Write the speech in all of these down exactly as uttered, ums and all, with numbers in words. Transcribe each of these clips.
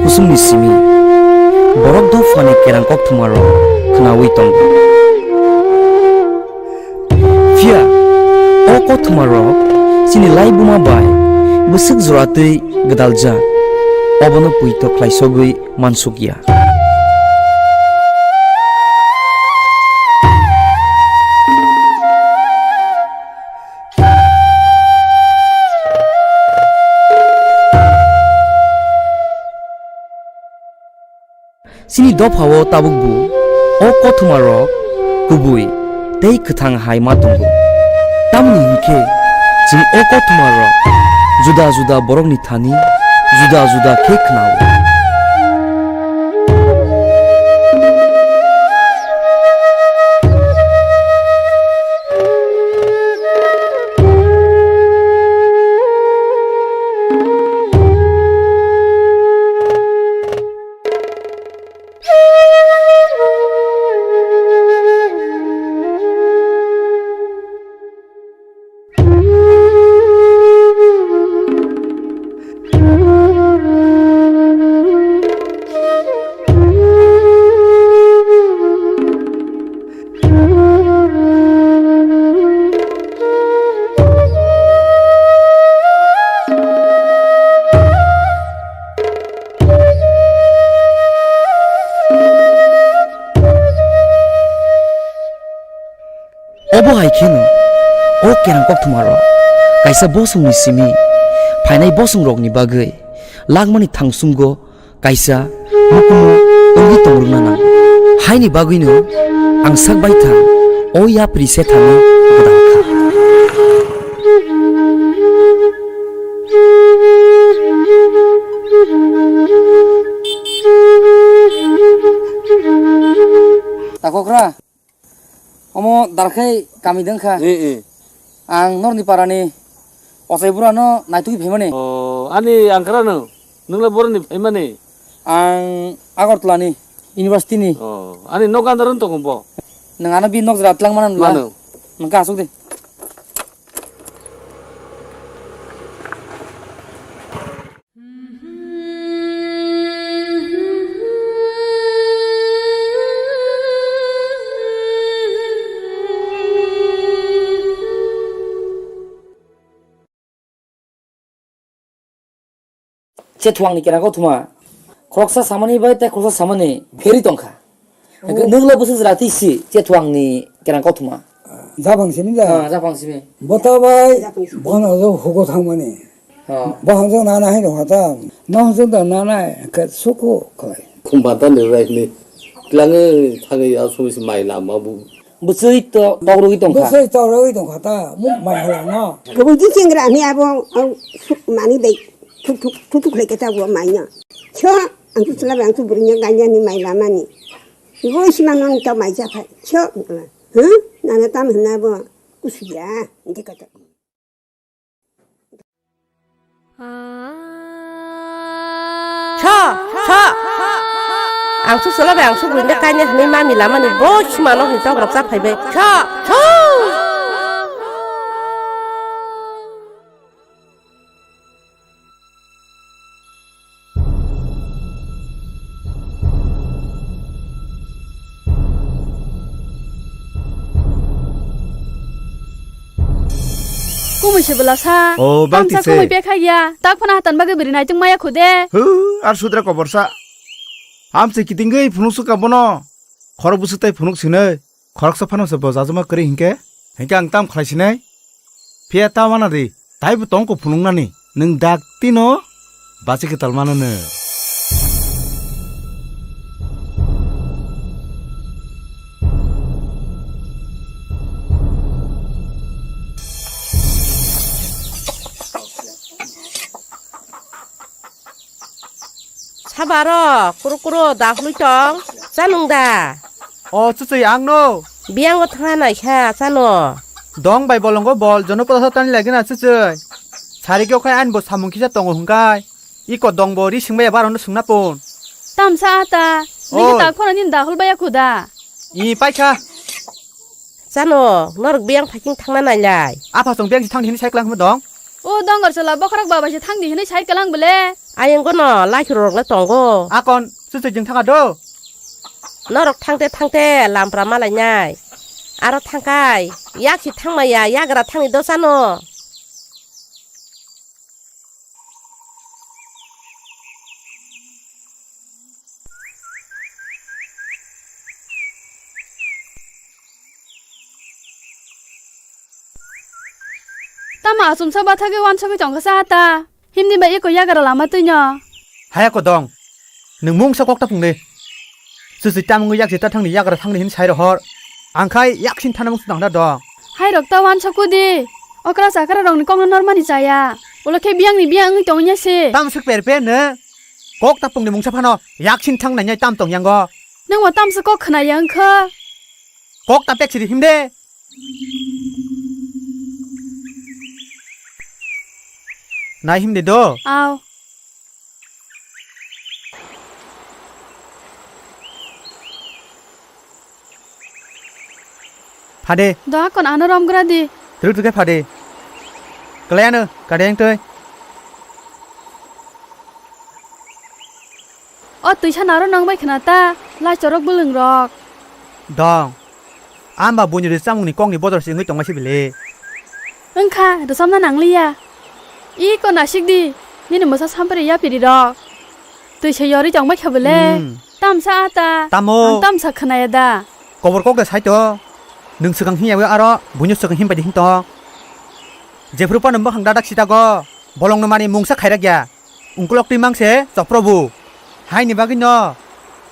Kusumni simi borok dophani kerang kokthumarok khnaui tongo. Phiya o kokthumarok chini laibuma bai bwswk jora twi gwdaljak, obono poito khlaisogwi mansukya. Chini dophao tabukbo o kothoma rok kubui tei kwthang hai ma tongo. Tamoni hinkhe chwng o kothoma rok juda juda borokni thani juda juda khe khnao. Obo hai kheno o kerang kokthumarok kaisa bosongni simi phainai bosongrokni bagwi langmani thangsungo kaisa mukumu wngwi tongrwkna nango. Haini bagwino ang sak baithang o yapri sethano gwdang kha. Takokra. Omo darkhai kami dengkha. Eh, eh. Ang norni parani ochai burano naitugwi phaimani. Oh, ani angkara no. Nungla boroni phaimani? Ang Agartala ni, university ni. Oh, ani nok andar wng tongo bo? Nang ano bi nok jora tlang mana nula? Mano. Nang ka asuk de. Chethuangni kerang kothoma khoroksa samani bai tei khoroksa samani pherwi tongkha. Hwnkhe nwngla bwswk jora twi si Chethuangni kerang kothoma? Japhang simi da? Ah, japhang simi. Bota bai bono jo hugo thangmani. Ah. Bohong jo nana hai rokha ta. Nohong jo da nana ke suku khlai. Khumba ta ni rai ni. Tlange thangwi aswk si mai lama bu. Bwswi to tokrogwi tongkha. Bwswi tokrogwi tongkha ta. Mu mai hala no. Kwbangdi chengra ni abo, au, suk mani bai thuk thuk, thuk thuk khlai khe ta bo mai no. Cho, ang tu chwla bai ang tu bwrwi no gainani mai lamani. Bo sima no ta mai ja phai. Cho, huh? Nana tam hwnna bo kusuya. Inde kata. Cho, cho. Ang su solo bai ang su gurinde kaine hwnwi mami lamani bo sima no hwnwi tok rok cha phaibai. Cho, cho. Kumui se bwla sa. O, bang tamsa tise. Kumui pekha ya. Tak phana hatan bagwi bwrwi naitung maya khude. Hu, ar sudra kobor sa. Amse kitingwi phunuk suka bono. Khorok bwswk tai phunuk sinai. Khoroksa phano se bo jajama kwrwi hinkhe. Hinkhe ang tam khlai sinai. Phiya ta wana di, taibo tongko phunuknani, nwng dak tino bachi kwtal mano nw. Sabaro, kuro kuro, dakhului tong, chanung da? O, chuchwi, ang no. Biyango thangna naikha, chano. Dong bai bolongo bol, jono poda tani lagi na, chuchwi. Sari khe okhai ani bo samung kisa tongo hwnkhai. Iko dong bo ri singbai bar ono sungna pon. Tamsa ata, nini tak phano nini dakhul baya khuda. I paikha. Chano, norok biyang phaikhe thangna nailai. Apha chwng biyang si thangdi hwnwi sai kwlang hwnwi dong. O dongor chwla bokhorok baba se thangdi hwnwi sai kwlang bwle. Ayang gono lakhirok le tongo. Akon, chuchujwng thangkha do. Norok thangte thangte lampra malainai. Aro thangkai, yaksi thangmaya, yagra thangni dosano. Tamo achomsa bathagwi wansugwi tongkha sa ta. Himni bai eko yagra lama twino. Haya ko dong. Nwng mungsa kok ta phungdi. Chusi tamungwi yaksi ta thangni yagra thangni hin sai rohor. Angkhai yaksin thana mungsa tangda dong. Hai rok ta wansukudi. Okra chakra rokni kokno normani chaya. Ulo khe biyangni biyang wngwi tongya se. Tam swk per per no. Kok ta phungdi mungsa phano yaksin thang nanya tam tong yango. Nwng bo tamsa kok khwnaya wngkha. Kok ta pek siri himde. Nai himde do. Aw. Phade. Do akon ano romgra di. Truk truk phade. Kaliano kadeng toi. O twisa naro nang bai khna ta, lai chorok bwlwng rok. Dong. Amba buini rwchapmungni kokni bodol se wngwi tongma se bile. Wngkha, rwchapna nangliya. I ko nasik di, nini mwsa sampre yapiri rok. Twisa yorwi tongbai kha bile. Hmm. Tamsa ata. Tamo. Ang tamsa khnaya da. Kobor kok de sai to. Nwng swkang hinya aro buino swkang him bai de him to. Jephru pano bwkhang dadak sita go. Bolongno mani mungsa khairak ya. Ungkulok twi mang se chopro bo. Haini bagwi no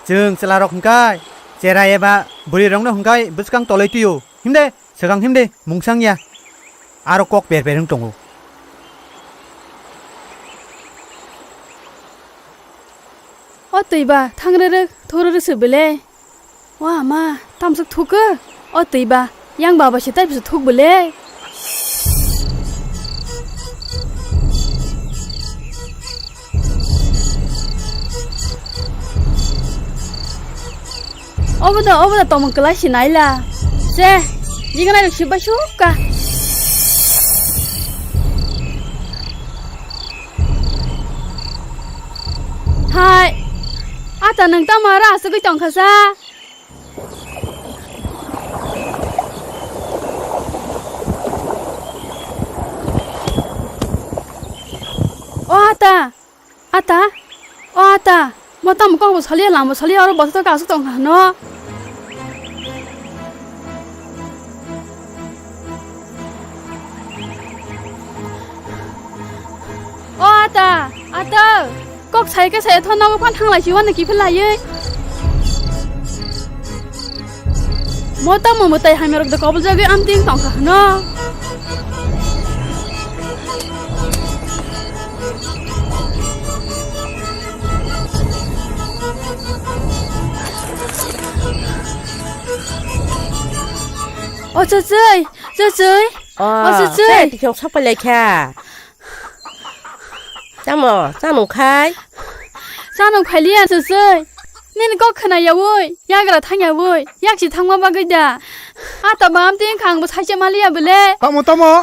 chwng chwla rok hwnkhe chera eba bwrwi rokno hwnkhe bwskang toloi twi-o. Himde, swkang himde, mungsang ya. Aro kok per per wng tongo. O twi ba, thang rwrwk, thok rwrwk se bwle. O ama, tamswk thukgo? O twi ba, yang baba se tai bisa thuk bwle. Obo da, obo da tomon kwlai se naila. Se, jiganai rok se bai sukka. Hai, ata nwng tamo aro asugwi tongkha sa? O ata, ata, o ata, mo tamo kok bo saliya, lama bo saliya, oro bwswk aswk tongkha hwno? O ata, ata, kok sai khe sai tho nogo phan thanglai si wano kiphil laiwi. Mo tamo mwtai hamya rok de kobol jagwi amting tongkha hwno. O chuchwi, chuchwi. O, o chuchwi. Tei tikhong sok pai lai kha. Tamo, chanung khai? Chanung phailiya chuchwi. Nini kok khwna yaui, yagra thang yaui, yaksi thangma bagwi da. Ata bam tin khang bo saise maliya bele. Tamo, tamo.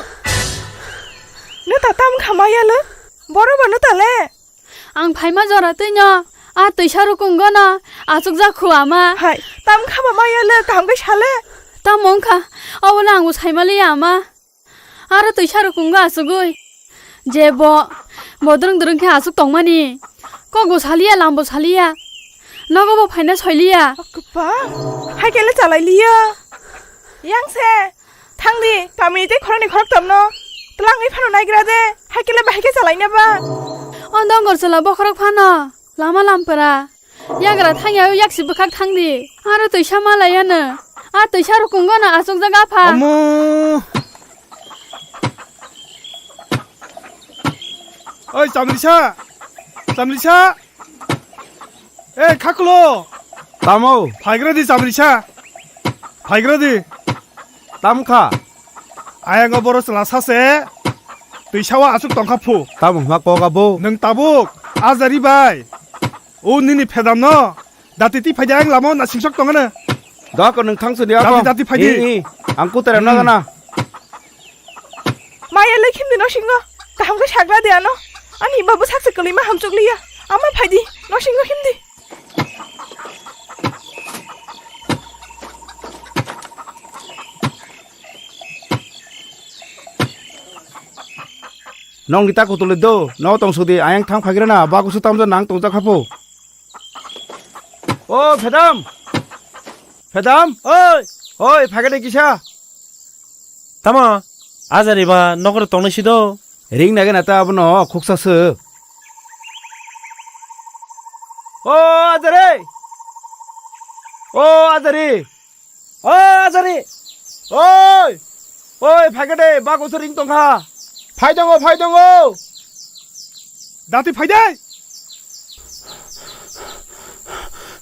Neta tam khamaya le? Boro ba neta le? Ang phaima jora twino, a twisa rukungo no, achukjak khu ama. Hai, tam khama maya le, kaham khe sale. Tamo wngkha, obo le ang bo saimaliya ama. Aro twisa rukungo achugwi. Je bo, bodrong drong khe achuk tongmani. Kok bo saliya, lam bo saliya. Nogo bo phaina soiliya. Kwpa, hai khe le chalai liya. Yang se. Thangdi, kami tei khoroknwi khoroktomno twlangwi phano naigra de, hai khe le bahai khe chalaina ba? O dongor chwla bokhorok phano lama lampra. Yagra thangya yaksi bwkhak thangdi. Aro twisa malaiya no. A twisa rukungo no achukjak apha. Omo. Oi, Chamrisa! Chamrisa! Ei, Khakulo! Tamo? Phaigra di, Chamrisa! Phaigra di! Tam kha? Ayang o boro chwla sase, twi sawa aswk tongkha phu. Tamo hwnma kok abo? Nwng tabuk, a jari bai. O nini phedam no, dati ti phaidi ayang lama o na singsok tongano. Doko nwng thang sudi ako. Dati, dati phaidi. I, i. Ang kutara Hmm. nagana. Maya le khimdi no singo. Kaham khe sagra de ano. Ani babu saksa kwlwima hamchukliya. Ama phaidi, nosingo himdi. Nong ni ta kutulwi do, no tong sudi, ayang thang phagira na, bakusu tamja nang tongja khapu. O, phedam! Phedam! Oi! Oi, phagira de kisa? Tamo, ajari ba nokro tongnai sido. Ring nage na ta abono khuksa se. O, ajari! O, ajari! O, ajari! Oi! Oi, phaikha de, bago se ring tongkha. Phai tongo, phai tongo. Dati phai de.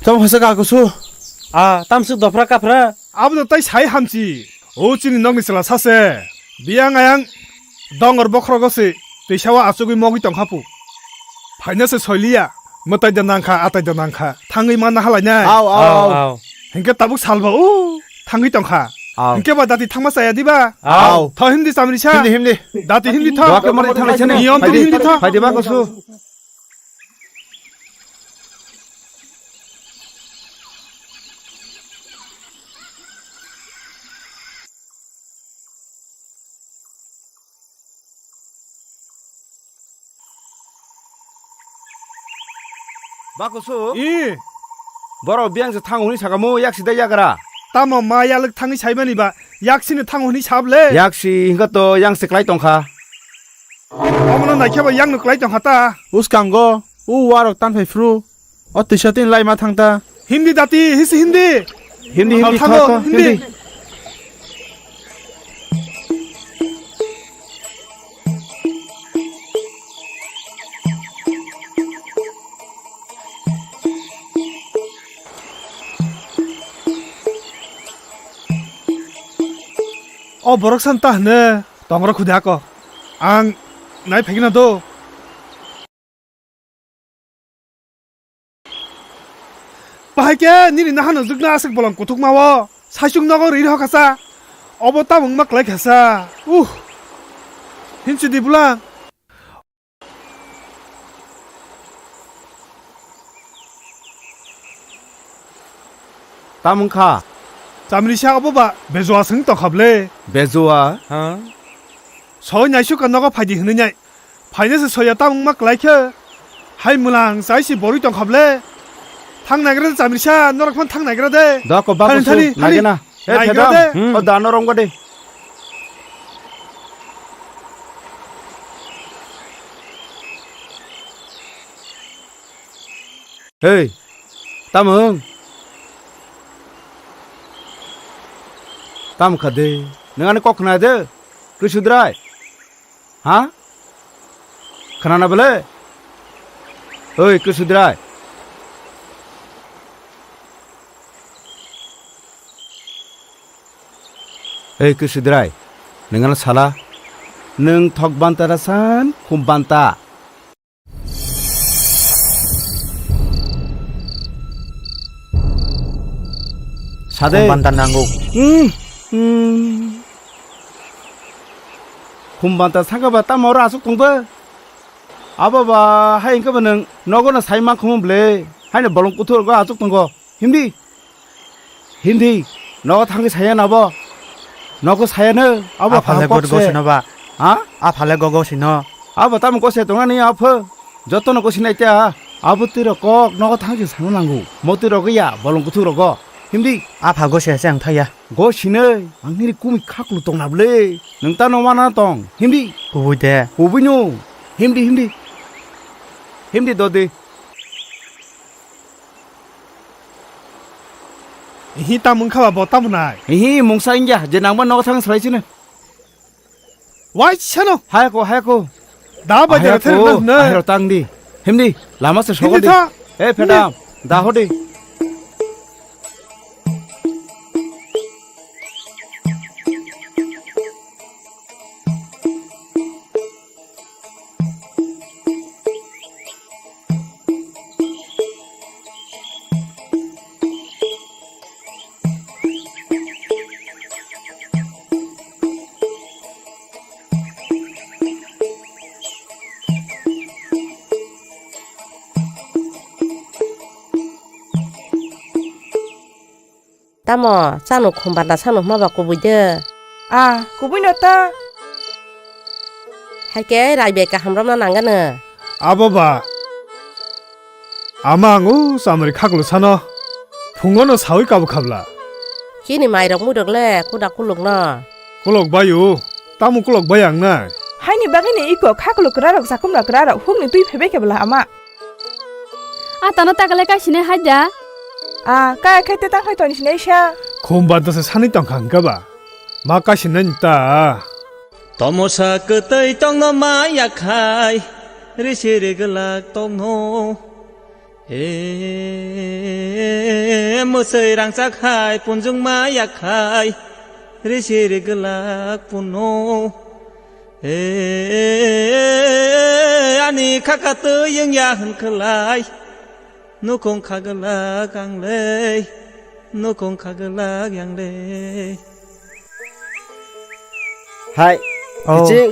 Tamo hasa ka kusu. A, tamsuk dopra kapra. Abono tai sai hamchi. O chini nokni chwla sase. Biyang ayang dongor bokhrogo se. Teisa o achugwi mogwi tongkha pu. Phaina se soiliya. Mwtai da nangkha, atai da nangkha. Thangwi manna halai nai. Au, au, Au, au. au. Hinkhe tabuk salbo o thangwi tongkha. Au. Hinkhe ba dati thangma chaya diba? Au. Tho himdi chamrisa. Himdi, himdi. Dati himdi tho. Doa ke mari thanglai sene. Niyom tu Phaidi, himdi tho. phaidi ba kusu. Ba kusu? I. Borok biyang se thango hwnwi saka mo, yak sida yagra. Tamo ma yalwk thangwi saimani ba, yak sini thango hwnwi sab le. Yak si hwnkha to yang se klai tongkha. Omono naikhe ba yang no klai tongkha ta. Uskango, u warok tan phai phru. O twisa tini laima thang ta. Hindi dati, hisi hindi. Hindi, hindi, Thango, tho, tho, hindi. hindi. O borok san ta hwne tongra khudi ako. Ang nai phegina do. Bahai khe nini nahano jwkna aswk bolong kuthukma o, saichung nogo ri rw kha sa. Obo tamo wngma klai kha sa. Uh. Hinsi di bwla. Tamo wngkha? Chamrisa obo ba Bejua swng tongkha ble. Bejua? Ha? Soi naisuk ka nogo phaidi hwnwi nai. Phaina se soya tamo wngma klai khe. Hai mwlang chai si borwi tongkha ble. Thang naigra de Chamrisa, norok phano thang naigra de. Da ko ba Thani, kusu, thani, thani. naigena. Eh, Naigra Phedam, de. Hmm. o da norok wngkha de. Hei, tamo wng? Tamo kha de? Nwng ani kok khna de? Kwi sudrai? Ha? Khna na bole? Oi, kwi sudrai? Ei, kwi sudrai? Nwng ano sala? Nwng thok banta da san, khum banta? Sade. Khum banta nango. Hmm, hmm. Khum banta saka ba tamo oro aswk tong ba? Abo ba hai hwnkhe ba nwng nogo no sai mankhumu ble. Haino bolong kuthuk rogo aswk tongo. Himdi. Himdi. Nogo thangwi saya nabo. Nogo saya no. Abo Aphale kok god se. Gosino ba. Ha? Aphale go gosino. Abo tamo kose tongnani apho. Jotono gosinai ta. Abo twi rok kok nogo thangwi sano nango. Mo twi rok ya bolong kuthuk rogo. Himdi. Apha gose se ang thaya. Gosinai ang nini kumi khaklu tongna ble. Nwng ta no mana tong. Himdi. Kubui de. Kubui no. Himdi, himdi. Himdi dodi. Ihi ta mungkha ba bo tamo nai. Ihi mungsa ingya, je nangma nogo thang salai sino. Wai sano. Hai ko, hai ko. Da ba Hai jera ko. Thero na. Ahero tang di. Himdi, lama se Himdi sogo di. Tha. Eh, Himdi. Phedam, da ho di. Tamo, chano khum banda sano hwnba kubui de. A, kubui no ta. Hai khe rai bai kaham romna nangano. Abo ba. Ama ang o chamari khaklo sano. Phungo no sawi kabo khabla. Chini mairok muirok le kuda kuluk no. Kulok bai o. Tamo kulok bai ang nai. Haini bagwi ni iko khaklo kwrarok chakumra kwrarok hukni twi phaibai khe bwla ama. A tano takale kai sinai hai da. A kai khai te tang khai toni sinai sa. Khum banda se sani tong kha hwnkhe ba. Ma kai sinai ta. Tomosa kwtwi tongno ma yakhai, risi rigwlak tongno. E, mwswi rangchak hai punjung ma yakhai, risi rigwlak punno. E, ani khaka twi wngya hwn khwlai, nukung khagwlak ang lei, nukung khagwlak yang lei. Hai, oh. Kiching,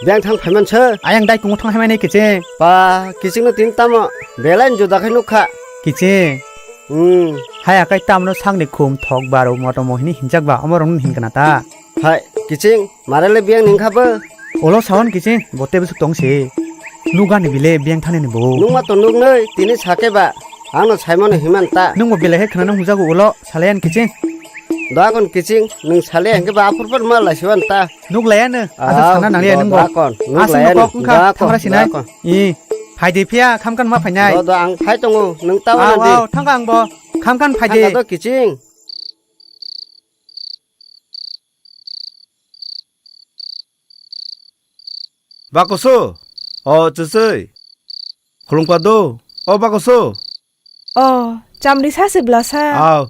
biyang thang phaiman sir. Ayang dai kungo thang hai mani kiching. Pa, kiching no tin tamo, belai juda khai nukha. Kiching. Hmm. Hai akai tamno sakni khum thok baro moto mohini hinjak ba, omo rong hin kana ta. Hai, kiching, mare le biyang ning kha bo. Olo sawan kiching, bote besuk tong si. Nugani bile biyang thani ni bo. Nungma to nugnoi, tini sake ba, ano saimano himan ta. Nungbo bile he khana nung hujago olo, salayan kiching. Doakon kiching, nung sale hwnkhe ba aphur phur ma laisiwan ta. Nuk laya no, asa sana nang liya nung bo. Doakon, nuk laya no. Aswk no kok wngkha, doakon, thangra sinai. Doakon. I, phaidi phiya, khamkhan ma phainai. Do, do, ang phai tongo, nung ta wana di. Aw, aw, thangka ang bo, khamkhan phaidi. Thangka do kiching. Bakoso, o chwchwi. Khulumkha do, o bakoso. O, chamri sa se bwlasa. Aw.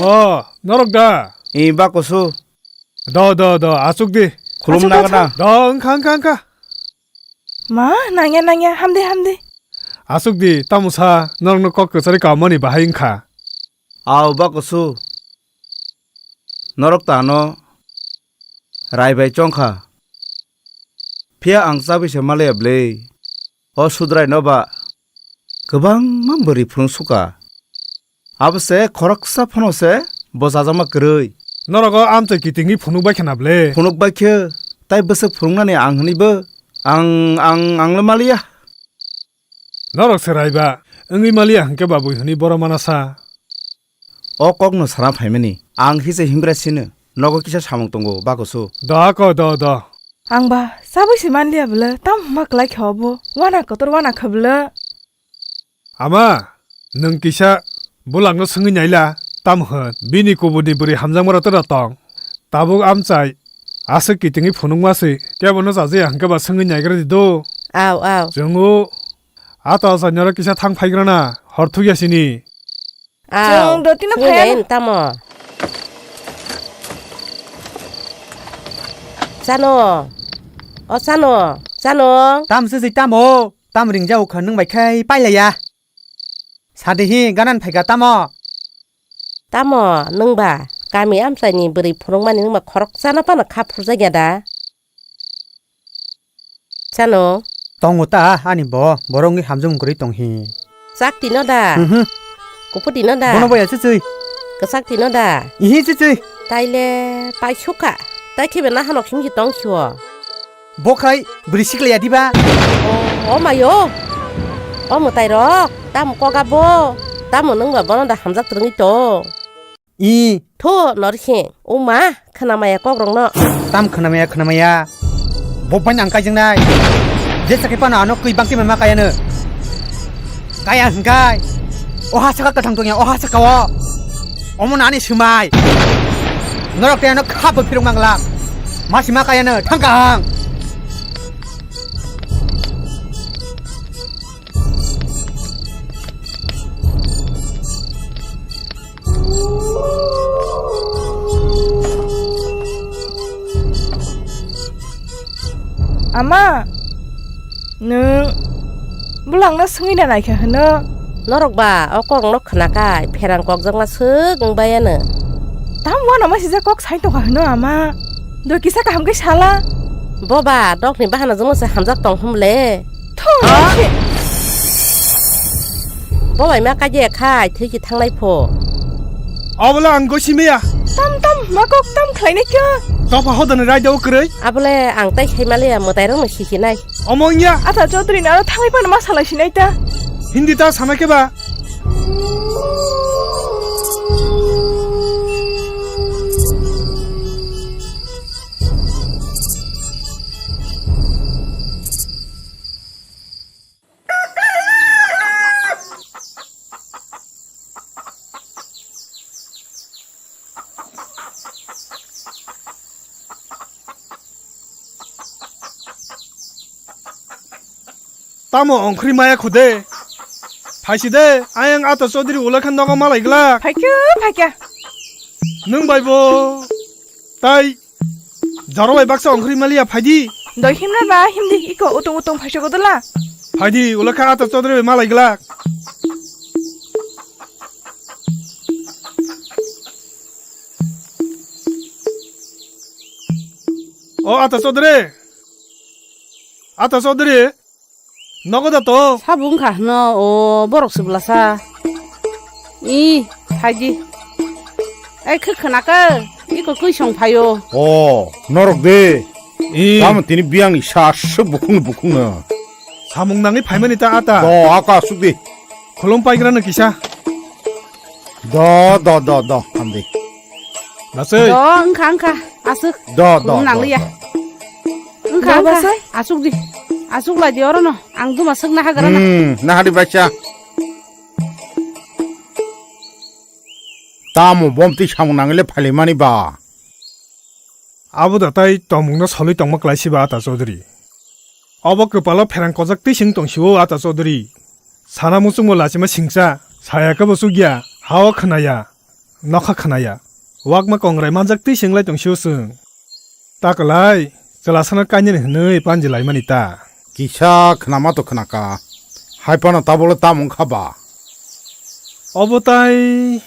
O, norok da? I, bakoso. Do, do, do, asuk di. Khulum nang na. Do, wngkha, wngkha, wngkha. Ma, nangya, nangya, hamdi, hamdi. Asuk di, tamo sa, norokno kok kwchari kamani bahai wngkha. Aw, bakoso. Norok tano rai bai chongkha. Phiya ang chabwi se maliya bwle. O Sudrai no ba kwbangma bwrwi phunuk suka. Abo se khoroksa phano se bo chajakma kwrwi. Norok o amchai kitingwi phunuk bai khna bwle. Phunuk bai khe tai bwswk phunuknani ang hwnwi bo ang, ang, ang le maliya. Norok se raiba wngwi maliya hwnkhe ba bui hwnwi borok mana sa. O kokno sana phaimani ang hise hingra sino nogo kisa samung tongo bakoso. Do ako do do. Ang ba chabwi se manliya bwle tam hwnma kwlai khe obo wana kotor wana khe bwle. Ama, nwng kisa bulangno swngwi naila, tamo hwn? Bini kubuni bwrwi hamjakma rok tei rok tong. Tabuk amchai aswk kitingwi phunukma se, kebono chajakya hwnkhe ba swngwi naigra di do. Aw, aw. Chwng o, ato achai norok kisa thang phaigrana, hor thukya sini. Aw, chwng dotino swngwi phaiya nai no. Tamo? Chano, o chano, chano. Tam se se tamo? Tam ringjao kha nwng bai khai pailaiya. Sadi hi ganan phaika tamo? Tamo nwng ba kami amchaini bwrwi phunukmani nwng ba khoroksa no phano kha phurjakya da? Chano? Tongo ta ani bo, borok wngwi hamjakmung kwrwi tong hi. Chak tino da? Mhm. Kuphu tino da? Bono boya chuchwi. Kwchak tino da? Ihi chuchwi. Taile paisukha. Tai khibe nahano khimhi tong khiwo. Bo khai bwrwi siklaiya diba? O, o mayo. O mwtai rok, tamo koga bo? Tamo nwng ba bono da hamjak twrwngwi tong? I. Tho, Norsing, o ma, khwnamaya kok rokno. Tam khwnamaya, khwnamaya. Bo bai nang kaijaknai. Jesa khe pano ano kwi bangti ma kayano. Kaya hwnkhe. O ha saka kwthang tongya, o ha saka o. Omo nani swmai. Norok tei ano khabo phirok mangla. Ma sima kayano, thang kahang. Ama, nwng bulangno swngwi na naikha hwno? Norok ba o kokno khwnakhai pherang kokjakma swk wng baiya no. Tam uanama sijak kok sai tongkha hwno ama? Do kisa kaham khe sala. Bo ba dokni bahanajwngno se hamjak tong hwnle. Thung. Ha? Bo bai ma kaiya khai thwi ki thangnai pho. Obola ang gosi maya. Tam tam, makok tam khlainai kha. Topha hodani raida o kwrwi. Abole ang tai khai maliya, mwtai rokno sisinai. Omo wngya. Ata Chaudhary ni aro thangwi phano ma salai sinai ta. Hindi ta sana khe ba? Tamo ongkhri maya khude? Phaisi de, ayang Ata Chaudhary ulakhan nogo malai glak. Phaikhe, phaikhe. Nwng bai bo tai jaro bai baksa ongkhri maliya, phaidi. Doi himna ba himdi, iko utung utung phaisa godala. Phaidi, ulakha Ata Chaudhary bai malai glak. O Ata Chaudhary. Ata Chaudhary. Nogo da to? Sabo wngkha hwno, o borok se bwlasa. I, phaidi. Ai, khe khwnaka, iko kwi song phaio. O, norok de. I. Tamo tini biyangni sa aswk bukhungni bukhungno. Samung nangwi phaimani ta ata. Do, aka aswk de. Khulum paigrano kisa. Do, do, do, do, hamdi. Nasai. Do, wngkha, wngkha, aswk. Do, do, Khulum do, nangliya. Do. Wngkha, Do, wngkha, basai. Aswk di. Aswk lai di orono. Ang duma swkna hagra na. Hmm, nahari bacha. Tamo bomti samung nangile phalimani ba. Abo da tai tongmungno solwi tongma klaisiba Ata Chaudhary. Obo kwpalo pherang kojak twi sing tongsio Ata Chaudhary. Sana muchungbo lachima singcha, saya khe bo chukya, hao khwnaya, nokha khwnaya. Wakma kongrai manjak twi sing lai tongsio chwng. Ta kwlai, chwlasano kainani hwnwi panji laimani ta. Kisa khwnama to khwnaka, hai phano tabukle tamo wngkha ba? Obo tai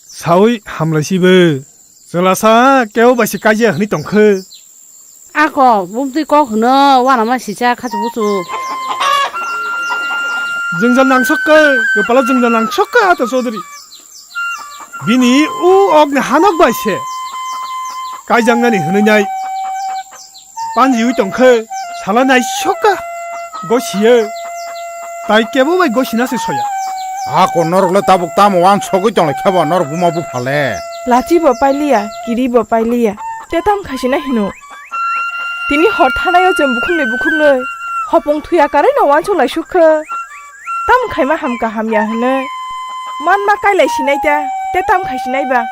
saui hamlaisibo. Chwlasa kebo bai se kaijak hwnwi tongkhe. Ako, bumtwi kok hwno, uanama sisa khachu buchu. Jwngjal nangsokka, kwpalo jwngjal nangsokka Ata Chaudhary. Bini u okni hanok bai se kaijaknani hwnwi nai. Panjiwi tongkhe sala naisokka gosiyo. Tai kebo bai gosina se soya. Ako norokle tabuk tamo uansogwi tonglaikha ba norok buma buphale. Lachi bo pailiya, kiri bo pailiya. Te tam khaisina hino. Tini hor thanaio chwng bukhuknwi bukhuknwi hopong thuya karwi no uansuk laisuk khe. Tam khaima hamka hamya hwnwi manma kailai sinai ta, te tam khai sinai ba.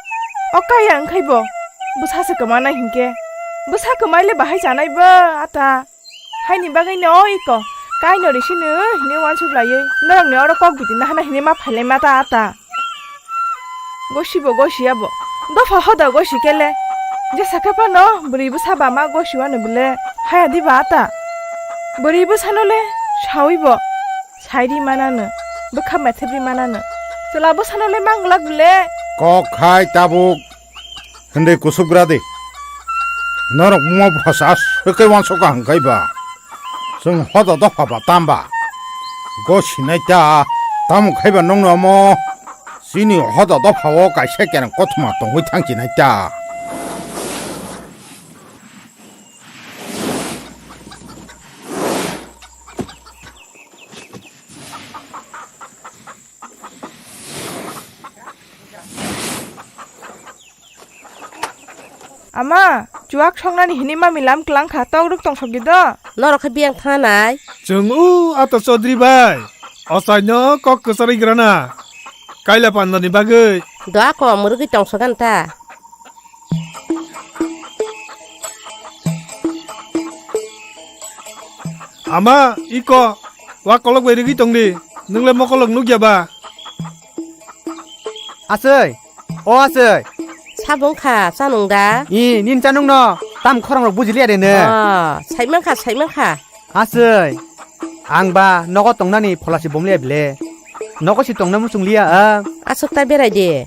O kaya wngkhai bo bwsa se kwmana hinkhe, bwsa kwmaile bahai chanai ba ata. Haini bagwi no iko kaino risino hini uansuk laiwi norokni oro kok biti nahana hini ma phailai ma ta ata. Gosibo gosiya bo. Dopha hoda gosi kele. Jesa khe phano bwrwi bwsa ba ma gosiwano bwle haya diba ata. Bwrwi bwsano le sawi bo. Sairi manano. Bwkha methebri manano. Chwla bwsano le manglak bwle. Kok khai tabuk. Hwnwi kusugra di. Norok buma bwsa swkhe uansukha hwnkhe ba. Chwng hoda dopha ba tamba. Gosinai ta. Tamo khai ba nokno omo. Chini hoda dopha o kaisa kereng kothoma tongwi thangchinai ta. Ama, chuak songnani hini mami lam klang kha, tok rwk tong sokdi do. Norok khe biyang thangnai. Chwng o Ata Chaudhary bai, ochaino kok kwcharwi grana, kaila pandani bagwi. Do ako mwrwgwi tong sogan ta. Ama, iko, wa kolok bai rwgwi tongdi, nwng le mokolok nukya ba? Aswk, o aswk. Sabo wngkha, chanwng da? I, nini chanwng no, tam khorang rok buji liya de nw. O, saimankha, saimankha. Aswk, ang ba nogo tongnani phola si bom liya bile. Nogo si tongna muchung liya ang. Aswk ta berai de.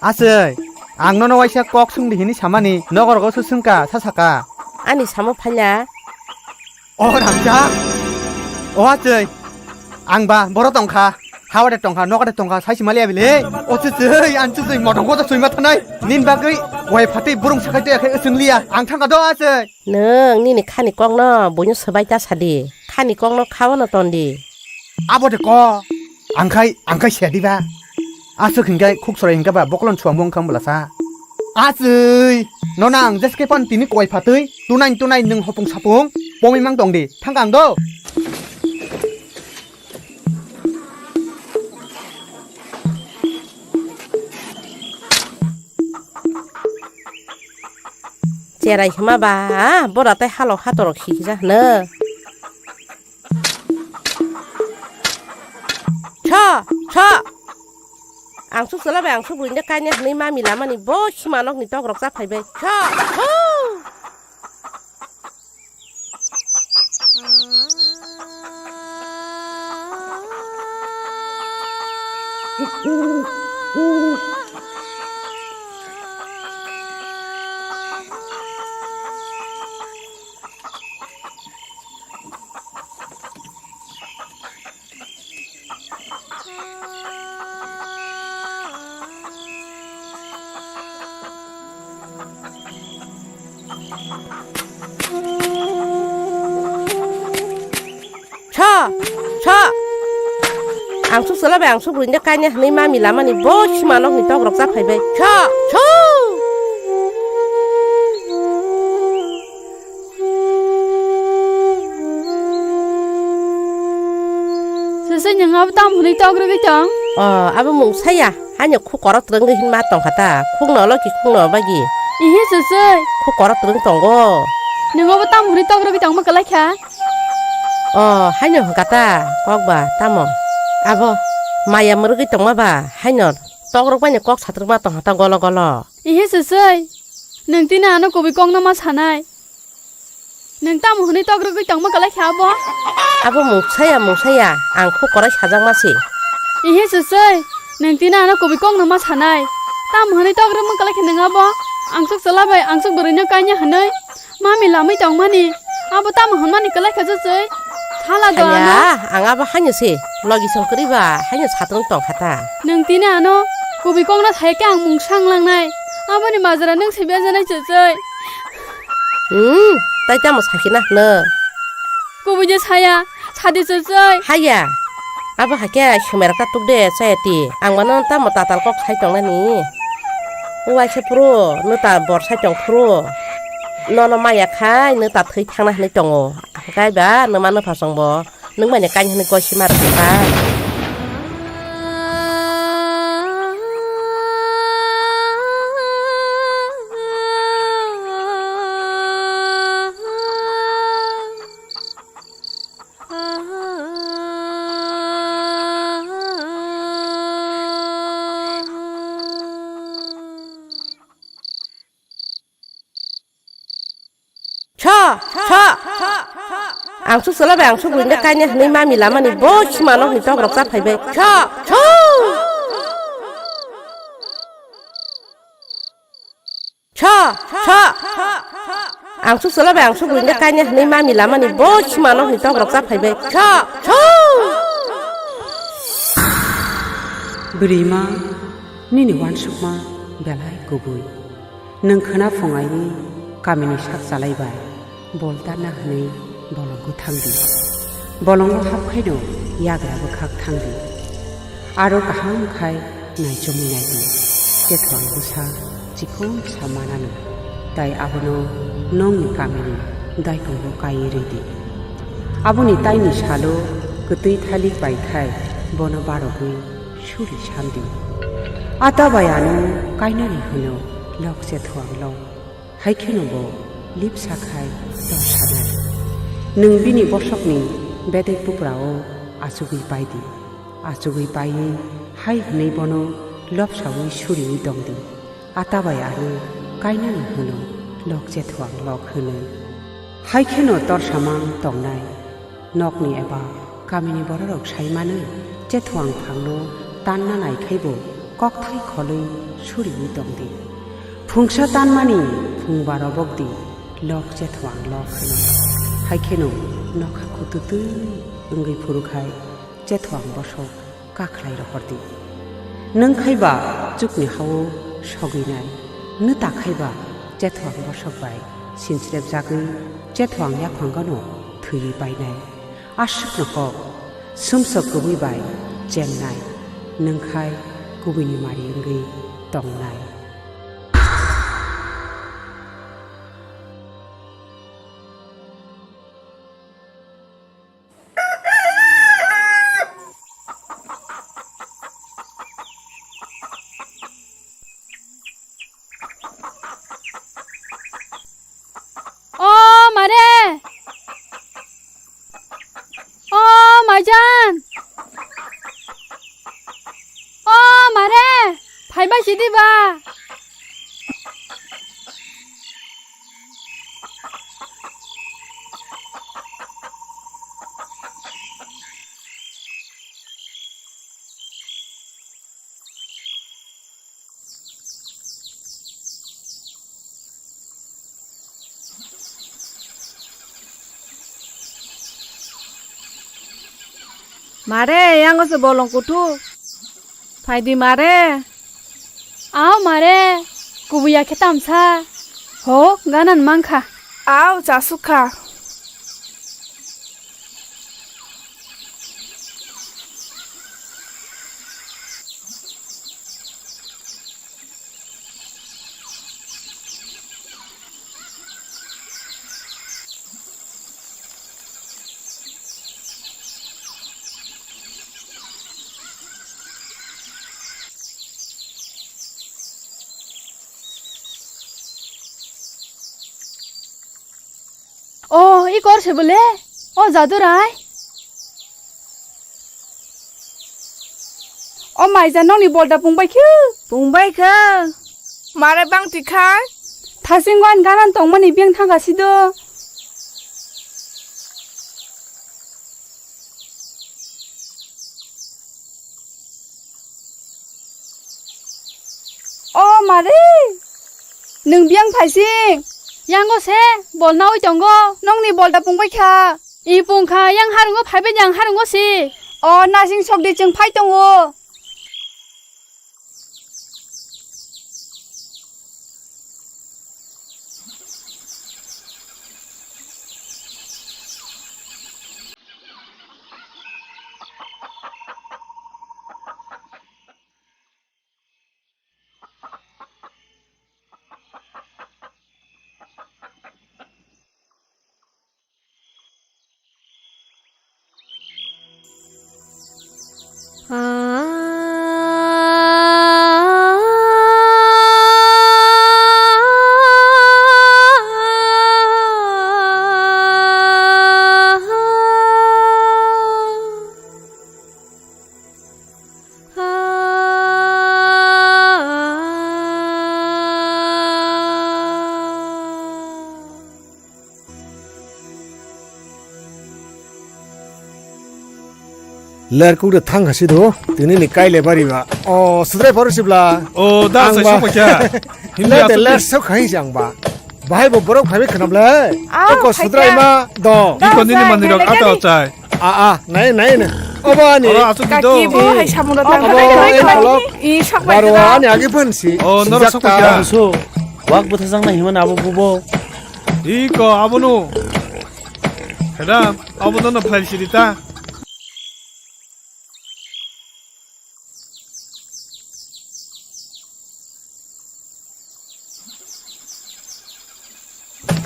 Aswk, ang nono waisa kok swngdi hini samani nogo rogo se swngkha, sa saka. Ani samo phaina. O Ramja, o achai, ang ba boro tongkha. Hawa de tongkha, noka de tongkha, sai si maliya bile. O chwchwi, ang chwchwi, motong kotor swima thanai. Nin bagwi, wai phatwi burung sakai to yakhai swng liya. Ang thangkha do achai. Nwng nini khani kokno buino swbai ta sadi. Khani kokno khaono tondi. Abo de ko. Ang khai, ang khai sedi ba. Aswk hinkai khuk sorai hinka ba bokolon chuang bong kham bwlasa. Achai. Nona ang jeske pan tini koi phatwi. Tunai tunai nwng hopung sapung. Pomwi mang tong di. Thangkha ang do. Cherai hima ba, bora tei halok hatorok hikja hwno. Tho, tho. Ang suk chwla bai, ang suk buini kainwi hwnwi mami lamani bo sima nokni tok rok cha phaibai. Tho, tho. Tho, tho. Ang suk chwla bai, ang suk buini kainwi hwnwi mami lamani bo sima nokni tok rok cha phaibai. Tho, tho. Sese, nwng abo tamo hwnwi tok rwgwi tong? O, abo mung saya. Haino khuk korok twrwngwi hinma tongkha ta. Khukno loki khukno bagi. Ihi, sese. Khuk korok twrwng tongo. Nwng abo tamo hwnwi tok rwgwi tongma kwlai kha? O, haino hwnkha ta. Kok ba tamo? Abo maya mwrwgwi tongma ba. Haino tok rwkmani kok satrwkma tongkha ta golo golo. Ihi sisoi, nwng tini ano kubui kokno ma sanai? Nwng tamo hwnwi tok rwgwi tongma kwlai kha abo? Abo mungsaya, mungsaya, ang kho korai sajakma se. Ihi sisoi, nwng tini ano kubui kokno ma sanai? Tamo hwnwi tok rwgma kwlai kha nwng abo? Ang chuk chwla bai, ang chuk bwrwino kanya hwnwi. Mami lamwi tongmani, abo tamo hwnmani kwlai kha jwchwi? Hala do ano. Haya, ang abo haino se, logi song kwrwi ba, haino satung tong kha ta. Nwng tini ano kubui kokno sai khe ang mung sang langnai. Aboni majra nwng se bejanai jwchwi. Hmm, tai tamo sakina hwno? Kubui je saya, sadi jwchwi. Haya, abo hakhe sumera ta tuk de chaya ti. Ang mano tamo tatal kok sai tongnani. Uaisa phuru, nwta bor sai tong phuru. Nono maya khai nwta thwi thangna hwnwi tongo. Hwnkhe ba nwma nwpha chwngbo nwng mani kain hwnwi goi sima rwkha. Tho, tho. Ang suk chwla bai, ang suk buini kainwi hwnwi mami lamani bo sima nokni tok rok cha phaibai. Tho, tho. Tho, tho. Ang suk chwla bai, ang suk buini kainwi hwnwi mami lamani bo sima nokni tok rok cha phaibai. Tho, tho. Bwrwima, nini uansukma belai kubui. Nwng khwna phungaini kamini sak chalai bai bol tarna hwnwi bolongo thang di. Bolongo hap khaino yagra bwkhak thang di. Aro kaham khai naichomwi nai di. Chethwang bwsa chikon sa manano, tai abono nongni kamini daikongo kaiwi rw di. Aboni taini salo kwtwi thalik bai khai bono barogwi suri sandi. Ata bai ano kainani hwno lok Chethwang lok. Hai kheno bo lipsa khai tor sanai. Nwng bini bosokni bedek buprao achugwi pai di. Achugwi paiwi hai hwnwi bono lopsaui suriui tong di. Ata bai ano kainani hwno lok Chethwang lok hwnwi. Hai kheno torsamang tongnai. Nokni eba kamini bororok sai manwi Chethwang phangno tanna nai khai bo kokthai kholwi suriui tong di. Phungsa tanmani phungba robok di, lok Chethwang lok hwnwi. Hai kheno nokha kututwi wngwi phuru khai Chethwang bosok kakhlai rohor di. Nwng khai ba chukni ha-o sogwi nai, nw ta khai ba chethoang bosok bai sinsrep jagwi chethoang yaphang gano thwiwi painai. Aswkno kok, sumsok kubui bai chengnai, nwng khai kubuini mari wngwi tongnai. O mare! O maijan! O mare! Phaibai sidi ba? Mare, yango se bolong kuthuk. Phaidi mare. Aw mare, kubuya khe tamsa. Ho, ganan mankha. Aw, chasukha. O, i kor se bole? O, Jadurai? O maija, nokni bolda pungbai khe? Pungbai khe. Mare bang tikha? Thasing wan ganan tongmani beng thangka sido. O mare, nwng biyang phaising? Yango se, bol naui tongo. Nokni bolda pungbai kha? I pungkha, yang harungo phaibai di, ang harungo si. O nasing sokdi, chwng phai tongo. Ler kuk de thang hasi do, tini ni kai le bari ba. O, sudrai paru sibla. O, da, ang sai ba. Sok paikha. Himli ler de asuk ler di. Sok hai jang ba. Bahai bo borok phaibai khnam le. Aw, eko phai sudrai kha. Ma do. Biko nini manwi rok ata ochai. A, a, nai, nai, nai. Obo ani. Oro asuk di do. Kaki bo hai samung rok. Obo, thang ai thang kolok. I sok bai baro da. Ani agi phan si. O, norok sok paikha. So, wak bwthajak na himani abo bubo. Iko abono. Madam, abo dono phlai siri ta.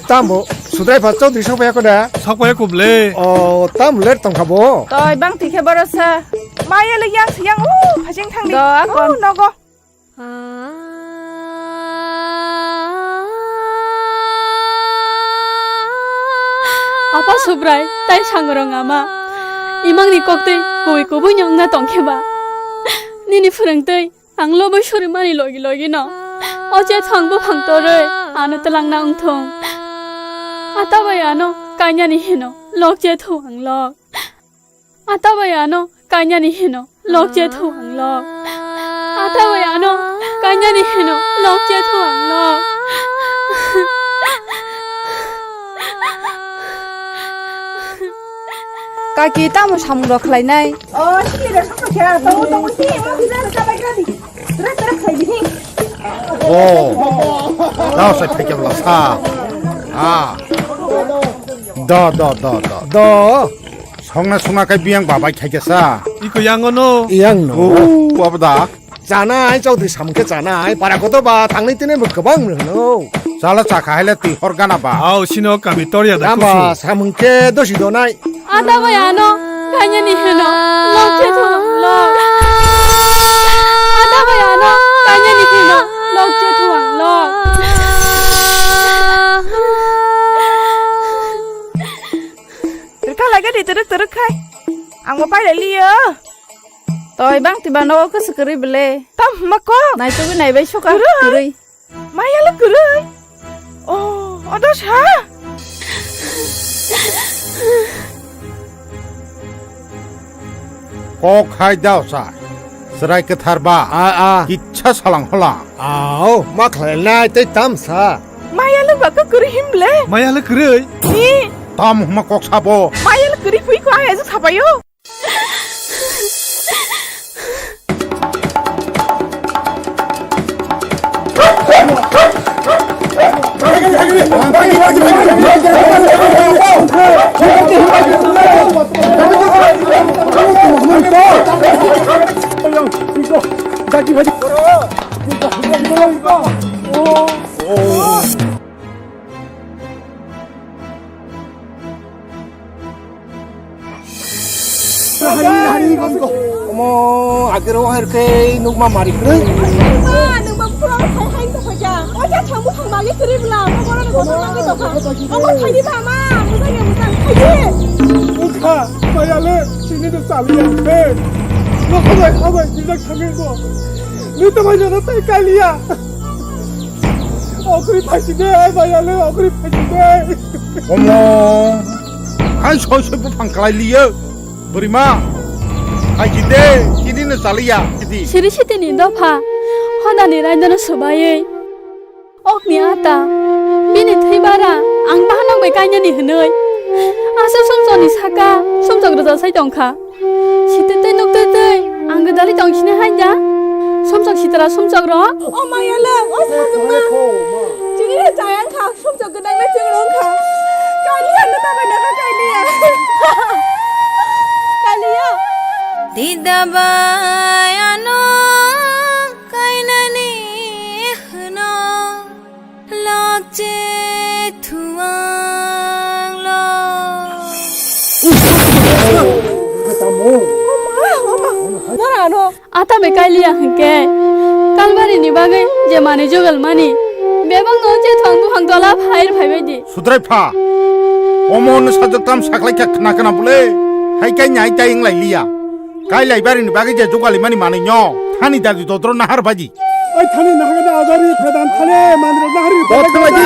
Tambo, sudrai pha chaudhuri sok paya koda? Sok paya kuble. O, tam let tong kha bo. Toi bang tikhe borosa. Maya le yang yang u phajing thang di. Do, akon. U nogo. Apa Subrai, tai sangrong ama. Imangni koktwi kubui kubui ni wngna tongkhe ba. Nini phwrwngtwi ang lobwi surimani logi logi no. O chetho ang buphang torwi ano twlangna wngthung. Atabai ano kanyani hino lok chetho ang lok. Atabai ano kanyani hino lok chetho ang lok. Atabai ano kanyani hino lok chetho ang lok. Kaki tamo samung rok khlainai? Oh, sini da sama kya? Tahu tahu sini mau kita ada kata kira di. Terus terus saya gini. Oh, tao sai phai kya bla sa. Ah. Do do do do do. Songna songna kai biang babai khai kya sa. Iko yang ono. Yang no. Oh, apa da? Chanai, Chaudhary samung khe chanai, para kotor ba tangni tini bo kwbang mwnwi hwno. Chala chakha haile twi hor gana ba. Ao, sino kami torya da. Tamba kusu. Samung khe dosi donai. Ada bai ano, kanya ni hino, lok che thuang lok. Ada bai ano, kanya ni hino, lok che thuang lok. Terka lagi di teruk teruk kai. Ang mau pai lagi ya. Toi bang tiba nogo kwswk kwrwi bwle. Tam hwnma kok. Naitugwi naibai suka kwrwi. Kwrwi. Maya le kwrwi. Oh, odo sa. Kok hai dao sa. Chwrai kwthar ba. A, a. Kitsa salang holang. Ao, ma khlai nai tei tam sa. Maya le ba kok kwrwi him bwle. Maya le kwrwi. Ni. Tam hwnma kok sabo. Maya le kwrwi pui ko ai azu sabayo. Omo agero hai khe nukma mari kwrwi. Ma, nwng ba phura hai hai to khaja. O ja thamu thang magi kwrwi bla, omo borok ni kotor magi to kha. Omo khaidi ba ma, mujang ya mujang khaidi. Ukha, mayale, sini to chaliya khe. Nokho bai khabai, bijak thangwi bo. Ni to bai jono tai kaliya. Okri phaisi de, mayale, okri phaisi de. Omo, hai soi soi buphang kalai liyo. Bwrwima, hai khe de, chini no chaliya, kiti. Siri sitini dopha, hodani raidano swbaiwi. Okni ata, bini thwi bara, ang bahanok bai kainani hwnwi. Aswk sumsokni saka, sumsok rwja sai tongkha. Sitwi twi nuk twi twi, ang gwdalwi tong sini hai da. Sumsok sitra sumsok rok. O maya le, o sajwkma. Chini le chayang kha. Sumsok gwnang le chwng rwng kha. Kaliya no tabai no kha kaliya. Kaliya. Tida bai ano kainani hwno lokche thuang lo. Nora ano. Ata be kailiya hwnkhe, Kalbari ni bagwi je manwi jugal mani, bebak no je thwng buphang tola phair phaibai di. Sudrai pha, omo no sajwk tam saklai kha khna khna bole, hai kai nyai tai wng lai liya. Kailai bari ni bagwi je jugal mani manwi no, thani dadi dodro nahar baji. Oi thani nahar da ajari phedan thani manwi nahar. Dot khlai di.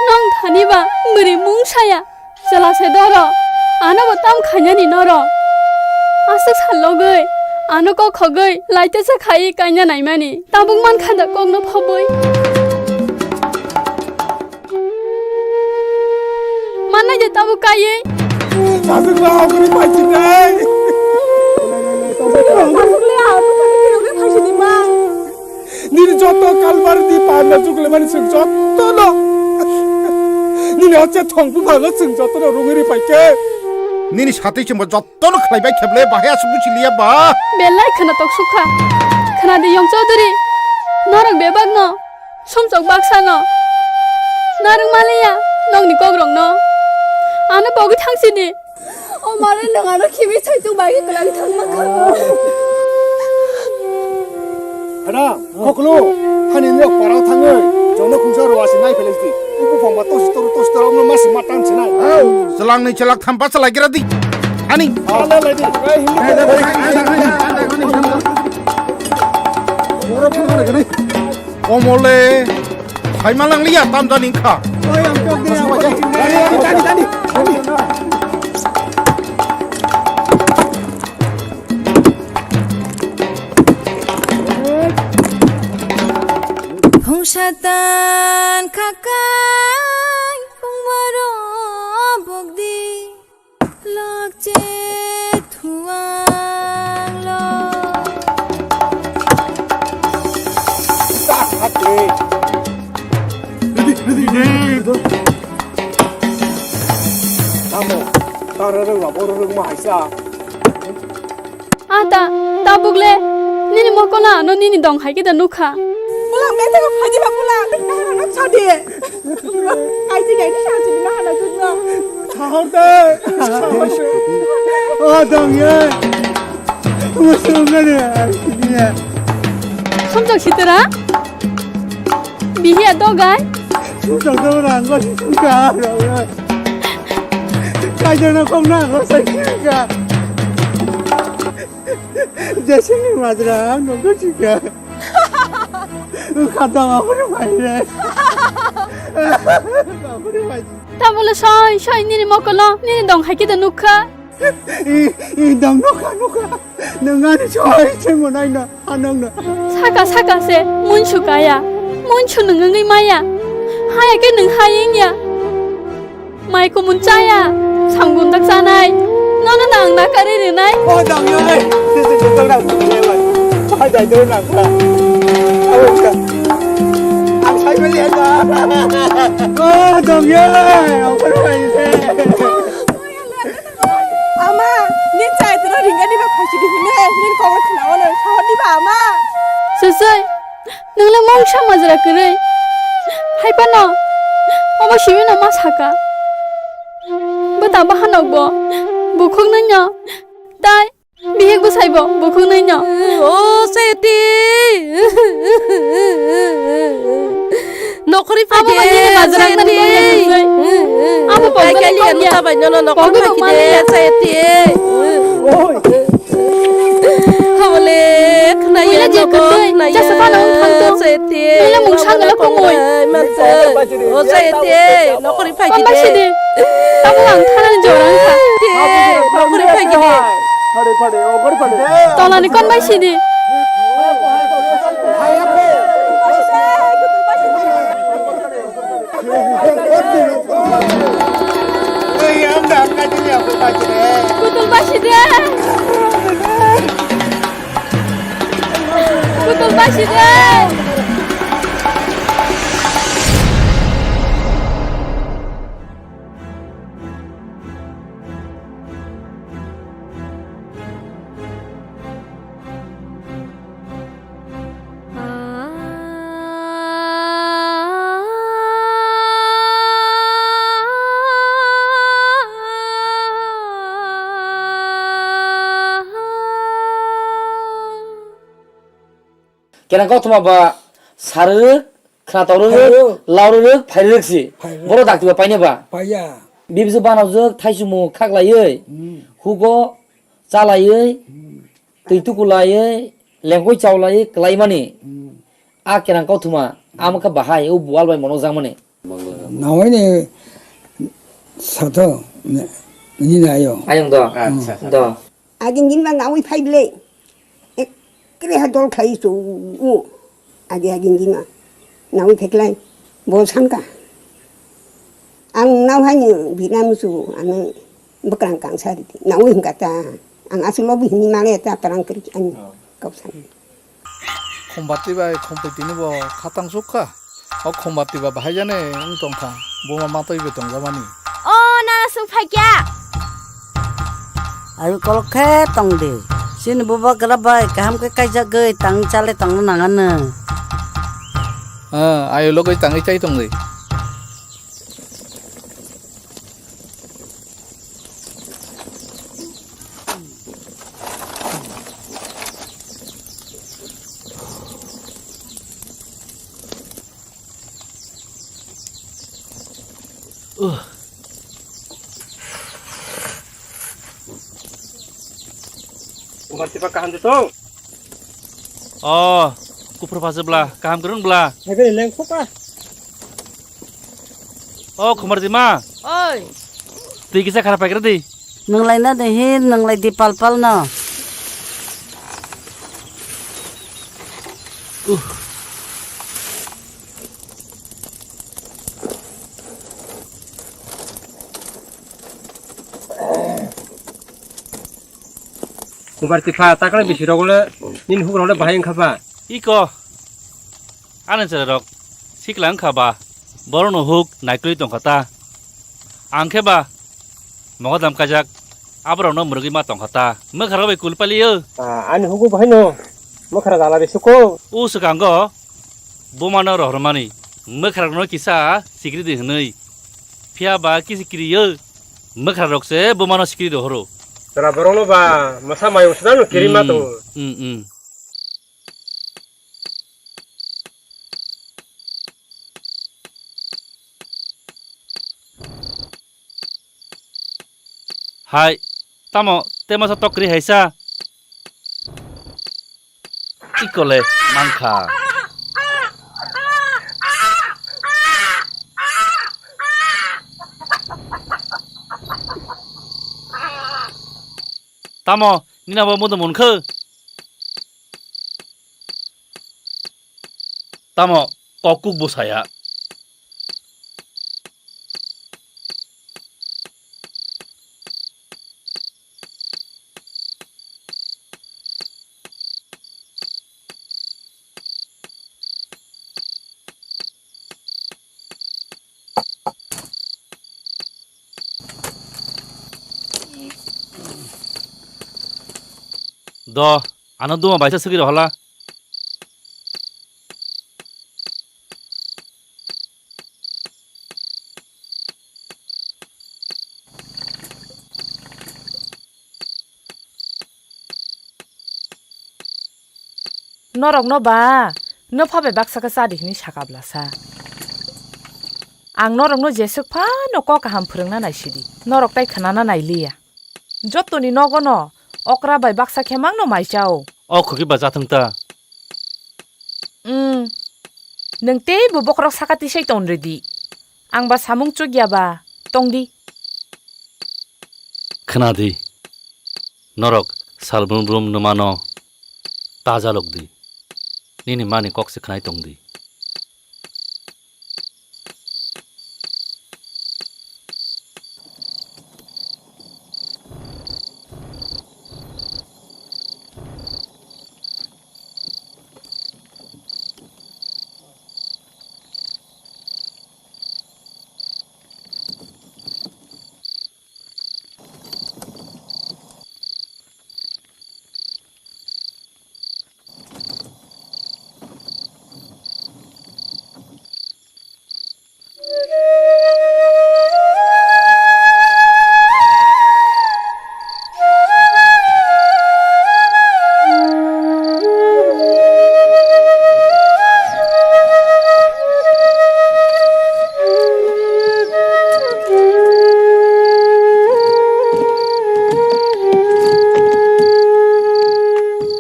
Nong thani ba mwrwi mung saya. Chwla se doro, ano bo tam khainani noro. Aswk sal logwi, ano kok khogwi, laitesa khai kaina naimani. Tabuk man kha da kokno phobwi. Mannai de tabuk kaiwi. Sajwk ba okri paisi dai. Sajwk le ano kani kirogwi phaisi di ma. Nini joto Kalbari ni panda juglemani chwng jotono. Nini o chethong buphango chwng jotono rungwi ri paikhe. Nini satwi chwngbo jotono khlaibai kheble bahai aswk buchiliya ba. Belai khwnatok sukha. Khwnadi Yong Chaudhary. Norok bebakno. Sumchok baksano. Narwk maliya. Nokni kokrokno. Ano pogwi thangsini. O mare nwng ano khimi saichung bai khe kwlangwi thangma kha. Hada, koklo, hani nwk parao thangwi, jono khungsa rwasi nai phelai di. Ubu phangba tosi toru tosi toru, ono masi ma tan sinai. Chwlangni chwlak tham bachalai gira di. Hani. Ala lai di. Omole, hai malang liya, tam jani kha. Phung satan khakai, phung baro bokdi. Che thuang lo. Tamo, tara rwng ma, boro rwng ma hai sa. Ata, tabuk le, nini mokol ano nini dong hai khe da nukha. Pulang, bete ko phaji ba pulang, nahana no chadi. Kaiji kaiji sa chini nahana jugno. Sahor de. O dong ye. Musung ne. Hamjak sitera. Bihiya dogai. Sujak do rang ko sujak. Kaijana kong na ko sai ka. Jesini majra ang nokho chika. Khata ma phuru phai re. Ma phuru phai. Tabole soi soi nini mokolo nini dong hai khe da nukha. I, i dong nukha nukha. Nang ani soi se mo nai na anang na. Saka saka se munsu kaya. Munsu nung wngwi maya. Haya khe nung hayeng ya. Mai kumun chaya, samgun dak chanai. Nono nang na kari rinai. O dang yo ai. Sisi kutal dang sisi lewat. Hai dai do nang ka. Awo ka. Ang sai beli aja. O dang yo ai. Ang sai beli aja. Ama, ni chai tro ringa di ba phaisi di ne. Ni kong khna wano. Sahor di ba ama. Sisai. Nwngle mungsa majra kwrwi. Hai phano omo simi no ma saka. Bwta bahanok bo bukhuk nwi no. Tai bihik bwsai bo bukhuk nwi no. O Seti. Nokhori phai de, abo bai nini majra nani Seti. Abo bai kali anu ta bai no nokhori phai de, Seti. Oi. Habole, khna ya je nogo, khna ya. Jasa phano wng thang to. Seti. Nila mung sang la kumoi. O Seti, nokhori phai de. Kon bai sidi. Tamo ang thana jorang kha. Seti, nokhori phai de. Phade, phade, o gori phade. Tolani kon bai sidi. Kutul basi de. Kutul basi de. Kena kothoma ba sarwk, khnatok rwk, lau rwk, phai rwk si. Phai rwk. Boro dakti ba paine ba. Paiya. Bibisi banajwk thaichumung khaklaiwi, hugo chalaiwi, twi tukulaiwi, lengkoi chaulaiwi kwlaimani. A kerang kauthuma, amo khe bahai, o buwal bai monokjakmani. Nawaini sato, nini ayo. Ayong do. Acha. Do. Agin gin ma nawi phai ble. Ek kre ha dol khai su. Agi agin gin ma. Nawi pheklai. Bo sangka. Ang nau hai ni binam su. Ang bwkrang kangsa ridi. Nawi hingka ta. Ang asu lobi hini male ta parang kri ani. Kau sani. Khumbatwi bai khumpui tini bo khatang sukha. O khumbatwi ba bahai jani wng tongkha. Buma matwi bai tongjakmani. O nana sung phaikya. Ayu kolok khe tong di. Chini bubagra bai kaham khe kaijagwi tang chale tongna nangano. Ah, ayu logoi tangwi chai tong di. Umar tipa kaham de tong. Oh, kuphur phaswk bla, kaham kwrwng bla. Hai, lengkho ka. Oh, Khumar Dima. Oi. Twi kisa khara paikra di. Nwnglai na de hin, nwnglai di pal pal no. Uh. Kubar tipha, takle bisi rok le, nini huk rok le bahai wngkha ba? Iko, ani chwrai rok sikla wngkha ba, borok no huk naikolwi tongkha ta. Ang khe ba, mogodam kajak, aborok no mwrwgwi ma tongkha ta. Mwkha rok bai kulpali yo. Ah, ani hugo bahai no, mwkha rok ala bisi ko. U swkango, buma no rohormani, mwkha rok no kisa sikri di hwnwi. Phiya ba kisi kiri yo. Mwkha rok se buma no sikiri rohoro. Chwla borok no ba masa mayung sida no kiri ma tongo. Hmm, hmm. Hai, tamo te masa tok kiri hai sa? Ikole mankha. Tamo nina bo mudu munkhe? Tamo kokuk bo saya. Do, ano duma baisa sugiro hala. Norokno ba, no pha bai baksa khe cha di hwnwi saka bwlasa. Ang norokno jeswk phano kok kaham phwrwngna naisidi, norok tai khwnana nailiya. Jotoni nogono okra bai baksa khe mangno mai chao. O khoki ba jathwng ta. Umm, nwng teibo bokhorok saka tisai ton rwdi. Ang ba samung chukya ba, tongdi. Khwnadi, norok sal brum brum nwmano ta jalokdi. Nini mani kok se khwnai tongdi.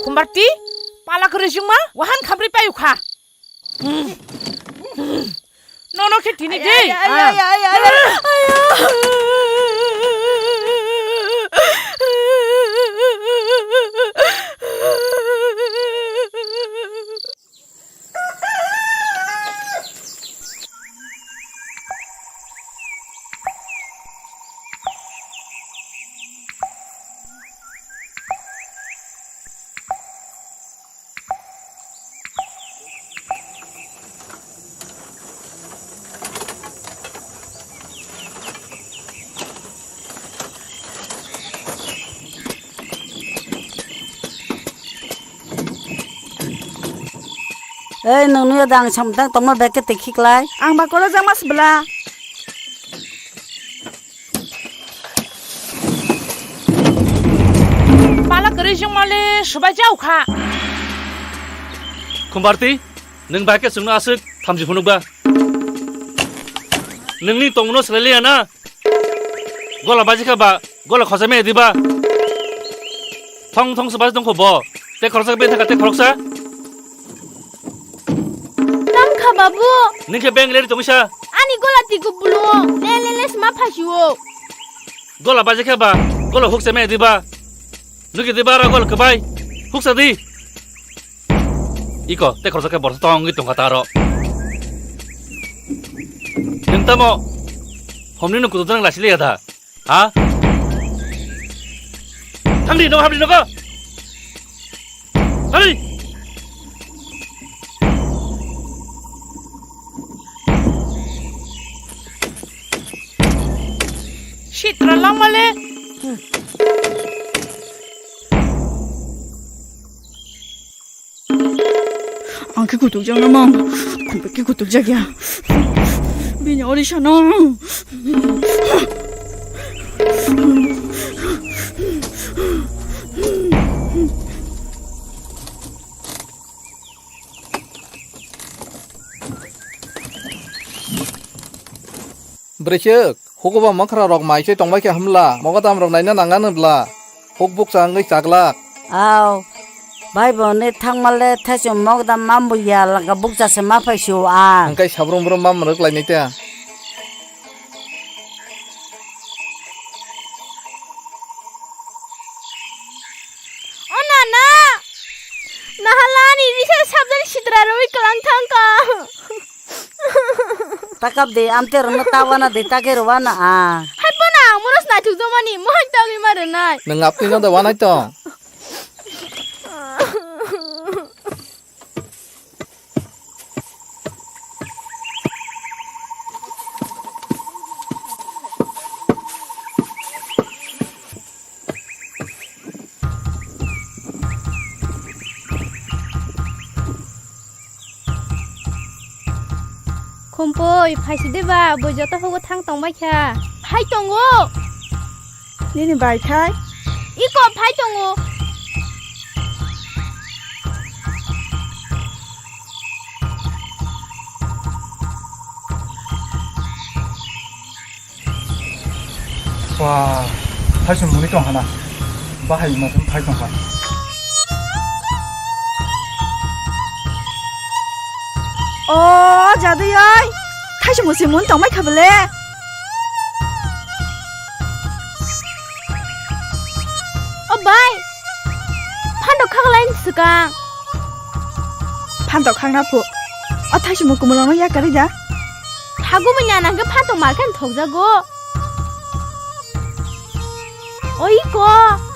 Khumbarti, pala kwrwi chwngma, wahan khamri payu kha. Nono khe tini de. Ay, ay, ay, ay, ay, ay. Ei, nungni o dang samtang tongma bag ke tikhi klai. Ang ba kolo jang mas bela. Pala kwrwi jwngmale subai jaukha. Khumbarti, nwng bai khe chwngno aswk thamchi phunukba. Nwngni tongmano swlailiya na? Gola baji kha ba, gola khosai maya diba? Thong thong se baji tongkho bo. Te khoroksa beng thaka te khoroksa. Tam kha babu. Ningkhe beng leri tongisa. Ani gola tiku bulu. Le le le sma phasiwo. Gola baji kha ba, gola hukse me diba. Nugi diba ro gola kwbai. Huksa di. Iko, te khoroksa khe borsa tong wngwi tongkha ta aro. Nwng tamo? Homni no kudu tang lasili ya da. Ha? Thangdi no habdi no ko. Dali! Sitra langmale. Ang khe kutuk jak na mang. Khumbai khe kutuk jak ya. Bini ori sano. Bwrwichwk, hukuba mwkhra rok mai se tongbai khe hamla, mogodam rok naina nang anw bla, huk bukcha wngwi chaglak. Aw, bai bo ne thangmale thaichung mogodam mambo ya laka bukcha se ma phai sio ang. Hwnkhe sabrum brum mam rwk lainai ta. O nana, nahalani risa sabjani sitra rwi kwlang thangkha. Takap de, amte rwno ta wana de, take rw wana a. Hai phano ang mono snaichuk jomani, mohai tagwi ma rwnai. Nwng apni no da wanai tong. Khumpui, phaisidi ba, bui joto hugo thang tongbai kha. Phai tongo. Nini bai khai? Iko phai tongo. Ba, thaisung muni tong hana. Bahai ma phai tong kha. O jadui oi, thaisung se mun tong mai kha bele. O bai, phando khaklai swkang. Phando khakna phu. O thaisung kumulong no yakarwi da. Hagumui nana hwnkhe phantok mar khe thokjago. Oi ko,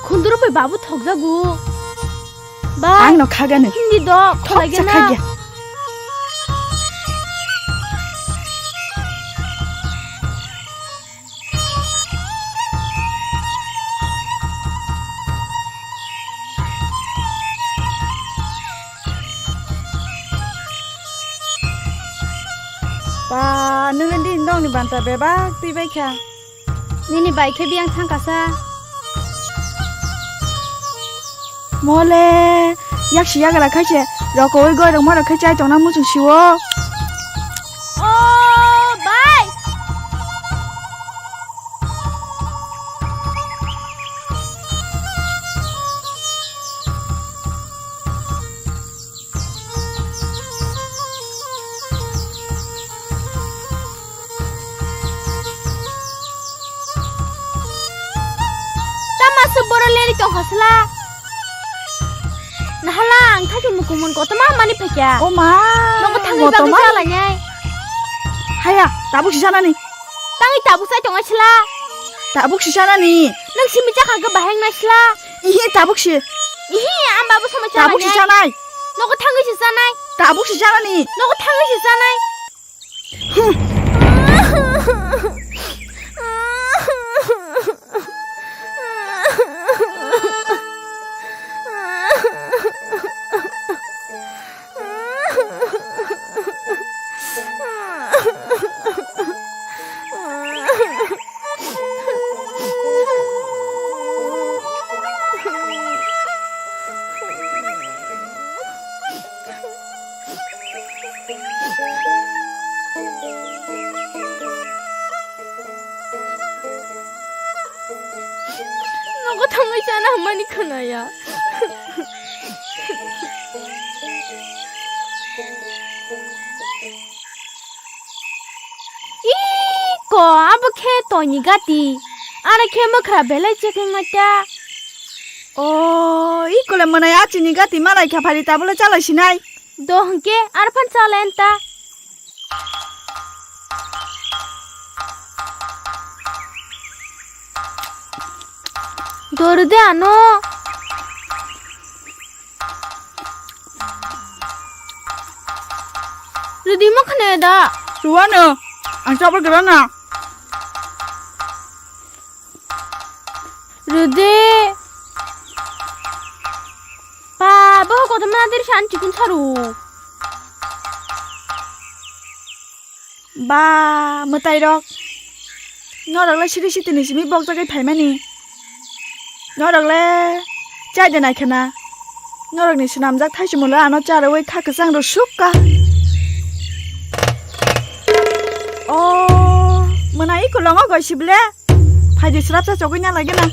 khunduru bai babu thokjago. Bai, ang no khagano. Hindi do, thok kholai cha gana. Khagya. Ba, nungni di nongni banta bebak twi bai kha. Nini bai khe biyang thang kasa. Mole, yaksi yagra khai se, rokoi goi rok ma rok khai chai tongna muchung siwo. O, bai. Tama se boro leri tong khasla. Nahala ang thaki mukumun kotoma mani phekya. O ma, nogo thangwi bagwi kotoma? Salainai. Haya, tabuk si sanani. Tangwi tabuk sai tong sla. Tabuk si sanani. Nang simi chakha ga baheng na sla. Ihi tabuk si. Ihi, ang babu sama tabuk si sanai. Nogo thangwi si sanai. Tabuk si sanani. Nogo thangwi si sanai. Nogo thangwi chana hwnmani khwnaya. Iko, abo khe toini gati. Ano khe mwkhra belai cheknai ta. O, iko le mwnai a chini gati malai kha phari tabole chalai sinai. Do hwnkhe arphan chalai anta. Doru de ano. Rwdi ma khna da. Rwano. Ang chapal gra na. Rwdi. Ba, bo kotor ma dir san chikun saru. Ba, mwtai rok. Norok le siri sitini simi bokjagwi phaimani. Norok le chai de nai khna. Norok ni swnamjak thaichumung le ano charwi kha kwchang rw suk ka. O, mwnai kolongo goi sible. Phaidi srapsa chogwi na lagi na.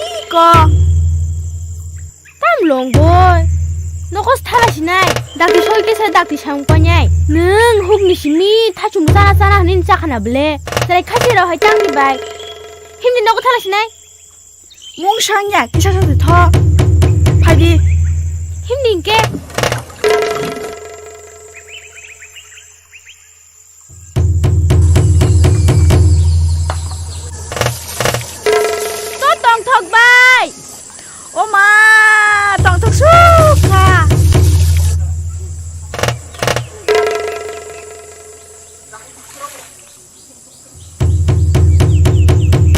Iko. Tam long boy. Nokos thala sinai. Dakti soi kesa dakti sang panai. Nung huk ni simi thachum chana chana hwnwi cha khana ble. Chai khasi rok hai tang ni bai. Himni nogo thala sinai. Mung sangya kisa sa tho. Phaidi. Himni ke. To tongthok bai. O ma, tongthok sukha.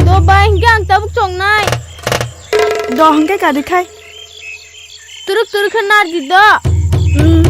Do bai, hingke ang tabuk chongnai. Do hingke kadi khai. Turuk turuk khe nardi do. Hmm.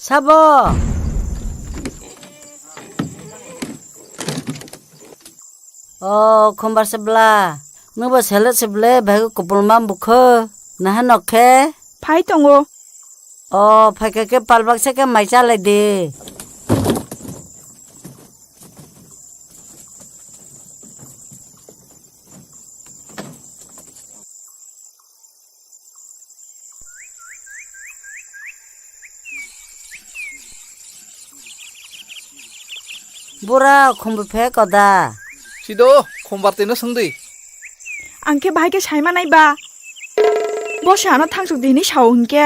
Sabo. O, khumbar se bla. Nwng bo selek se ble, bhai kupulma bukho. Naha nok khe? Phai tongo. O, phaikha khe palbak se khe mai chalai di. Bura khumbu phe koda. Sido, khumbar tino swngdi. Ang khe bahai khe saima nai ba. Bo se ano thangsuk di hinwi sao hinkhe.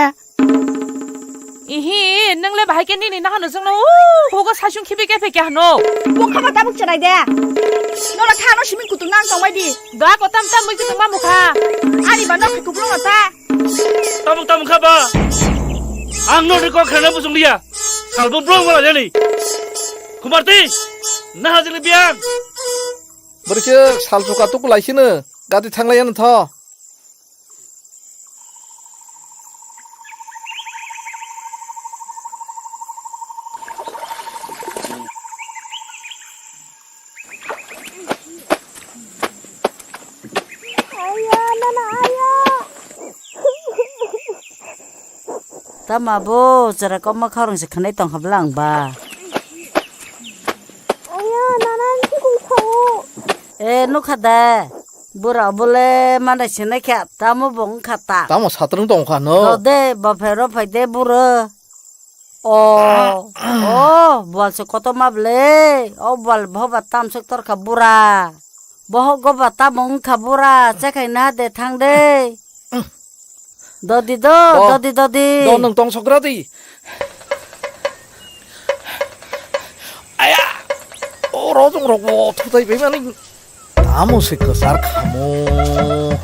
Ihi, nwng le bahai khe nini nahano chwngno, uh, hugo saichung khibi khe phekya hano. Bo khama tabuk chwrai de. Nora kha ano simi kutung nang tongbai di. Da ko tam tam mui kutung ma mukha. Ani ba nok kuplung no ta. Tabuk tabuk kha ba. Ang no kok khana busung liya. Salbo blong wala jani. Kumarti, naha jili biang. Bwrwi khe sal chuka tuku lai sino, gati thanglai ano tho. Tama bo chwra kokma khorang se khwnai tongkha bwla ang ba. Aya, nana ang khe kung sao. E, nukha da. Bura bole mana sinai kha, tamo bo wngkha ta. Tamo satrung tongkha no. Rode, baphe ro phai de bura. O, o, bual se kotorma bwle. O bual bohoba tamsok torkha bura. Bohok goba tamo wngkha bura, chekhai na de thang de. Dodi do, bo, dodi, dodi. Do nwng tong sokra di. Aya! O rojong rok bo thutai bai mani. Tamo se kwchar khamo.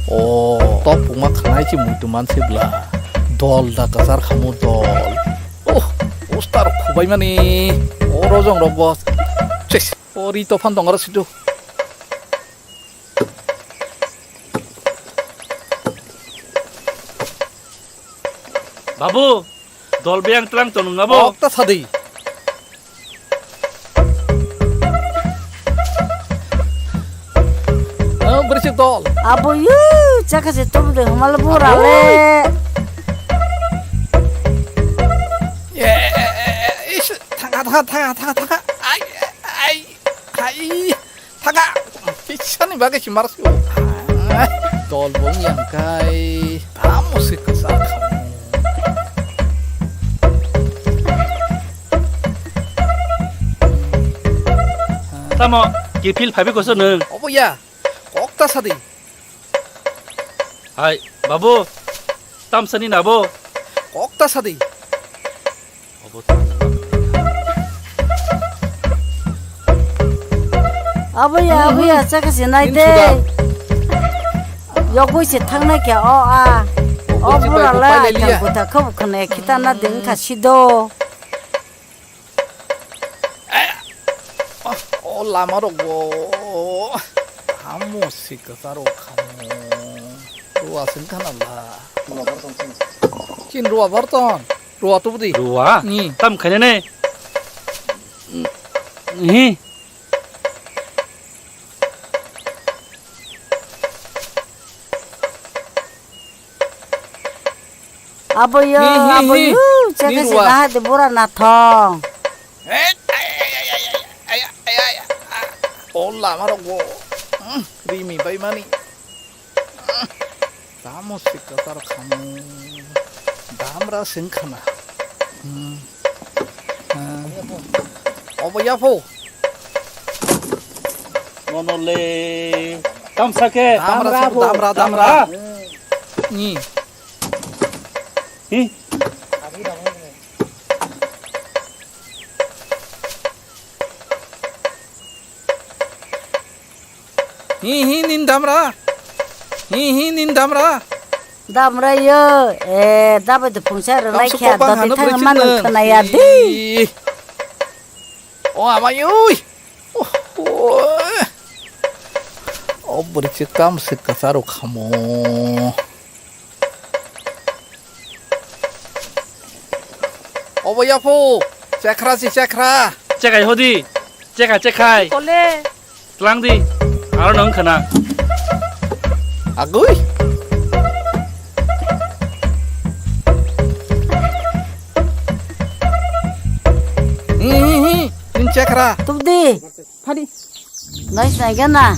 O, topungma khanai se muitu manse bla. Dol da kwchar khamu dol. Oh, poster khubai mani. O rojong rok bo. Chis. O ri tophan dong aro situ. Babu, dol biyang tlang tongo nabo. Okta sadi. Oh, bersih dol. Abo yu, chaka se tum de mal bura le. Ye, ish, thanga, thanga, thanga, thanga, thanga. Ai, ai, ai. Thanga. Kisani bagwi si mar. Dol bong yang kai. Tamo se kasa khamu. Tamo, kifil phabi koso nung. Obo ya. Kok ta sadi. Hai, babu. Tamsani nabo. Kok ta sadi. Abo ya, abo ya, chaka se nai de. Yogwi se thangnai khe o a. O bura la ai thang kuta khabu khane khita na ding kha sido. O lama rok bo. Hamo se kwcharo khamo. Ruwa sing khana la. Chin ruwa barton. Ruwa tubudi. Ruwa? Ni. Tam khainane. Hi. Abo yo, hi, hi, abo hi. Yu, chaka se ruwa. Daha de bura na thong. Hey, ay, ay, ay. O lama rok bo. Hmm, rimi bai mani. Tamo se kwchar khamu. Damra sing khana. Hmm. Ah. Obo yapho. Mono le. Tamsa khe. Damra, damra, damra. Ni. Hi. Hi, hi, nin damra. Hi, hi, nin damra. Damra yo. Eh, dabai de phungsa rwnai khe doti thang manung khwnaya di. O amai oi. O bwrwi se kam se kwcharo khamo. Obo yapho, chekra si chekra. Chekai hodi, cheka chekai. Kole. Tlang di, aro nang khana. Agui. Hi, hi, hi, nin chekra. Tuk di. Phadi. Nai sinai gana.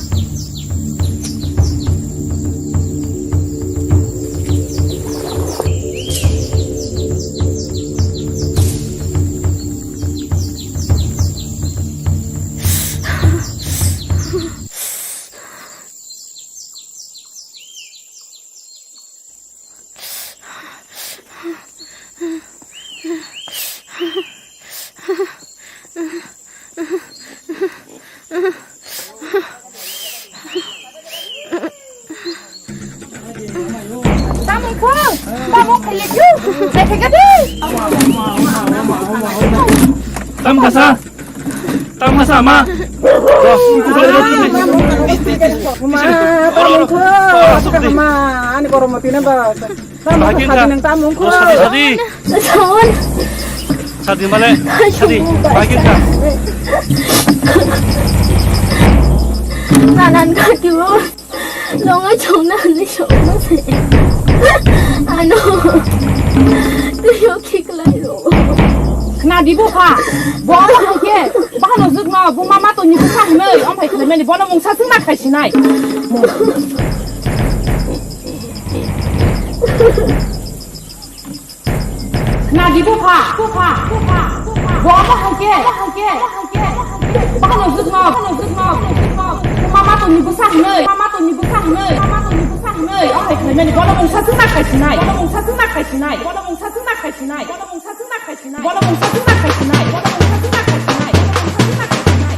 Tamung kho, tamung khailekyo, naikhaikha di. Tam kasa. Tamo sama. Ma, tamung kho, ma, ani kormo pina ba. Tamung kho, sadi nang tamung kho. Sadi, sadi. Sadi male, sadi. Bagin ka. Nanan ka kibo. Nongo chongna hinwi chongma se. Ano. Twiyo khiklai ro. Khna di bupha. Bo abo hai khe. Bahano jwkno buma matoni bwsa hinwi. Amphai khlaimani bono mungsa swngna khaisinai. Khna di bupha, bupha, bupha, bupha. Bo abo hai khe, abo hai khe, abo hai khe, abo hai khe. Bahano jwkno, bahano jwkno, jwkno. Mama tongni bwsa hinwi, mama tongni bwsa hinwi, mama tongni bwsa hinwi. Abo hai khlaimani bono mungsa swngna khaisinai, bono mungsa swngna khaisinai, bono mungsa swngna khaisinai, bono mungsa swngna khaisinai, bono mungsa swngna khaisinai, bono mungsa swngna khaisinai, bono mungsa swngna khaisinai.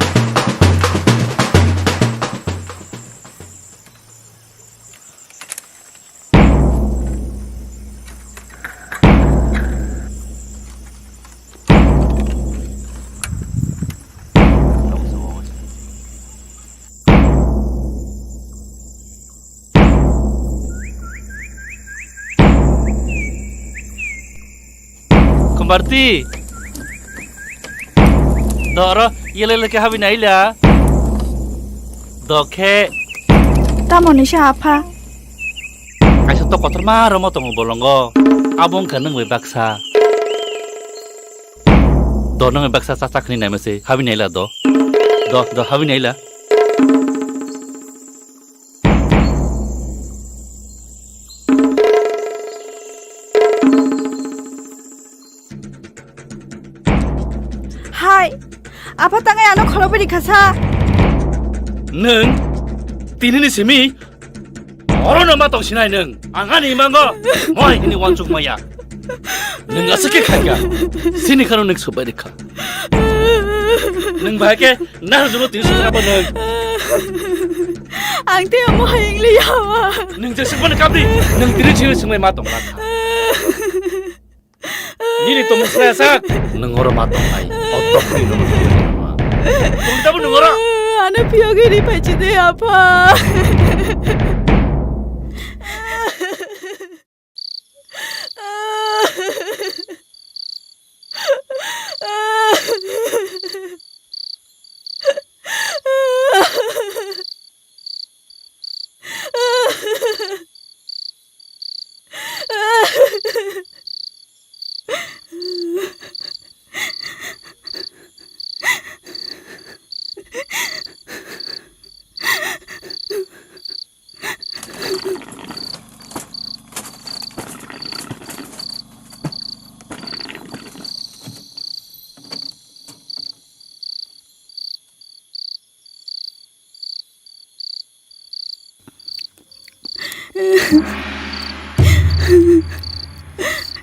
Parti. Do oro yele leke habi naila. Do khe. Tamo ni sa apha? Kaisa to kotor ma romo tongo bolongo. Abo wngkha nwng bai baksa. Do nwng bai baksa cha cha khni naima se habi naila do. Do do habi naila. Hai, apha tangai ano khorokbini khasa. Nwng tinini simi orono ma tong sinai nwng. Ang ani mango moi hini wansuk maya. Nwng aswk khe khaika. Sini khano nwng subai rikha. Nwng bahai khe nahar juno tini sukha bo nwng. Ang tei omo hai wng liya. Nwng je sukmani kapri nwng tini sini sungmai ma tong lakha. Nini tongmung saya sak. Nwng oro ma tongnai. O tokni rok. Tong tabo nwng oro. Ano piyok ini pachi de apa.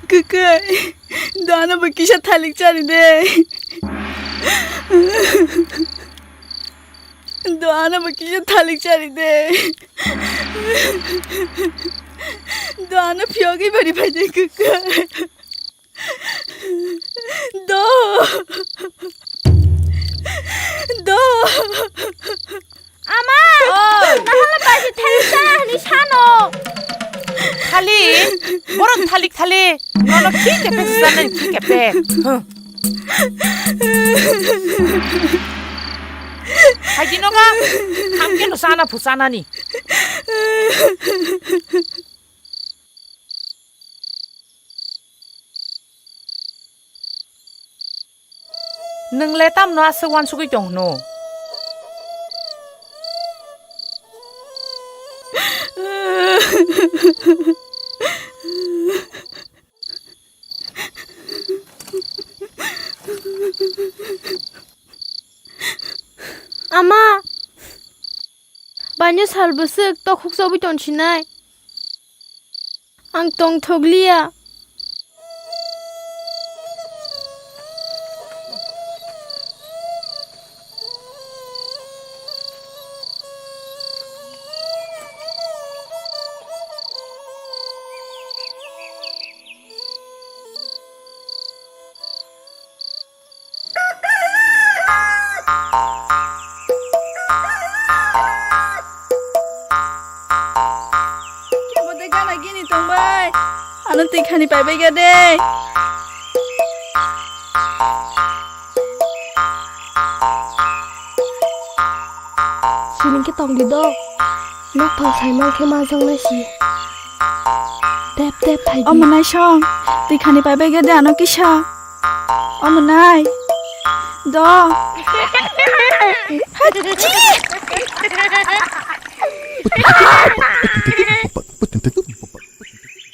Kwkai, dano bo kisa thalik chari de. Dano bo kisa thalik chari de. Dano phiyogwi bari phai de, kwkai. Do. Do. Ama! Oi! Nahala baji thalik ta hini sano. Thalik? Borok thalik thalik. Nono khi kepek sana khi kepek. Huh. Haji noga hamke no sana phusana ni. Nwng le tamno aswk uansugwi tong hwno? Ama, baino sal bwswk tokhuk chobwi tong sinai. Ang tongthok liya. Kebo de gana gini tongbai. Ano twi khani paibai ga de. Sining khe tong di do. Nok phang sai man khe ma jang nai si. Tep tep phai di. Omo nai song. Twi khani paibai ga de ano kisa. Omo nai. Do.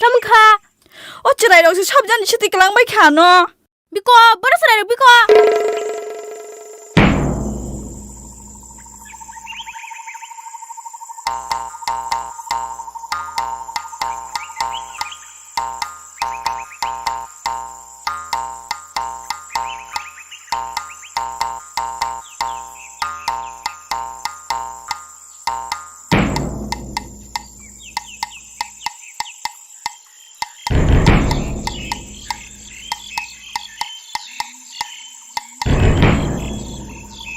Tamo kha. O chwrai rok se sob jani siti kwlang bai kha no. Biko, boro chwrai rok biko.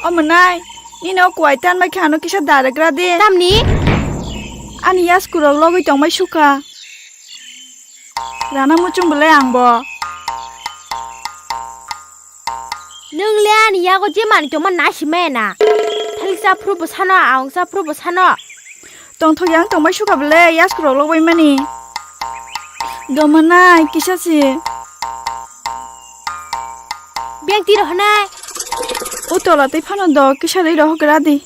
O mwnai, nini o kuwai tanbai khe ano kisa daragra de. Tamni? Ani yasku rok logwi tongbai sukha. Rana muchung belai ang bo. Ani yago je manwi tongma nai si maya na. Thalik cha phuru bwsano, aung cha phuru bwsano. Tongthok yang tongbai sukha bwle, yasku rok lok bai mani. Doma nai, kisa si. Beng tiro hwnai. O tola tei phano do, kisa dei rohok gra di.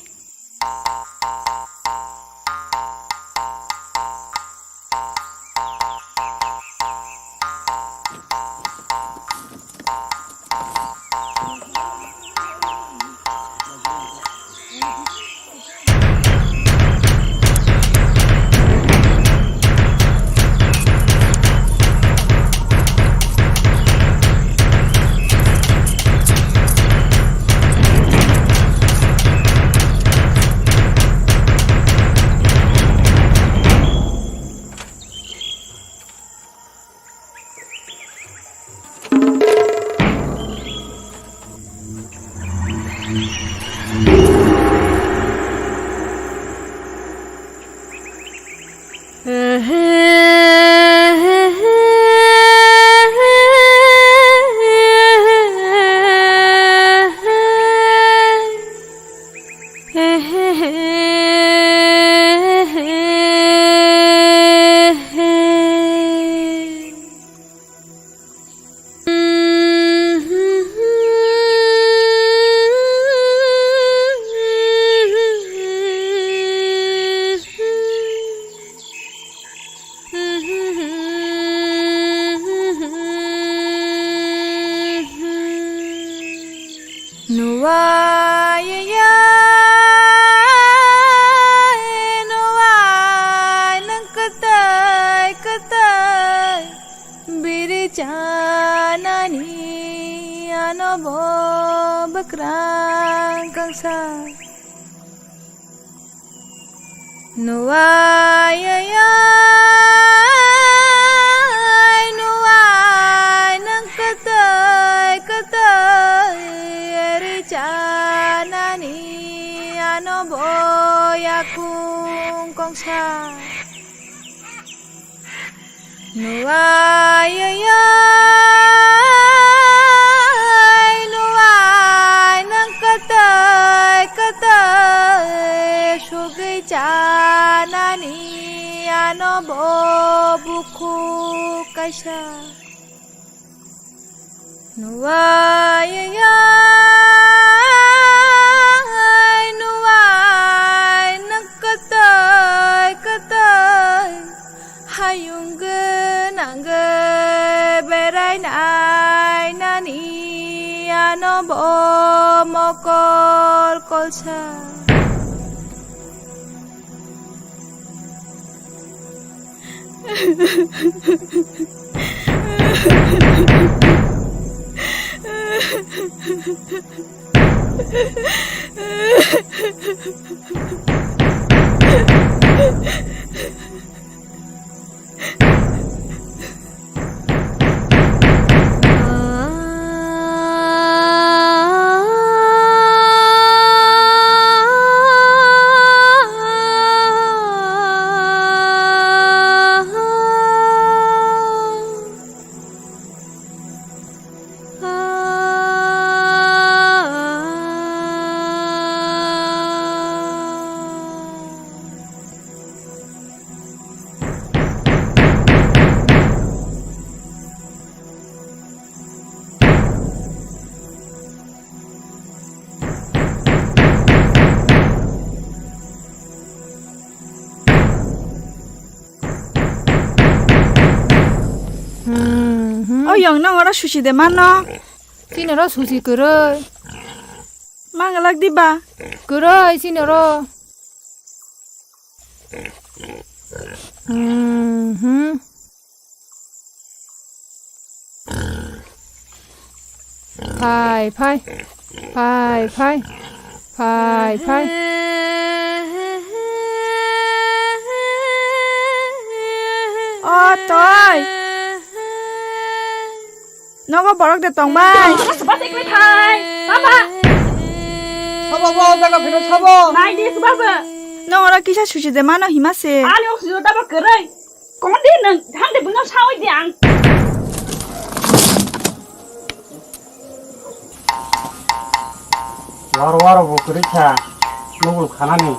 Nuwai ya, nuwai nwng kwtai kwtai biri chanani ano bo bwkrang kangsa. Nuwai, nuwai, nwng kwtai, kwtai, ri chanani ano bo yakung kongsa. Nuwai, nuwai, nwng kwtai, kwtai, sugwi chanani ano bo bukhuk kaisa. Nuwai, nuwai, nwng kwtai, kwtai, hayung gwnang berai nai nani ano bo mokol kolsa. Hmm, hmm. O yong nang oro susi de mano. Chini oro susi kwrwi. Mangalak diba? Kwrwi chini oro. Hmm, hmm. Phai, phai. Phai, phai. Phai, phai. O, toi. Nogo borok de tong bai. Sabo, bo, jaga phiro sabo. Nai di, sabo. Nong oro kisa susi de mano hima se. Ani oxygen tabo kwrwi. Kondi nwng thang de bwno sawi di ang. Aro waro bo kwrwi kha, nugul khanani.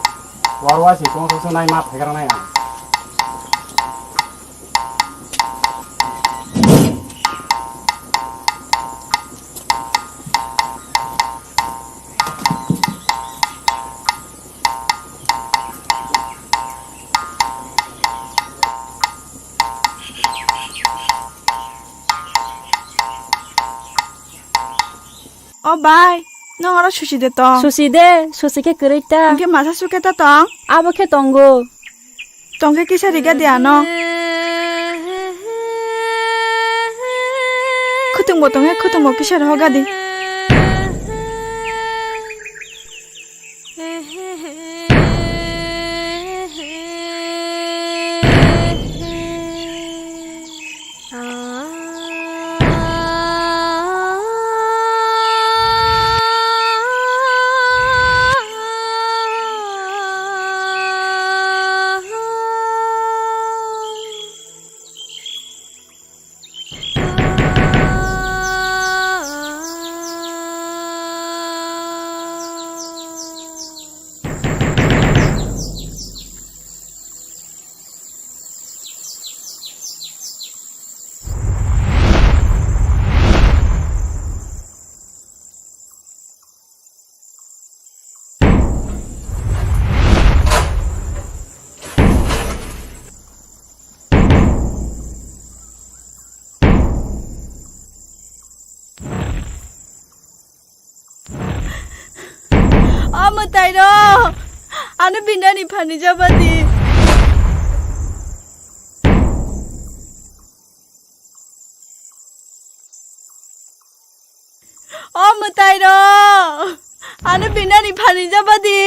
Waro wasi tong tong nai ma phaikra nai ang. O bai, nwng oro susi de tong? Susi de, susi khe kwrwi ta. Hwnkhe masa sukhe ta tong? Abo khe tongo. Tongkhe kisa riga di ano. Khutungbo tongkhe khutungbo kisa rohoga di. O mwtai rok, ano binani phani jabadi. O mwtai rok, ano binani phani jabadi.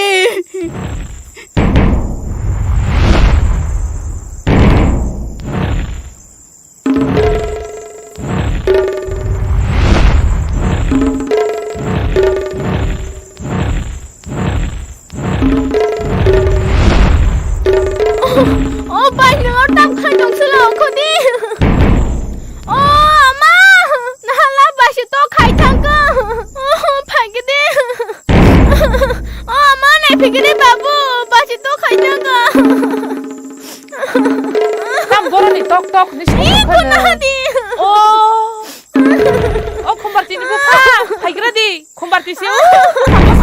O bai, nwng tam khai tong sila ongkhodi. O ama, nahala baisi to khai thangkha. O phaikhe de. O ama, nai phaikhe de babu, baisi to khai thangkha. Tam boroni tok tok ni song. Ih, khuna di. O. O khumbar tini bupha, phaigra di. Khumbar tisi o.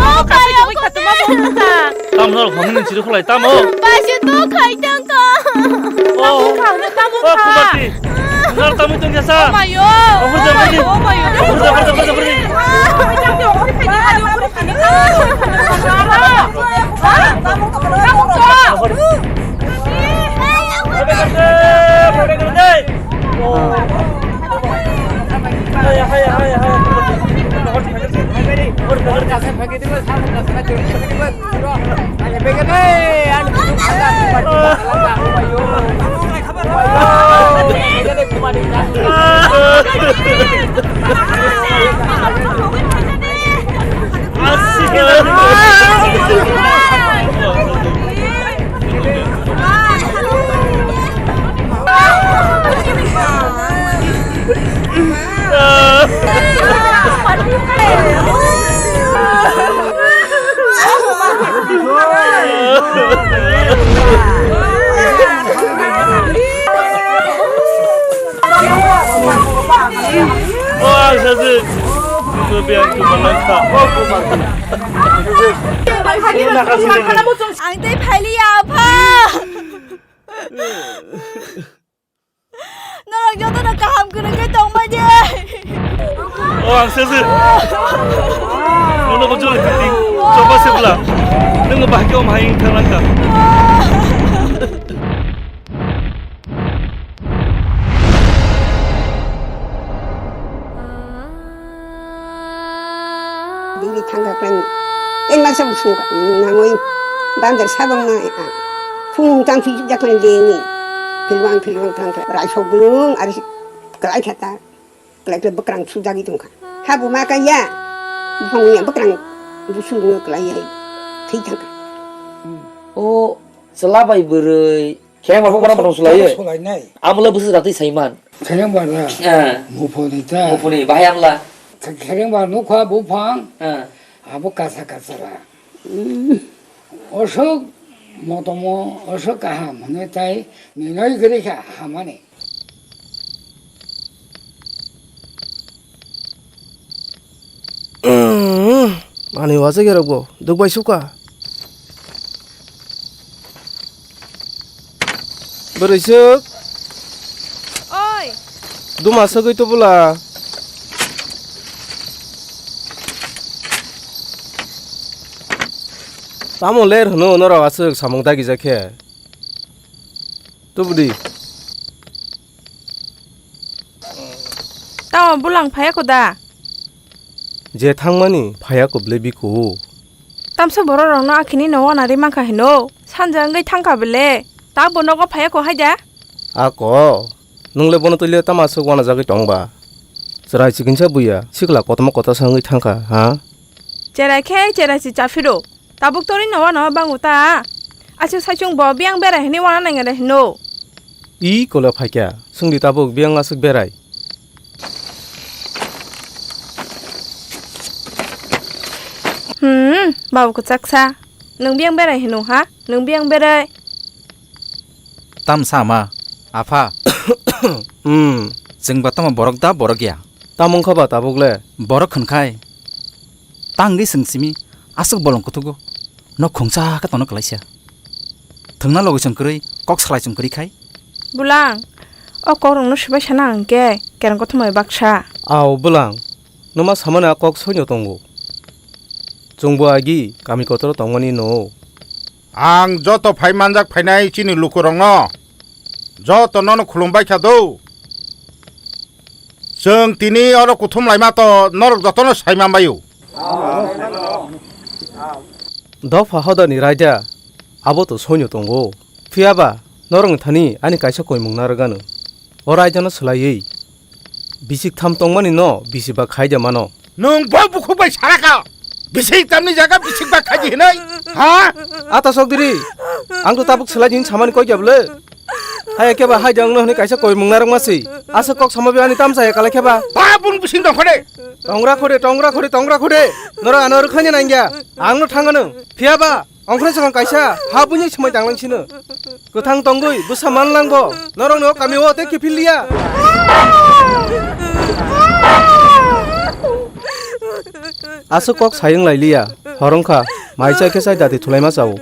O, khapai khapai khatuma bo ta. Tam norok hamni chiri khulai tam o. Baisi to khai thangkha. O. Tam o kha, tam o kha. O khumbar ti. Nor tam o tong jasa. O mayo. O khurja khurja. O mayo. Khurja khurja khurja khurja. O ang sajik. Nungno biyang tuma nangkha. Ang tei phailiya, apha. Norok jotono kaham kwrwngwi tongmani. O ang sese. Nono ko jole piting. Choba sebla. Nung bahai ko mahai thang langka. Bini thangkha khlai tei masa bo sung nangwi bandar sabang na phung tang phi jak khlai leni philwang philwang thang khlai raisok blung ari kwlai kha ta kwlai khe bwkrang sujagwi tongkha ha bo ma kaiya buphang ya bwkrang busu no kwlai ya thwi thangkha. O chwla bai bwrwi. Khereng bar phano bwrang bwrang sulai. Sulai nai. Amla bwswk ratwi saiman. Khereng bar na. Eh. Muphuni ta. Muphuni bahai amla. Khereng bar nukha buphang. Eh. Abo kasa kasa ra. Osok motomo, osok kaham hwnwi tai ninoi kwrwi kha hamani. Ani wajakrokbo dukbai suka. Bwrwi swk. Oi. Duma swgwi tubula. Tamo ler hwno norok aswk samung dagijak khe? Tubudi. Tamo bulang phaiya ko da? Je thangmani phaiya ko bwle biko. Tamsa borok rokno akhini no wana ri mankha hino. Sanja wngwi thangkha bwle. Ta bo nogo phaiya ko hai da? Ako, nwngle bono twile tama aswk wana jagwi tong ba? Chwrai chikinsa buya, sikla kotorma kotorsa wngwi thangkha, ha? Cherai khe cherai si chaphiro. Tabuk tori no wana bango ta. Aswk saichung bo biyang berai hini wana nangya de hino. I kole phaikya, swngdi tabuk biyang aswk berai. Hmm, babu kwchaksa. Nwng biyang berai hino ha? Nwng biyang berai. Tam sama, apha. Hmm. Chwng ba tamo borok da borok ya? Tamo wngkha ba tabuk le? Borok hwnkhai. Tangwi swng simi aswk bolong kuthugo. No khungsa khe tono kwlaisa. Thwngna logwi chwng kwrwi, kok salai chwng kwrwi khai. Bulang, o kokrokno swbai sana hwnkhe kereng kothomai baksa. Ao bulang, nwma samani a kok soino tongo. Chwngbo agi kami kotoro tongmani no. Ang joto phai manjak phainai chini lukurokno, joto nono khulumbai kha do. Chwng tini oro kuthum laima to norok jotono sai manbaio. Dopha hodani raida abo to soino tongo. Phiya ba norokni thani ani kaisa koimung narwk ano. O raidano swlaiwi bisik tham tongmani no bisi ba khai de mano. Nwng bo bukhuk bai sara kha. Bisik tamni jaga bisik ba khai di hinoi. Ha? Ata sok diri. Ang to tabuk swlai din samani koi kya bwle. Hai khe ba hai de ang no hwnwi kaisa koimung narwk ma si. Asa kok sama bi ani tamsa ya kala khe ba. Ba bung bising dong khode. Tongra khode, tongra khode, tongra khode. Norok ano rwkhanya nangya. Ang no thangano. Phiya ba. Ongkhorwi swkang kaisa ha buini swmai tanglang sino. Kwthang tongwi bwsa manlangbo norokni o kami o tei kiphil liya. Aswk kok sayung lai liya. Hor wngkha, mai chai khe chai dati thulaima chao.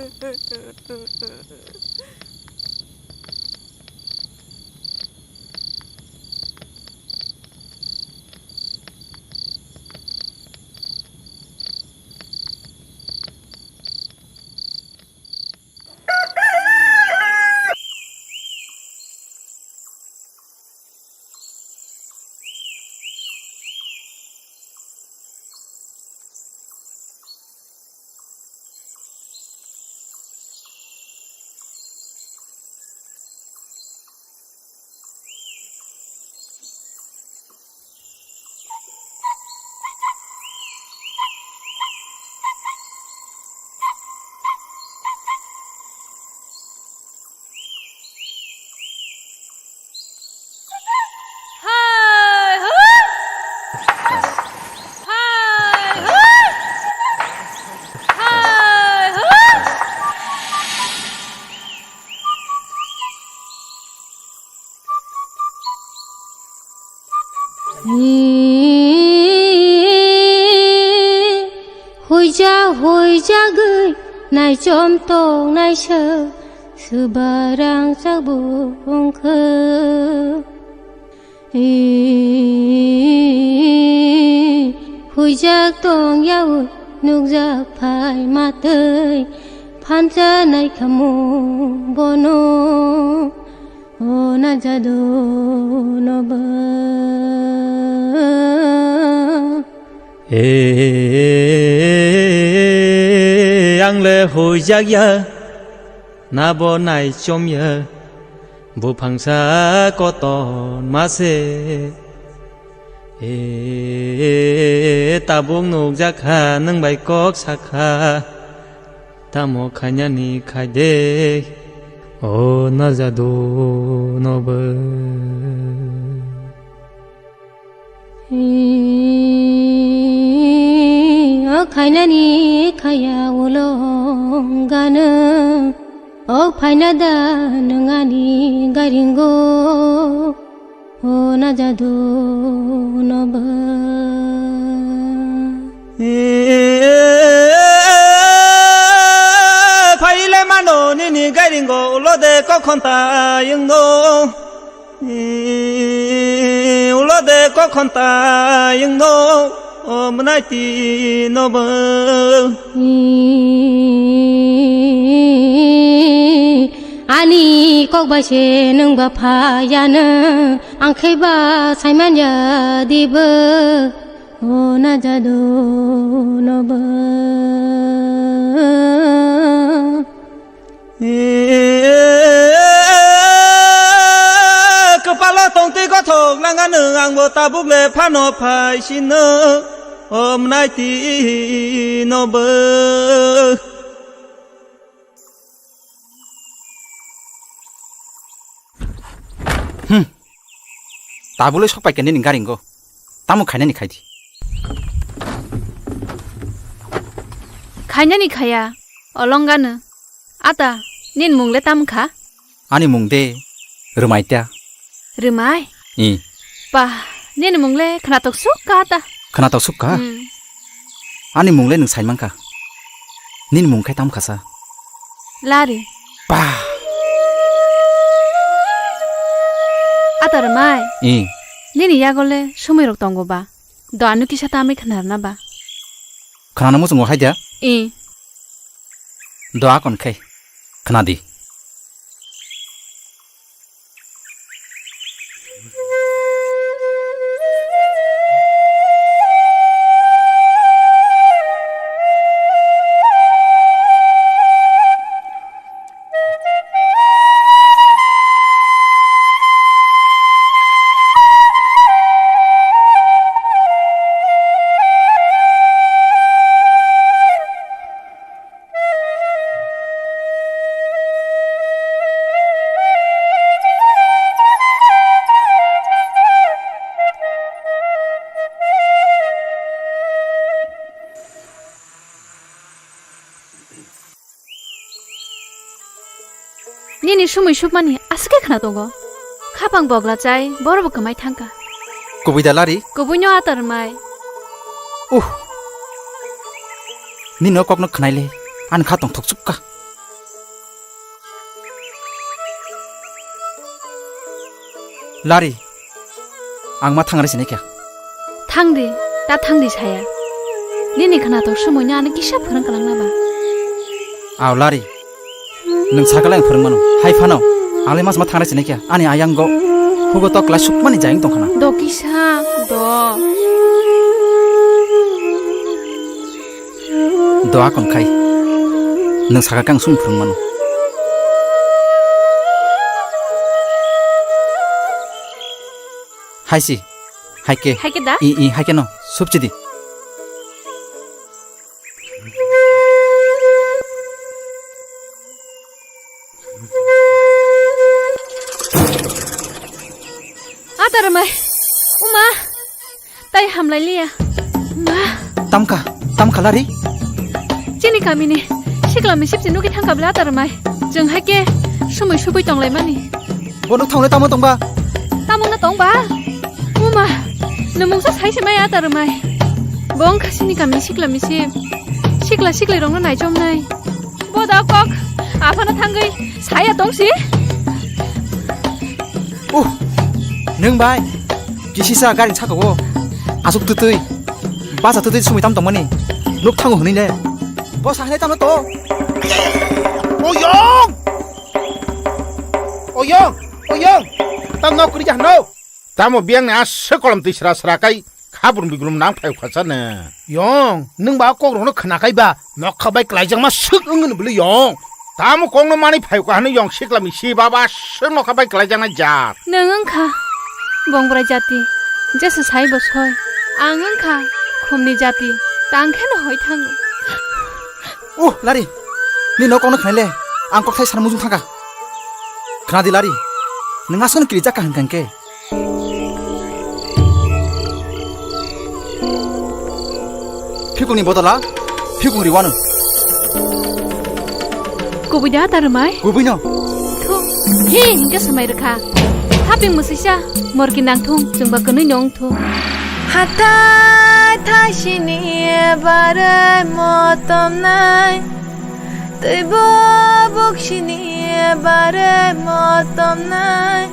Hai, hu! Hai, hu! Hai, hu! Huija huijagwi naichom tong naisa, swbarang chakbung khe. Huijak tong yaui nukjak phai matwi, phansa naikhamu bono. O na jadu no ba. E, ang le huijak ya, na bo naichom ya, buphangsa koton mase. E, tabuk nukjak kha, nwng bai kok sakha. Tamo khainani khaide, o na jadu no ba. Khainani khaya ulo gana, o phaina da nwng ani garingo, o na jadu no ba. Phaile mano nini garingo ulo de kokhonta yungno. Ulo de kokhonta yungno, o mwnai twi no bo. Ani kok bai se nwng ba phayana, ang khe ba saiman ya di bo, o na jadu no bo. Kwpalo tongtwi gothok nangano, angbo tabuk le phano phai sino, o mwnai twi no bo. Hmm. Tabule sok pai khe nini garingo. Tamo khainani khai di. Khainani khaya, olongano. Ata, nini mung le tamo kha? Ani mung de Rwmai ta. Rwmai? I. Pa, nini mung le khwnatok suk kha ta. Khwnatok suk kha? Hmm. Ani mung le nwng sai man kha. Nini mung khai tamo kha sa? Lari. Pa. Ata Rwmai. I. Nini yago le somoi rok tongo ba? Do ano kisa tamwi khwnarna ba? Khwnana muchungo hai da? I. Do akon khai. Khwna di. Nini sumui sukmani aswk khe khwna tongo. Khapang bogla chai, borok bo kwmai thangkha. Kubui da Lari? Kubui no atar mai. Uh. Nini o kokno khwnai le, ani kha tongthok chukka. Lari, ang ma thangre sini kya? Thangdi, ta thangdi saya. Nini khwnatok sumui no ano kisa phwrwng kwlangna ba? Aw Lari, nwng sakala ang phwrwng mano. Hai phano, ang le mas ma thangre sini kya? Ani ayang go, hugo tok lai sukmani jayang tongkhana. Do kisa, do. Doa kon khai. Nwng saka khe ang sumui phwrwng mano. Hai si. Hai khe. Hai khe da? I, i, hai khe no. Supchi di. Atar mai. Uma. Tai hamlai liya. Ma. Tamkha, tamkha Lari? Chini kamini sikla misip si nugi thangkha bla atar mai. Jeng hai khe sumui subui tonglai mani. Bo nuk thangle tamo tongba? Tamo na tongba? Uma. Numung sa sai se mai atar mai. Bong khasini kami sikla misip. Sikla sikli rongno naichom nai. Boda kok, aphano thangwi saya tongsi. Uh, nwng bai kisisa gari saka o asuk twtwi, basa twtwi sumui tam tongmani nuk thango hwnwi ne. Bo sahnai tamno to. Oyong! Oyong! Oyong! Tamno kuri jahno? Tamo biyang ni aswk kolom twi sra sra kai khabrum bigrum nang phai khasa ne. Yong, nwng ba kok rokno khna kai ba nokha bai klai jang ma swk wng ni bwlwi yong. Tamo kok no mani phai kha hwnwi yong sikla mi si baba aswk nokha bai klai jang na jar. Nwng wng kha bongbrai jati, jesa sai bo soi. Ang wng kha khumni jati, tang khe no hoi thango. Uh, Lari, ni nok kok no khnai le, ang kok thai sana mujung thang kha. Khna di Lari, nwng aswk no kiri jak kha hwn kha hwn khe. Phikuni bodola Phikung riwano. Kubui da ta rwmai? Kubui no. Thu, hi, hinkhe swmai rwkha. Haping mwswisa, morki nangthung, chwngba kwnwi no wngthung. Hathai thaisini barwi motomnai, twibo buksini barwi motomnai,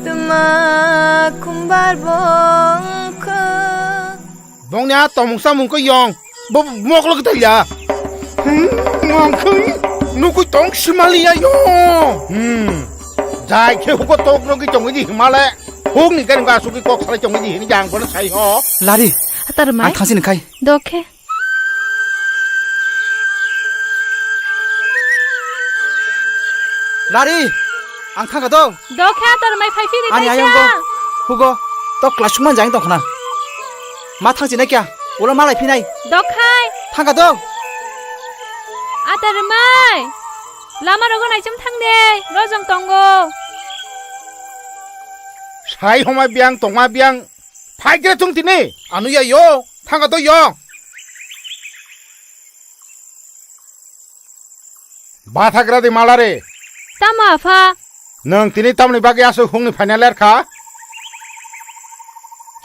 tuma khumbar bongkha. Bongni a tomung samung khe yong. Bo moklo khe taiya. Hmm, mong khe nukui tong simaliya yo. Hmm. Jai khe huko tok rogwi tongwi di himale. Hukni gani ba sugwi kok salai tongwi di hini jang bono sai ho. Lari. Atar mai. Ang thangsi nang khai. Dokhe. Lari, ang thangkha do. Dokhe atar mai phai phiri. Ani ayang go. Hugo, to class man jang tongkhna. Ma thangsi na kya? Ulo malai phinai. Dokhai. Thangkha do. Atar mai. Lama rogo naichum thang de. Rojong tongo. Sai homa biang tongma biang. Phai kre thung tini. Anu ya yo. Thangkha do yo. Bathagra di malare. Tamo apha? Nwng tini tamni bagwi aswk hungni phaina lerkha?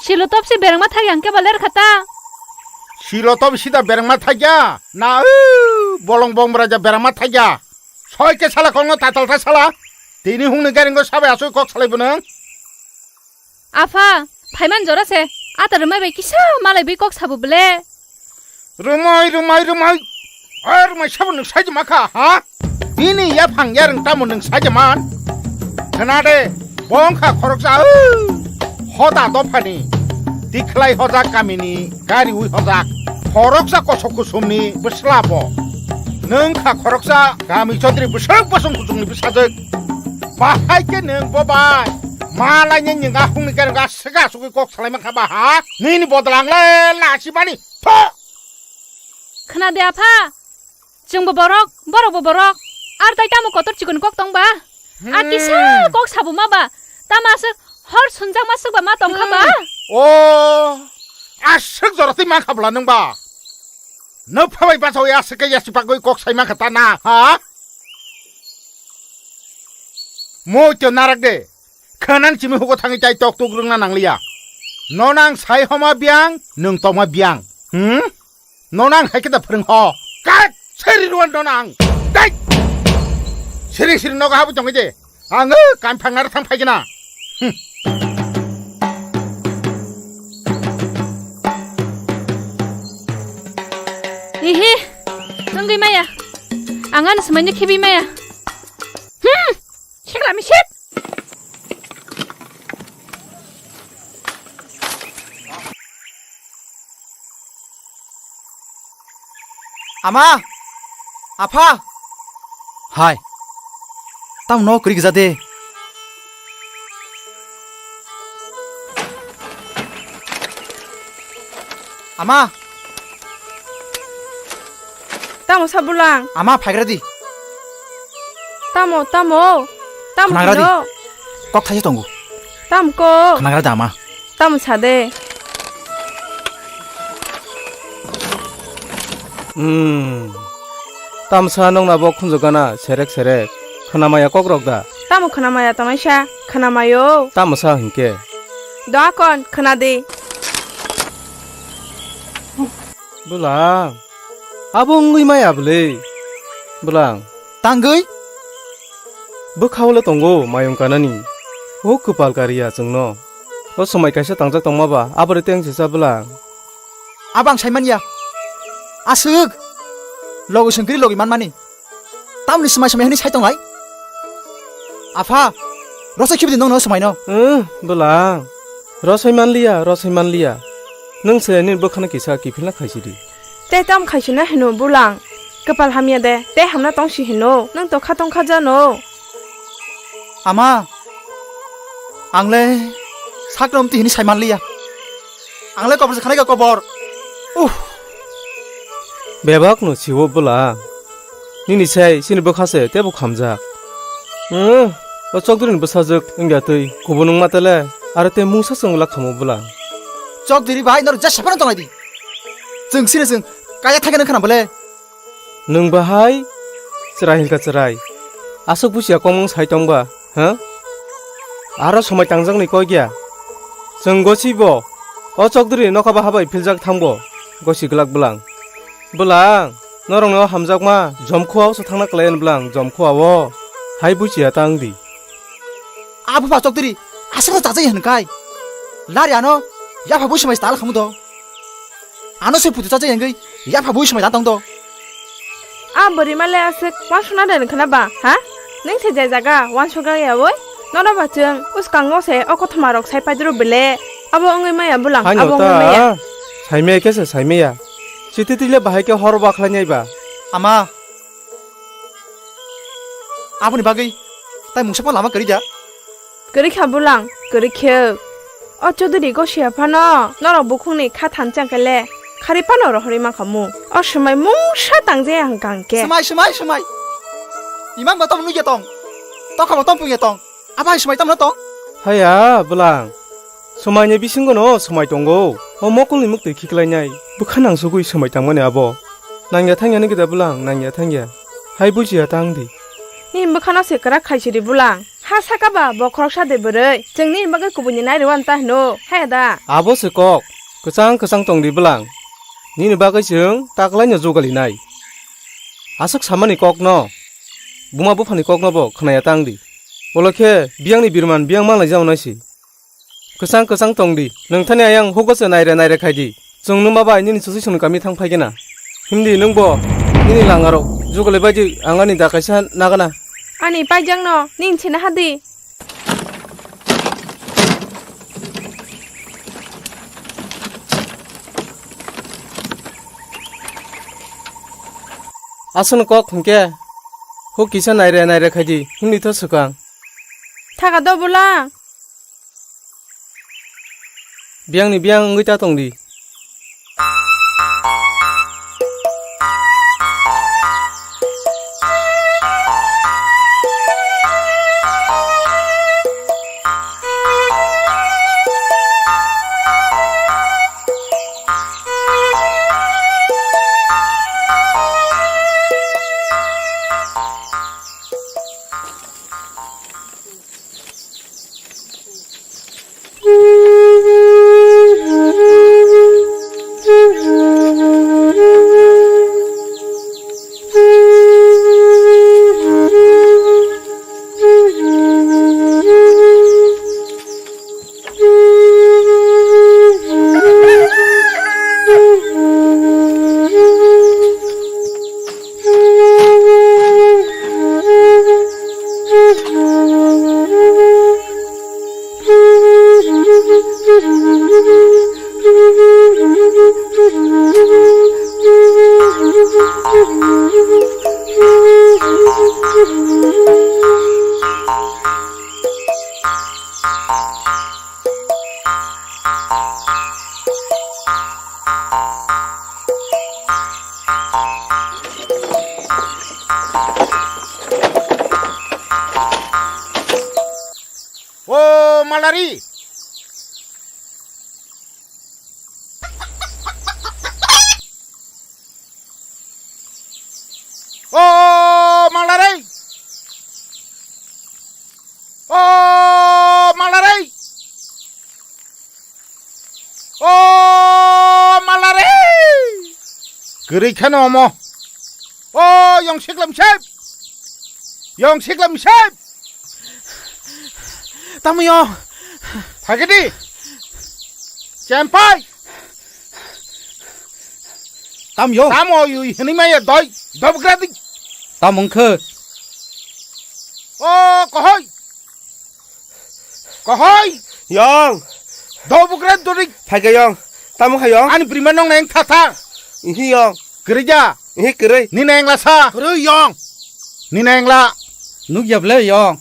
Silo topsi berengma thagi ang keba lerkha ta. Silo top sida berengma thagya. Na, u, bolong bong braja berengma thagya. Soi ke sala kongno tatal ta sala. Tini hungni garingo sabai aswk kok salai bunang. Apha, phaiman jora se, ata rwmai bai kisa malai bai kok sabo bele. Rwmai, rwmai, rwmai. Ar rwmai sabo nwng saidi makha, ha? Bini yaphang yarwng tamo nwng saidi man? Khna de, bongkha khoroksa, o, hoda dophani. Tikhlai hojak kamini, gari ui hojak. Khoroksa kosok kusumni bwsla bo. Nwng kha khoroksa kami chodri bwswk bosong kuchungni bwsajwk. Bahai khe nwng bo bai. Malai ni nwng ahung ni kereng aswk aswk kok salai mankha ba ha? Nini bodol ang le lachimani. Tho! Khna de apha. Chwng bo borok, borok bo borok. Ar tai tamo kotor chikon kok tong ba? A kisa Hmm. kok sabo ma ba? Tamo aswk hor sunjak ma swk ba ma tong kha ba? Hmm. O, aswk jora twi mankha bwla nwng ba? Nwng phabai bachawi aswk khe yasi bagwi kok sai mankha ta na, ha? Moi to narak de. Khanan chimi hugo thangwi tai tok tuk rwngna nangliya. No nang sai homa biang, nwng tongma biang. Hmm? No nang hai khe da phwrwng ho. Kat seri ruan no nang. Dai! Siri siri nogo habu tongwi de. Ang, eh, kam phang naro thang phai gana. Hmm. Ihi, tongwi maya. Ang ano semaine khibi maya. Hmm. Sikla misip. Ama! Apha! Hai. Tam no kri gija de. Ama! Tamo sa bulang? Ama, phaigra di. Tamo, tamo. Tamo khnagra di. Hino. Kok thaisa tongo. Tam ko. Khnagra da, ama. Tamo sa de. Hmm. Tamsa nongna bo khunju gana serek serek. Khnamaya kok rok da. Tamo khnamaya tongnaisa? Khnamayo. Tamo sa hinkhe? Do akon, khna di. Bwlang, abo wngwi maya bwle? Bwlang. Tangwi? Bwkhao le tongo mayung kanani. O kwpal kariya chwngno. O swmai kaisa tangjak tongma ba, aboni teng sisa bwlang. Abo ang sai manya. Aswk. Logi sengkri logi manmani. Tamni swmai swmai hwnwi sai tonglai? Apha, rosai khibidi nongno swmaino. Wng, bwlang. Rosai manliya, rosai manliya. Nwng se nini bwkhano kisa kiphilna khaisidi. Tei tam khaisina hino bwlang. Kwpal hamya de, tei hamna tongsi hino. Nwng to kha tong kha jano. Ama, ang le sakno amtwi hini sai manliya. Ang le kobor se khanai kha kobor. Uh. Bebak no siwo bwla. Nini sai sini bwkha se tebo khamjak. Hmm, o chokdri ni bwsajwk wngya twi kubun wngma tele aro te mungsa chwngla khamo bwla. Chokdri bai nor jesa phano tonglai di. Chwng sini chwng Kaya thangkhe nang khana bole. Nwng bahai chwrai hilka chwrai. Aswk busia kongmung sai tongba, ha? Aro somai tangjakni kok ya. Chwng gosibo. O chokdri nokha baha bai philjak thangbo. Gosi glak bwlang. Bwlang, norokno hamjakma jomkhua o se thangna kwlai ani bwlang, jomkhua o. Hai busia tang di. A bupha chokdri, aswkno chajai hwn kai. Lari ano, yapha bui swmai tal khamu do. Ano se putu chajai hwngwi, yapha bui swmai tal tong do. A bwrwi male aswk wansukna de khna ba, ha? Neng se je jaga wansukya oi? Nono ba chwng uskango se o kothoma rok sai paidru bele. Abo wngwi maya bwlang, Haino abo wngwi maya. Ta, saimaya khe se saimaya. Chiti tile bahai khe hor bakhlai nai ba. Ama. Aboni bagwi tai mungsa pha lama kwrwi da? Kwrwi kha bwlang, kwrwi khe. O Chaudhary Gosia phano norok bukhukni kha thansa khe le khari phano rohorwi mankha mu. O swmai mungsa tangjaya hwnkha hwnkhe. Swmai, swmai, swmai. Imang bo tamo nugya tong. Tokha bo tong pungya tong. Abo hai swmai tamo tong? Haya, bwlang. Swmaini bisingo no swmai tongo. O mokolni muktwi khiklainai. Bwkha nangsugwi swmai tangmani abo. Nangya thangya ni gida bwlang, nangya thangya. Hai bujiya tang di. Nini bwkhano se kwrak khaisiri bwlang. Ha saka ba bo khoroksa de bwrwi. Chwng nini bagwi kubuini nai rwna ta hino. Haya da. Abo se kok. Kwchang kwchang tong di bwlang. Nini bagwi chwng taklaino jugalinai. Aswk samani kokno. Buma buphani kokno bo khwnaya tang di. Olo khe biyangni birman biyang manlai jao naisi. Kwchang kwchang tong di. Nwng thani ayang hugo se naire naire khai di. Chwng nwma bai nini susi songni kami thang phai gana. Himdi nwng bo nini langarok jugalai bai di, ang ani da kaisa nagana. Ani paijak no nini sina hadi. Aswkno kok hwnkhe huk kisa naire naire khai di, himdi tho swkang. Thaga do bwla. Biyangni biyang wngwi ta tong di. O Malari! O Malari! O Malari! O Malari! Kwrwi kheno omo. O yong siklam sep. Yong siklam sep. Tamo yong. Phagidi. Chempai. Tam yong. Tamo yui hini maya doi. Dobgradi. Tam wngkhe. O kohoi. Kohoi! Yong! Do bukre duri! Phaikhe yong! Tamo kha yong? Ani bwrwi ma nong nang tha tha! Ihi yong! Kwrwi ja! Ihi kwrwi! Ni nang la sa! Kwrwi yong! Ni nang la! Nuk ya ble yong!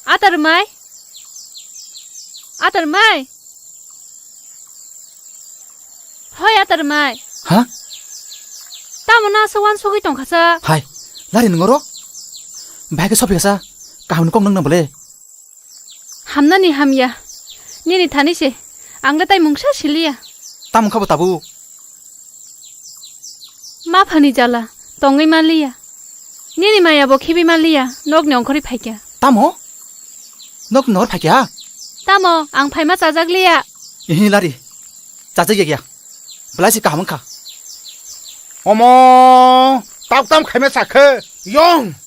Atar mai! Atar mai! Hoi, atar mai. Ha? Tamo na aswk wansugwi tongkha sa? Hai, lari nung oro? Bahai khe sophi kha sa? Kaham ni kok nung na bole? Hamnani hamya. Nini thani se. Ang le tai mungsa siliya. Tamo wngkha bo tabuk? Ma phani jala, tongwi manliya. Nini maya bo khibi manliya, nokni ongkhorwi phaikha. Tamo? Nokni nor phaikha? Tamo, ang phaima chajakliya. Ihi lari. Chajak ya ya. Belai se kaham wngkha. Omo, tabuk tam khaima sakhe. Yong.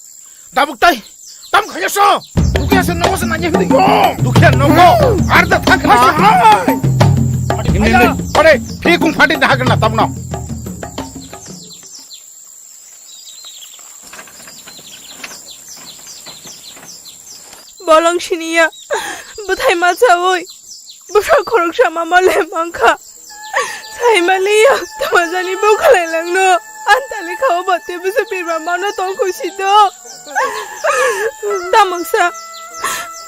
Tabuk tai. Tam khaima so. Dukhiya se nogo se nanya hindi yong. Dukhiya nogo. Arda thang kha. Hai. Hindi, hindi. Ore, phi kung phati dah kena tabno. Bolong siniya, bwthai machawi, bwsa khoroksa mama le mankha. Saimaliya, twmajani bwkhalai langno. Antali khao bate bwsa pirma mano tongkhu sito. Tamoksa,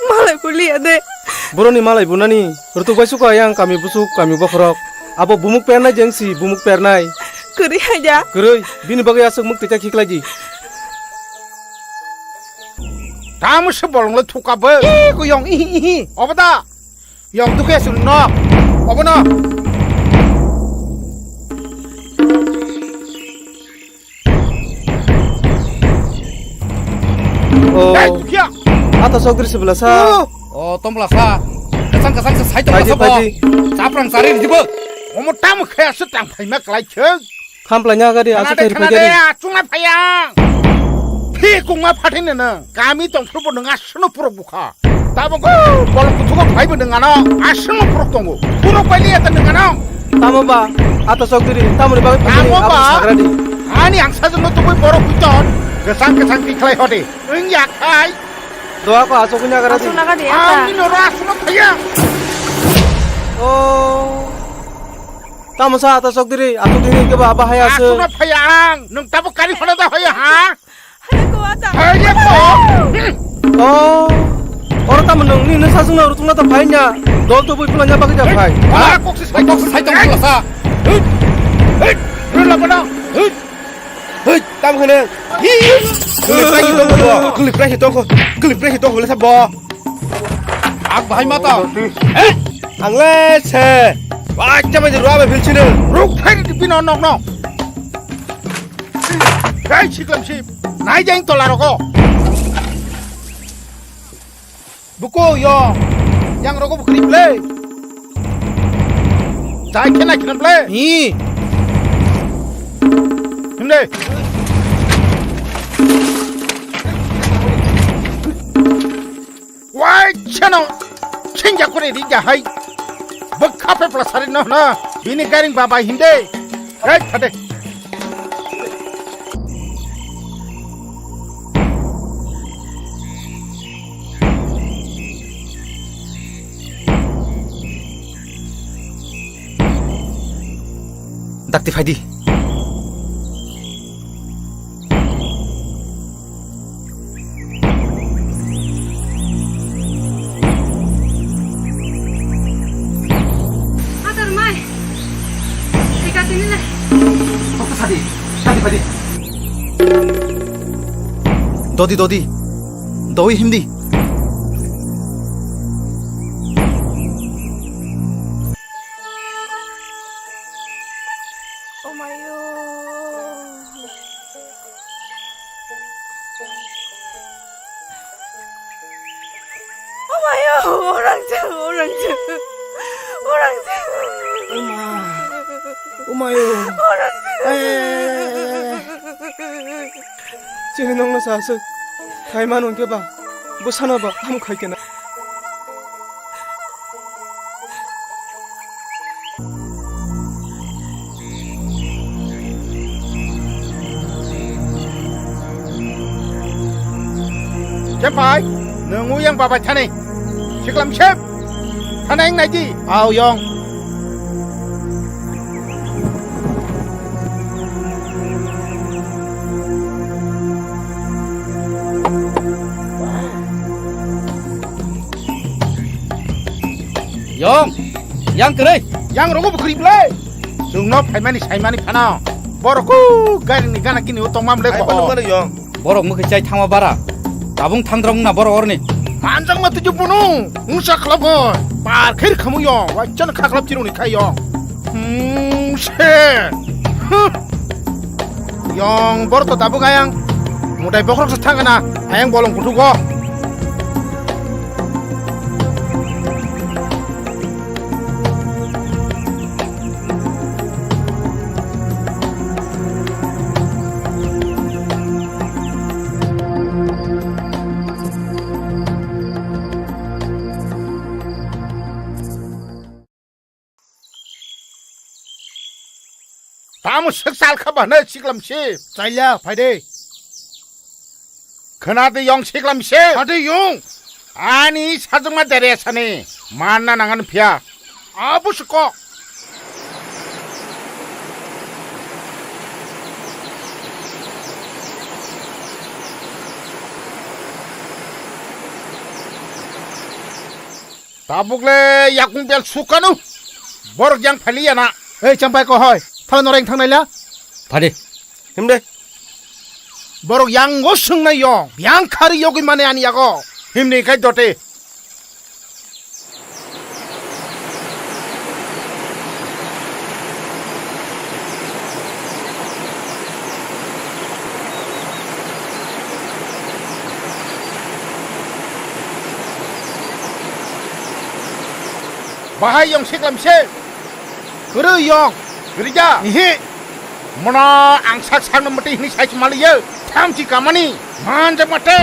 malai buliya de. Boroni malai bunani, rutuk bai suka yang kami busuk, kami bokhorok. Abo bumuk pernai jengsi, bumuk pernai. Kwrwi hai da. Kwrwi, bini bagwi aswk muk tita khiklai di. Tamo se bolong le thuka bo. Ih, ko yong, ihi, ihi. Obo da. Yong dukhe sun no. Obo no. Oh. Dai, dukhiya. Ata sokri se belasa. Oh. Oh, tong belasa. Kasang kasang se sai tong belasa bo. Chaprang sari di bo. Omo tamo khaya se tang phaima klai cheng. Khamplaina gari, aswk khairi phai gari. Achunga phayang. Phi kungma phathini nang. Kami tongphuru bo nang aswkno purok bukha. Tabo go bolong kuthugo phaibo nang ano aswkno purok tongo. Purok bai liya ta nang ano. Tamo ba, ata sok diri, tamo ni bagwi phai. Tamo ba. Ani ang sajwkno tubui borok kuiton. Kesang kesang tikhlai hode. Wng ya khai. Doa ko aswk wngya gara di. Aswk naga di, ata. Ang nino ro aswkno phaya. Oh. Tamo sa ata sok diri, aswk diri ke ba, ba hai aswk. Aswkno phaya ang. Nwng tabo kari phano da hoya ha? Hai ko ata. Hai ko. Oh. Oro tamo nwng ni nwng sa sungna rutung na ta phai nya. Dol to bui phulanya bagwi ja phai. Wala kok se sai kok se sai tong sa. Hei. Hei. Rula bana. Hei. Hei, tam khane. Hi. Kuli prai hi tongkho. Kuli prai hi tongkho. Kuli prai hi tongkho le sabo. Ak bahai mata. Eh? Ang le se. Wah, chama je ruabe phil chine. Ruk thai di pino nok nok. Dai siklam sip. Nai jeng tola roko. Buko yo. Yang rogo bukri ble. Jai khena khena ble. Hi. Himde. Wai chano. Chinja kore di jahai. Bukha pe plasari no na. Bini garing baba himde. Hei, thade. Dakti phaidi. Atar mai. Eka tini le. Kok tadi, tadi, tadi. Dodi, dodi. Doi hindi. Omayo. Omayo, orang jeng, orang jeng, orang jeng. Oma, omayo. Orang jeng. Ay, ay, ay, ay, ay. Chini nongno sa aswk. Thaima nungke ba, bwsano ba, ham khai kena. Khe pai, nwng uyang babai thani. Siklam sep. Thana ing naidi. Au yong. Yong, yang kwrwi. Yang rogo bwkhri ble. Chwngno phaimani saimani phano. Borok ku garini gana gini o tongma ble ko. Yong. Borok mwkhwi chai thangma bara. Tabung thangdrong na borok orni. Manjak ma tuju bunu. Musa khlabo. Par khair khamu yong. Wachana khaklap chiruni khai yong. Hmm, se. Huh. Yong, borok to tabuk ayang. Mutai bokhorok se thangana. Ayang bolong kutugo. Tamo swk chal kha ba hwnwi siklam si. Chaya, phai de. Khwna de yong siklam si. Phai de yong. Ani sajwkma dere sani. Manna nangan phiya. Abo se kok. Tabuk le yakung bel sukanu. Borok yang phali ya na. Ei, champai ko hoi. Thala noreng thangnai la? Phadi. Himde. Borok yang go swngnai yo. Yang khari yogwi mane ani yago. Himni kai dote. Bahai yong siklam se. Kwrwi yong. Kwrwi ja. Ihi. Mono ang sak sakno mwtwi hwnwi sai se maliyo. Thamchi kamani. Manjak mate.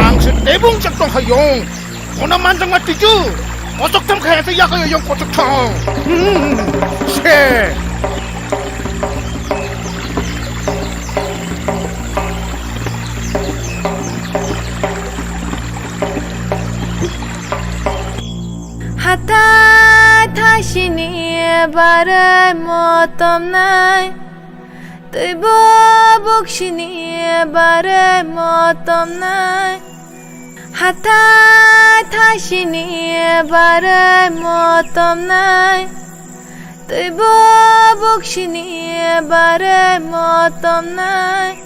Ang se tebung chak tong hayong. Mono manjak mate ju. Kochok tham khaya se yakayo yong kochok thong. Hmm. Se. Hathai thaisini barwi motomnai, twibo buksini barwi motomnai. Hathai thaisini barwi motomnai, twibo buksini barwi motomnai.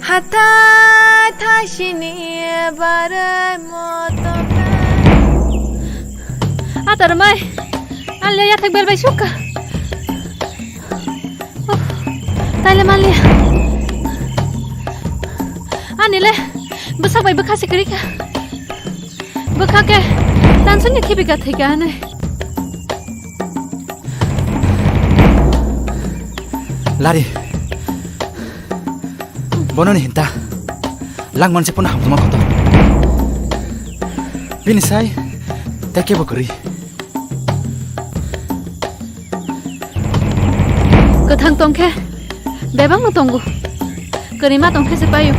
Hathai thaisini barwi motomnai. Atar mai, alia yathak bel bai sukha. Uff, taile malia. Ani le, bwsak bai bwkha se kwrwi kha. Bwkha khe tansukni khibi ka thwi ka hwnwi. Lari. Bono ni hinta. Langman se pono hamtoma kotor. Bini sai tei kebo kwrwi. Kwthang tongkhe bebakno tongo. Kwrwima tongkhe se paio.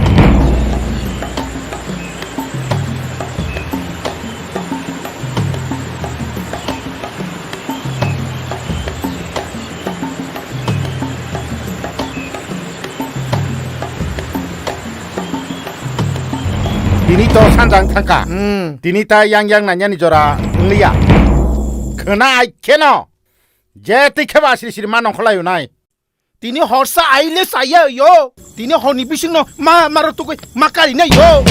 Tini to sanjang thangkha. Hmm. Tini ta yang yang nanyani jora wngliya. Khwna ai kheno. Je twi kheba siri siri ma nongkhorlai unai. Tini horsa aile saya yo. Tini horni bisingno ma maro tukui ma karina yo.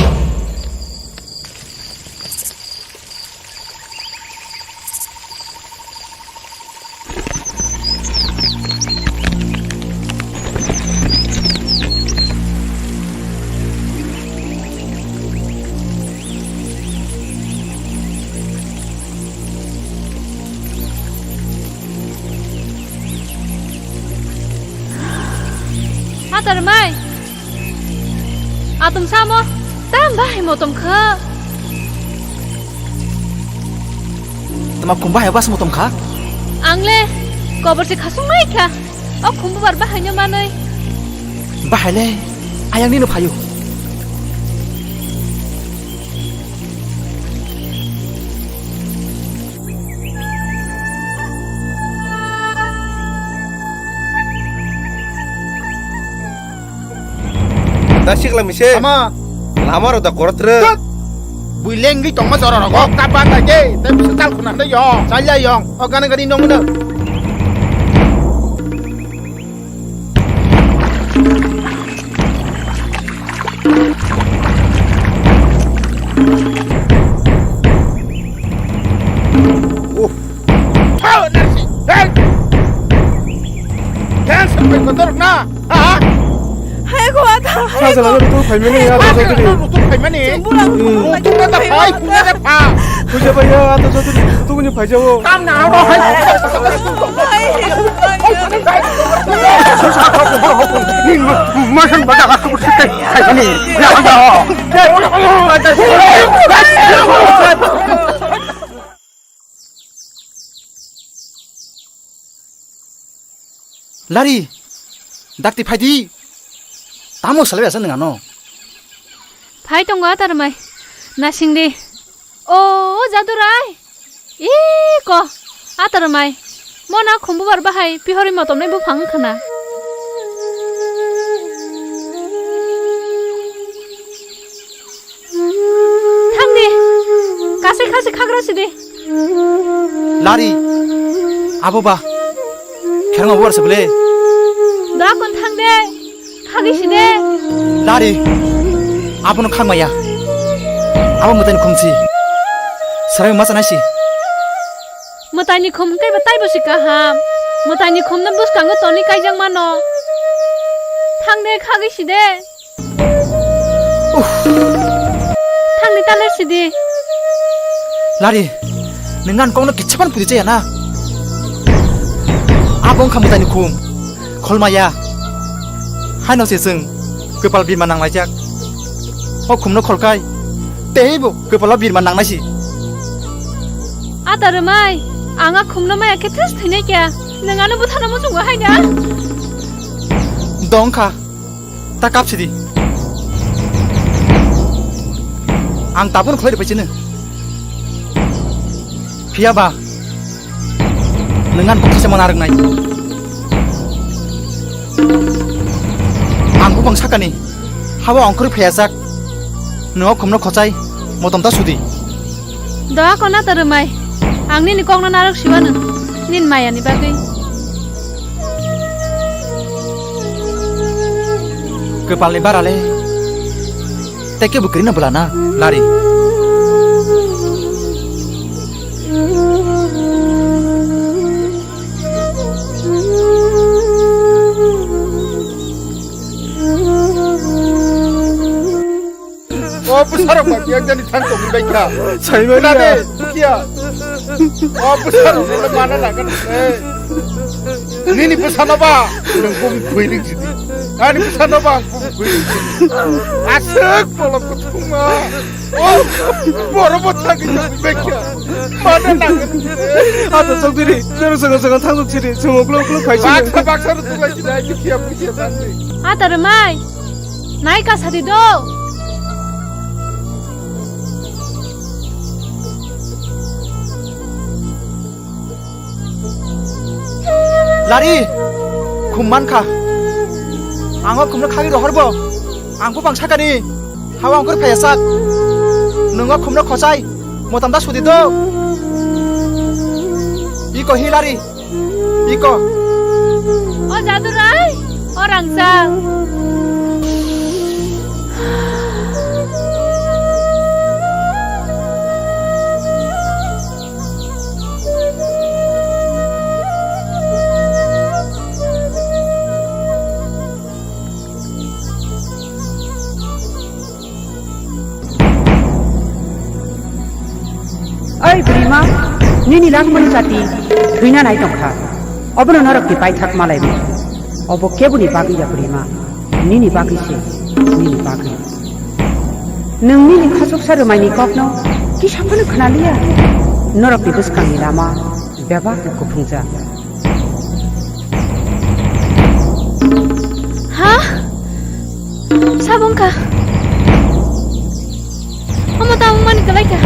Atar mai. Atung samo tam bahai motom kha. Tama kum bahai bas motom kha? Ang le kobor se khasung nai kha. O khumbu bar bahai no manoi. Bahai le ayang nino phayu. Da sikla mise. Ama. Lama ro da korot re. Tut. Bui lengwi tongma jora rogo. Kok ta banda je. Te bisa tal khuna nda yo. Salya yong. O gana gani nong na. Oh. Thau, narsi. Hei. Sajala jani tu phaimani ya, tu jani. Tu phaimani. Chwng bulang Hmm. bulang Tu kata phai, tu kata pha. Puja bhaiya, tu jani tu ni phai jawo. Kam na ro hai. Ni ma san bada ka tu kai ni. Ya ya. Lari, dakti phaidi. Tamo salai asa nang ano. Phai tongo atarmai. Nasing di. O, o Jadurai. Iko, atarmai. Mona khumbu bar bahai pihori motom nai buphang khana. Thangdi, kasai khasi khagra sidi. Lari, abo ba, kherang abo bar sebele. Dakon thangde, khagi side. Lari, abono khangmaya. Abo mwtaini khumsi. Sarai masa naisi. Mwtaini khum hwnkhe bo taibo si kaham. Mwtaini khumno bwskango toni kaijak mano. Thangde, khagi side. Uff. Thangni taler sidi. Lari, nwng ani kokno kicha phano pudi chaya na. Abo wngkha mwtaini khum, kholmaya. Haino se chwng kwpal birma nanglaijak. O khumno kholkai, teibo kwpalo birma nangnai si. Ata rwmai, ang a khumno maya khe thus thwinai kya. Nwng ano bwthano muchungo hai na? Dong kha. Ta kap sidi. Ang tabukno khlai rwphai chini. Phiya ba, nwng ani bwkha se mona rwngnai. Ang bupang sakani, habo ongkhorwi phaiya jak. Nwng o khumno khochai, motom ta sudi. Doa kona ta rwmai, ang nini kokno narwk siwano, nini mayani bagwi. Kwpalni bara le, tei kebo kwrwino bwla na, Lari. O bwsarok ba biyak jani thang tongwi bai kha. Saimanya. Khna de, Sukiya. O bwsarok no mana nangani. Nini bwsano ba, nwng bumung khwi ring sidi. Ani bwsano ba, ang bumung khwi ring sidi. Aswk bolok kuthuma. O, boro bo thangwi tongwi bai kha. Mana nangani. Ata chokdiri, chero songo songo thang chok sidi, songo klo klo khai sidi. Baksa, baksa ro tuklai sidi, ai Sukiya, Sukiya thangwi. Ata rwmai. Nai ka sadi do. Lari, khum man kha. Ang o khumno khagwi rohor bo. Ang bupang sakani. Hawa ongkhor phaiya sak. Nwng o khumno khochai. Motom da sudi do. Iko hi Lari. Iko. O Jadurai, o Rangchak. Oi bwrwima, nini langmani chati thwina nai tongkha. Obono norokni paithak malaibo. Obo keboni bagwi ya bwrwima, nini bagwi se, nini bagwi. Nwng nini khachuksa rwmaini kokno kisa phano khwnaliya. Norokni bwskangni lama bebak kuphungjak. Ha? Sabo wngkha? Omo ta wngmani kwlai kha?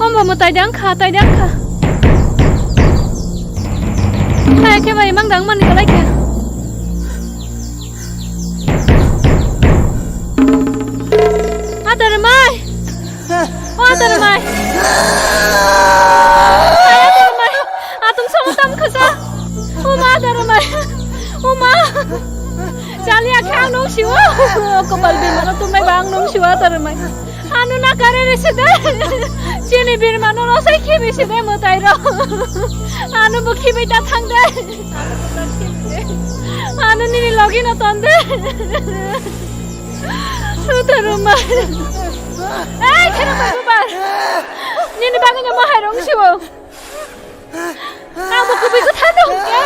Omo bo tai da wngkha, tai da wngkha. Hai khe bai mang da wngmani kwlai kha? Adar mai. O Adar mai. Hai Adar mai. Atung sama tam khasa. O ma Adar mai. O ma. Chali akhe ang nung siwa. Kopal bimano tumai ba ang nung siwa Adar mai. Ano na kare re se de. Chini birma no rosai khibi se de mwtai ro. Ano bo khibi ta thang de. Ano nini logi no ton de. Utaruma. Ei, kheno bai bubar. Nini bagwi no mo hai rong siwo. Amo kubui kwthar no hwnkhe.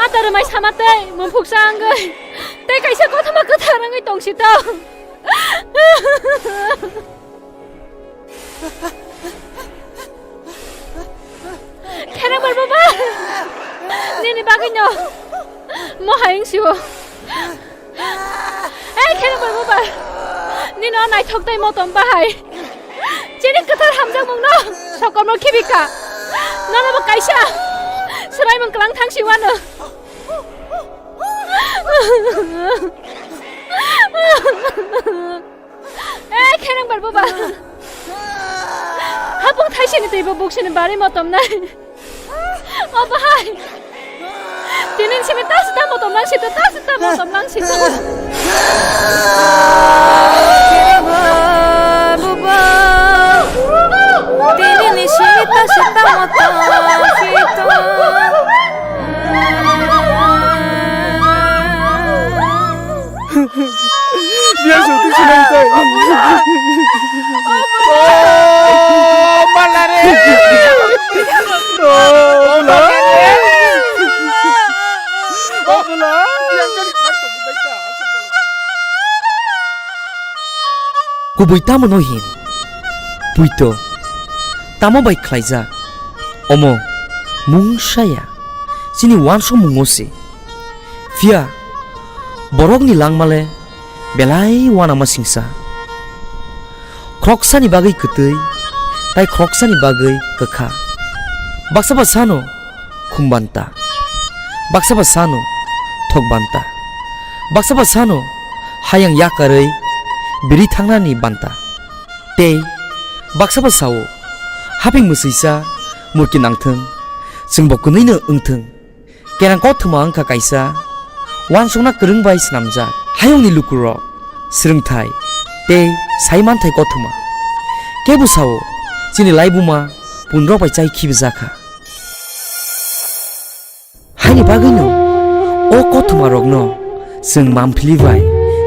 Ata rwmai sama tei mumphuk sa wngwi. Tei kaisa kothoma kwthar wngwi tong si tong. Kherang bar baba. Nini bagwi no. Mo hayung siwo. Ei, kherang bar baba. Nino naithok tei motom bahai. Chini kwthar hamjakmung no sokomno khibika. Nono bo kaisa swraimung kwlang thang siwano. Ei, kherang bar baba. Hapung thaisini twibo buksini bari motom nai. O bahai. Tinin simi ta sita motom nang sita, ta sita motom nang sita. Tinin simi ta sita motom sita. Biar suatu senang teh. Oh, malah re. Oh, bula. Oh, bula. Kubui tamo no hin? Puito. Tamo bai khlaijak? Omo mungsa ya. Chini uansukmungo se. Phiya borokni langmale belai uanama singsa. Khoroksani bagwi kwtwi, tai khoroksani bagwi kwkha. Baksa ba sano khumbanta, baksa ba sano thokbanta, baksa ba sano hayang yakarwi biri thangnani banta. Tei baksa ba sao, haping mwswisa murki nangthwng, chwngbo kwnwino wngthwng. Kerang kothoma wngkha kaisa uansukna kwrwng bai swnamjak hayungni lukurok, swrwngthai tei sai manthai kothoma. Kebo sao chini laibuma punrok bai chai khibijakha. Haini bagwino o kothomarokno chwng Mamphili bai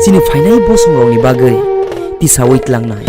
chini phainai bosongrokni bagwi tisaui tlangnai.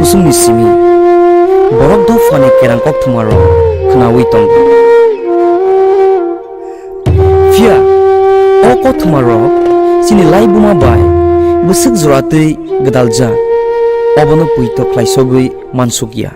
Chwngni simi borok dophani kerang kokthumarok khnaui tongo. Phiya o kokthumarok chini laibuma bai bwswk jora twi gwdaljak, obono poito khlaisogwi mansukya.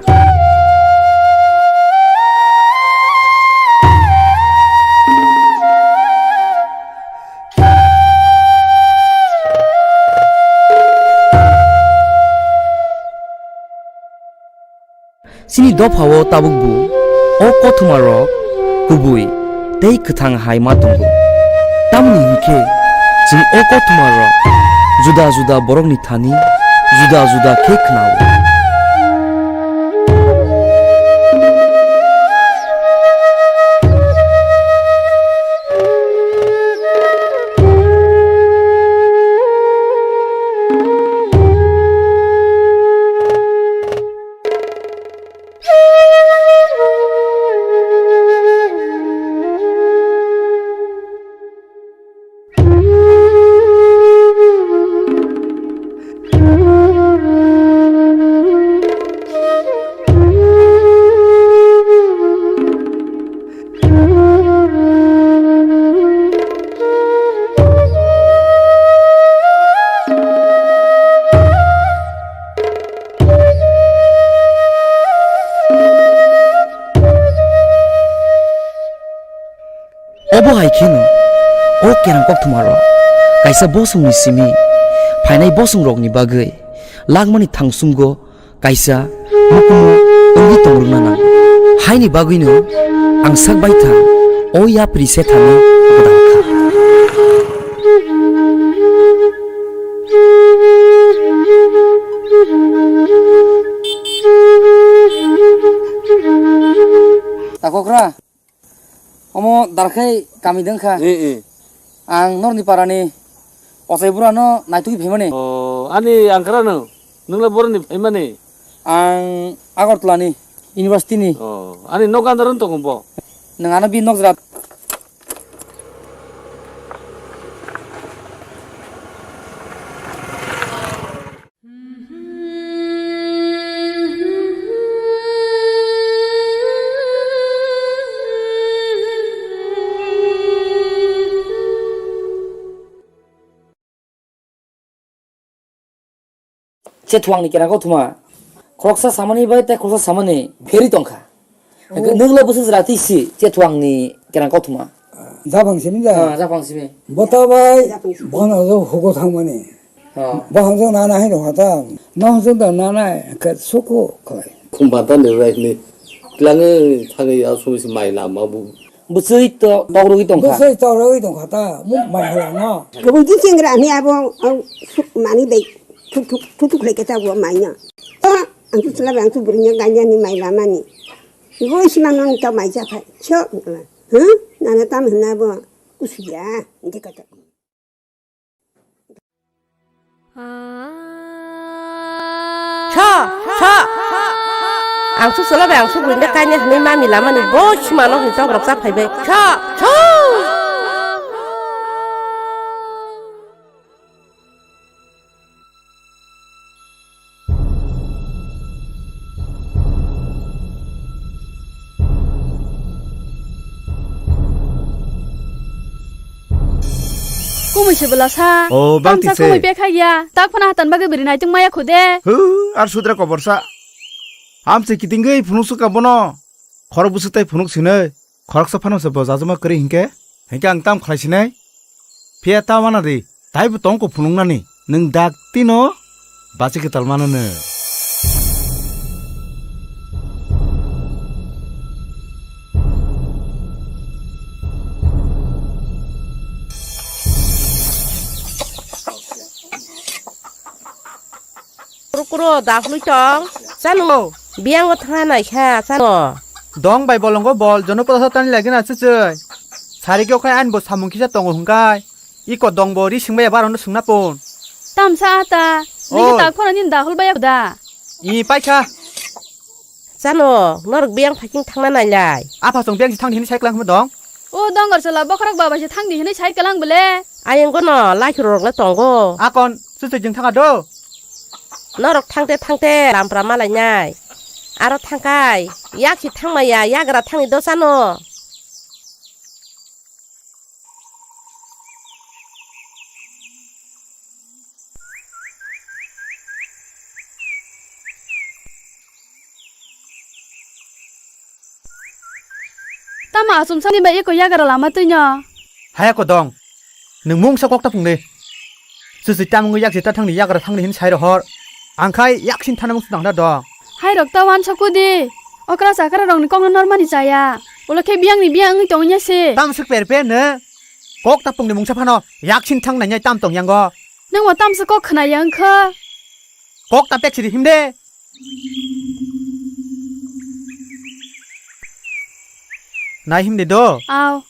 Chini dophao tabukbo o kothoma rok kubui tei kwthang hai ma tongo. Tamoni hinkhe chwng o kothoma rok juda juda borokni thani juda juda khe khnao. Obo hai kheno o kerang kokthumarok kaisa bosongni simi phainai bosongrokni bagwi lakmani thangsungo kaisa mukumu wngwi tongrwkna nango. Haini bagwino ang sak baithang o yapri sethani gwdang kha. Takokra. Omo darkhai kami dengkha. Eh, eh. Ang norni parani ochai burano naitugwi phaimani. Oh, ani angkara no. Nungla boroni phaimani? Ang Agartala ni university ni. Oh, ani nok andar wng tongo bo. Nang ano bi nok jora. Chethuangni kerang kothoma khoroksa samani bai tei khoroksa samani pherwi tongkha. Hwnkhe nwngla bwswk jora twi si Chethuangni kerang kothoma? Japhang simi da? Ah, japhang simi. Bota bai bono jo hugo thangmani. Ah. Bohong jo nana hai rokha ta. Nohong jo da nana ka suku khlai. Khumba ta ni rai ni. Tlange thangwi aswk si mai lama bu. Bwswk to tokrogwi tongkha. Bwswk tokrogwi tongkha ta. Mu mai hala no. Kwbangdi chengra ni abo, au, suk mani bai thuk thuk, thuk thuk khlai khe ta bo mai no. Ah, ang tu chwla bai ang tu bwrwi no gainani mai lamani. Bo sima no ta mai ja phai. Cho, huh? Nana tam hwnna bo kusuya. Nde kata. Kha, kha. Ang su solo bai ang su buinde kaine hwnwi mami lamani bo sima nokni tok rok cha phaibai. Kha, kha. Kumui se bwla sa. O, bang tisa. Kumui pekha ya. Tak phana hatan bagwi bwrwi naitung maya khude. Hu, ar sudra kobor sa. Amse kitingwi phunuk suka bono. Khorok busu tai phunuk sinai. Khoroksa phano se bo jajama kwrwi hinkhe, hinkhe ang tam khlai sinai. Phiya ta wana di, taibo tongko phunuknani. Nwng dak tino bachi kwtal mano nw. Kuro kuro da hwnwi tong. Chano, biyango thangna naikha, chano. Dong bai bolongo bol, jono podosa tani lagina chuchwi. Sari khe okhai ani bo samung kisa tongo hwnkhai. Iko dong bo ri singbai ya barono swngna pon. Tamsa ata, nini Oi. Tak phano nini dahul baya da. I paikha. Chano, norok biyang phaikhe thangna nailai. Apha chwng biyang si thangdi hinwi sai kwlang hwnwi dong. O dongor chwla bokhorok baba se thangdi hinwi sai kwlang bole. Ayang gono laikhoro rok le tongo. Akon, chuchwi jwng thanga do. Norok thangte thangte lampra malainai. Aro thangkai, yak si thangmaya, yagra thangni dosano. Tamo achomsani bai eko yagra lama twino? Haya kodong. Nwng mungsa kok ta phungdi. Chusi tamungwi yak jita thangni yagra thangni hin sai rohor. Angkhai yaksin thana mung sudang da dong. Hai rok ta wan sokudi. Okra chakra rokni kokno normani chaya. Ulo khe biyangni biyang wngwi tongya se. Tam swk per per no. Kok ta phungdi mungsa phano yaksin thang nai tam tong yango. Nwng bo tamsa kok khna ya wngkha. Kok ta pek sidi himde. Nai himde do. Aw.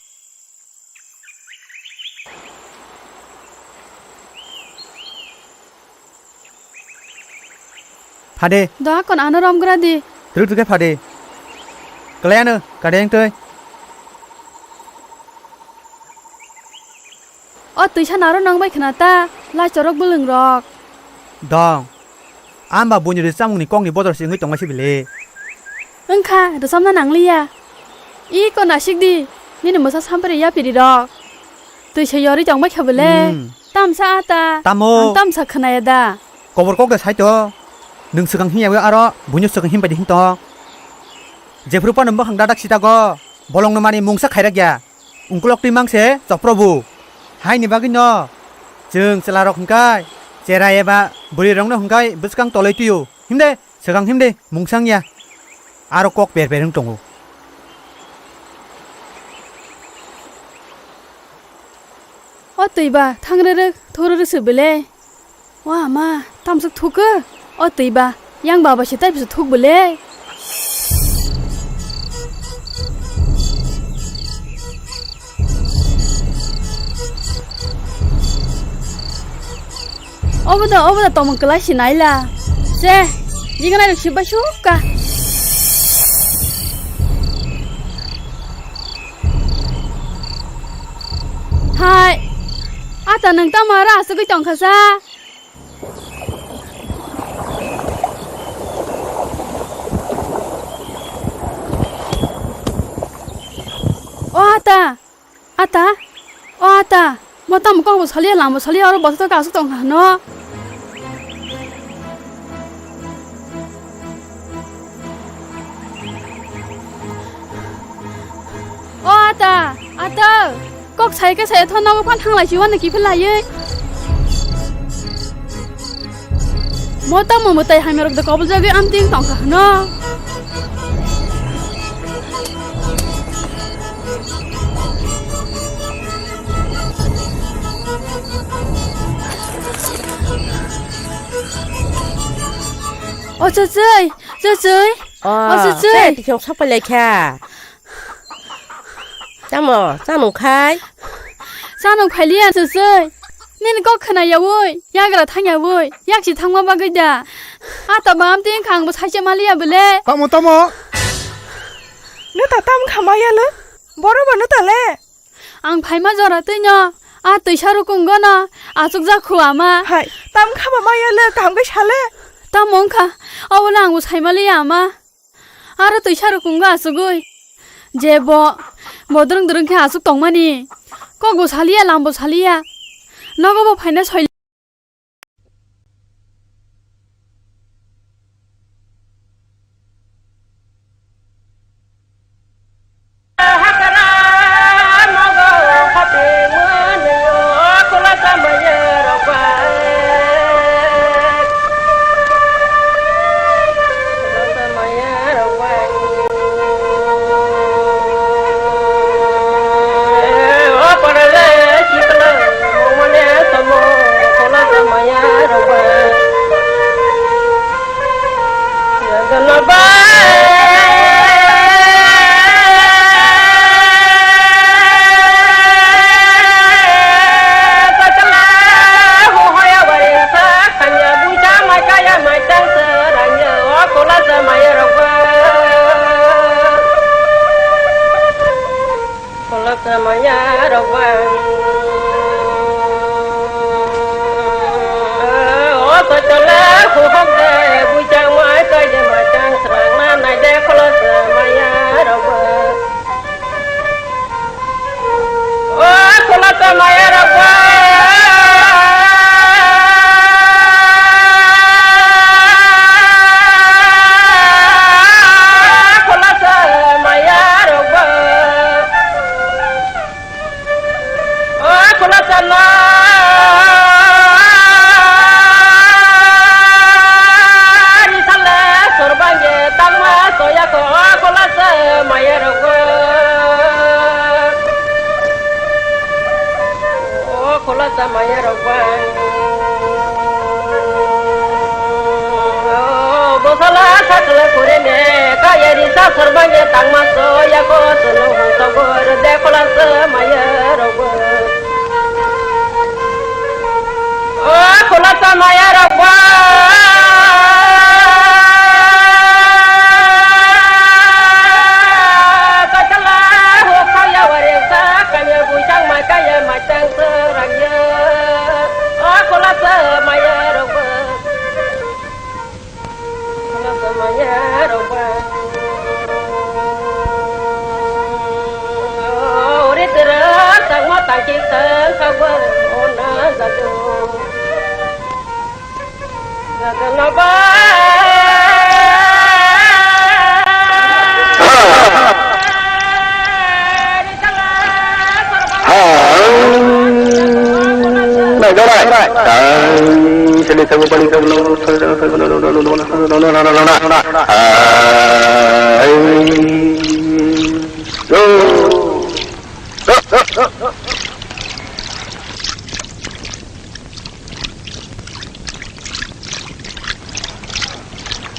Phade. Do akon ano romgra di. Truk truk khe phade. Klayano kadeng twi. O twisa naro nang bai khna ta, lai chorok bwlwng rok. Dong. Amba buini rwchapmungni kokni bodol se wngwi tongma se bile. Wngkha, rwchapna nangliya. Iko nasik di, nini mwsa sampre yapiri rok. Twisa yorwi tongbai kha bwle. Hmm. Tamsa ata. Tamo. Ang tamsa khwnaya da. Kobor kok da sai to. Nwng swkang hinya aro buino swkang himbai di hin to. Jephru pano bwkhang dadak sitago. Bolongno mani mungsa khairak ya. Ungkulok twi mangse chopro bu. Haini bagwi no. Chwng chwla rok hwnkhe. Chera eba bwrwi rok no hwnkhe bwskang toloi twi o. Himde. Swkang himdi, mungsang ya. Aro kok per per wng tongo. O twi ba, thang rwrwk, thurwrwk se bwle. O ama, tamswk thukgo. O twi ba, yang baba se tai bisa thuk bwle. Obo da, obo da tongmung kwlai se naila. Se, jigana rok se bai sukha. Hai. Ata nwng tamo aro asugwi tongkha sa? O ata. Ata, o ata, mo tamo kok bo saliya, lama saliya, oro bwswk aswk tong kha hwno. O ata, ata, kok sai khe sai tho, nogo phano thanglai si, uanw kiphil laiwi. Mo tamo mwtai hamya rok de kobol jagwi amtwing tong kha hwno. O chuchwi, chuchwi. O, o chuchwi. Tei twi khong sok pai lai kha. Tamo, chanung khai? Chanung phailiya, chuchwi. Nini kok khna yaui, yagra thang yaui, yaksi thangma bagwi da. Ata ba amtwi wngkha, ang bo saisa maliya bwle. Tamo, tamo? Nwta tam kha maya le? Boro ba nwta le? Ang phaima jora twino, a twisa rukungo no, achuk jak khu ama. Hai, tam kha ba maya le, kaham khe sa le? Tamo wngkha, obo le ang bo sai maliya ama. Aro twisa rukungo achugwi. Je bo, bo drwng drwng khe achuk tongmani. Kok bo saliya, lam bo saliya. Nogo bo phaina soi. Maya rok ba, khulasa maya rok ba. O khulasa na ri sala sorbangge tangma soya ko, o khulasa maya rok ba. O khulasa maya rok ba. O bosala sakla kurene kaya ri sa sorbangge tangma soya ko sunu hung togor de khulasa maya rok ba. O khulasa maya rok ba. Kasala ho kaya ware sa kanya buisang mai kaya mai tang serang ya. O khulasa maya rok ba. Khulasa maya rok ba. Ore tera tangma tangki tang kabar ona jadu. Jadu no ba.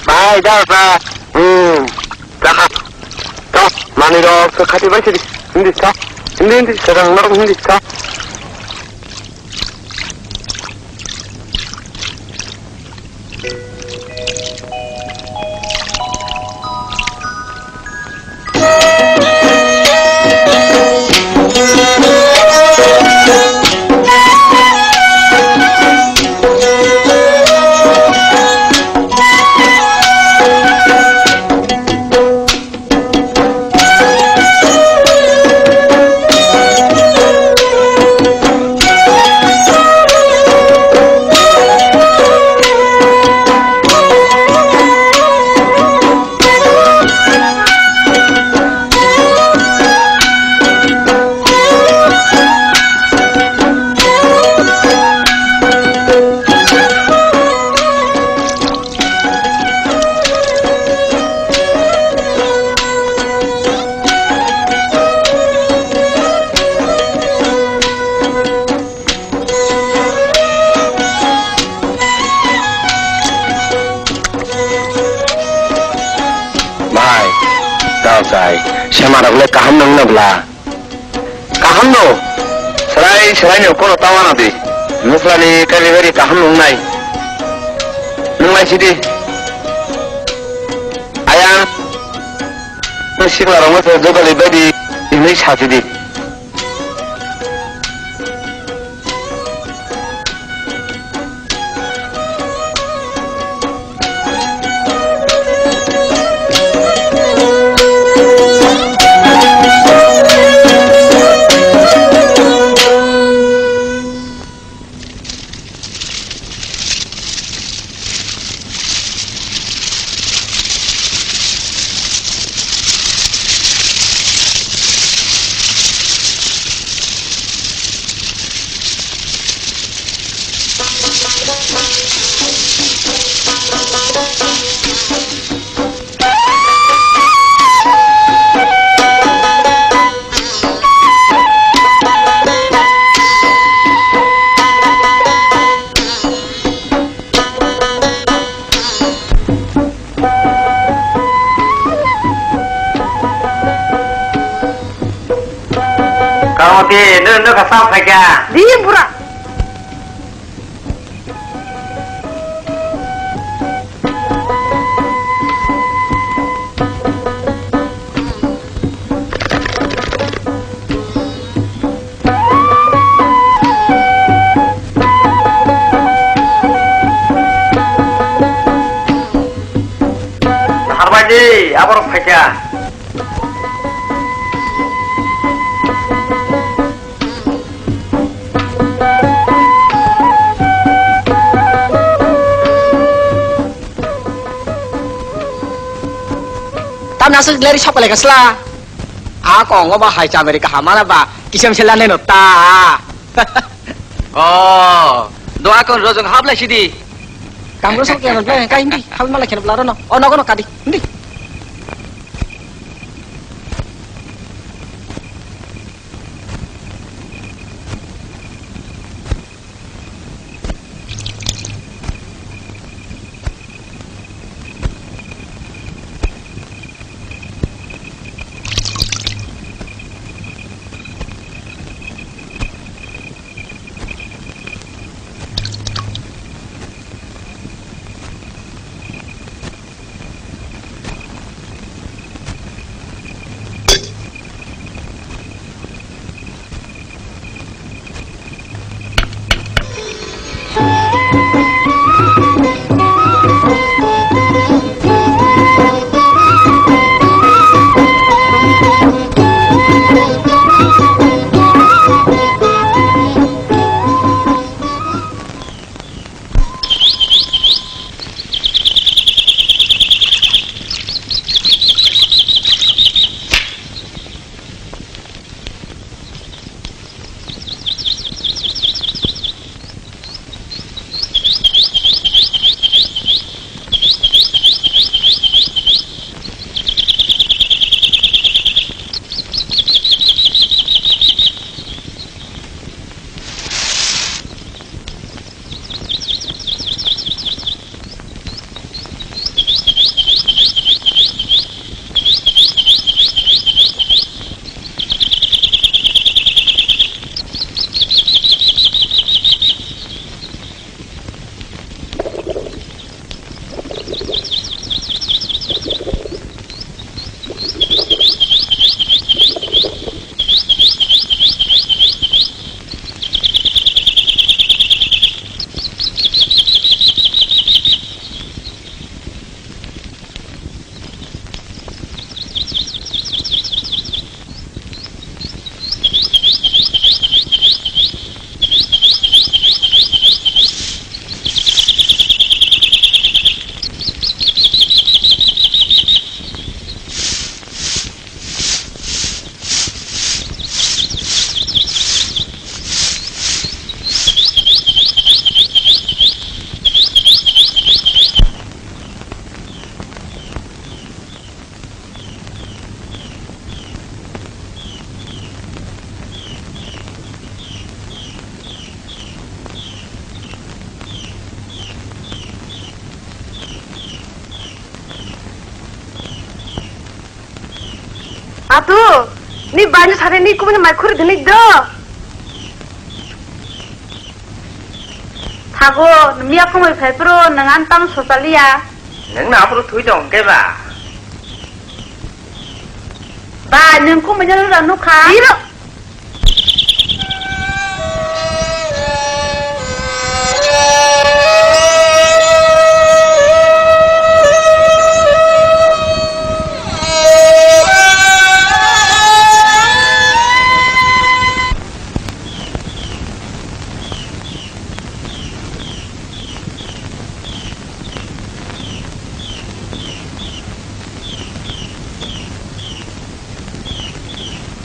Bai, da, ba. Hmm. Jaha. To, mani rok, so khati bai sidi. Hindi sa. Hindi, hindi, sarang norok hindi sa. Bai, tao sai, semarok le kaham nang nabla. Kaham no, serai serai no kono tawana di. Muslani kali bari kaham nang nai. Nang nai sidi. Ayang, nang sikla rong mo jogali badi, ini sati di. Kamoti, nung, nung ka sam khaikha? Di, bura. Harbaidi, aborok phaikha. Nasuk leri sokole kasla. A kongo ba hai chamari kaham mana ba kisam sela neno ta. Oh, do akon rojong hablai sidi. Kamro sok ya blai kai hindi. Hal mala khen blaro no. Oh, nogo no kadi. Hindi. Atu, ni bani sare ni kumuni mai khuri dini do. Thago, miya kumui phai pro, nang an tang sosaliya. Nang na pro thui dong ke ba? Ba, nang kumui jalo ra nukha. Iro.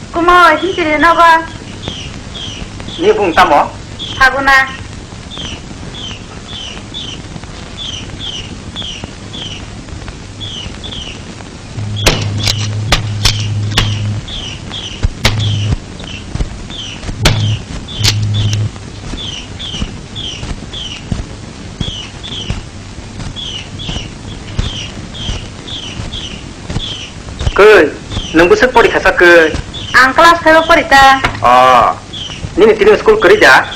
Kumo, himchiri nogo. Ni bung tamo? Phaguna. Koi, nwng bwswk pori khasa koi? Ang class five o pori ta. Oh, nini tini school kwrwi da?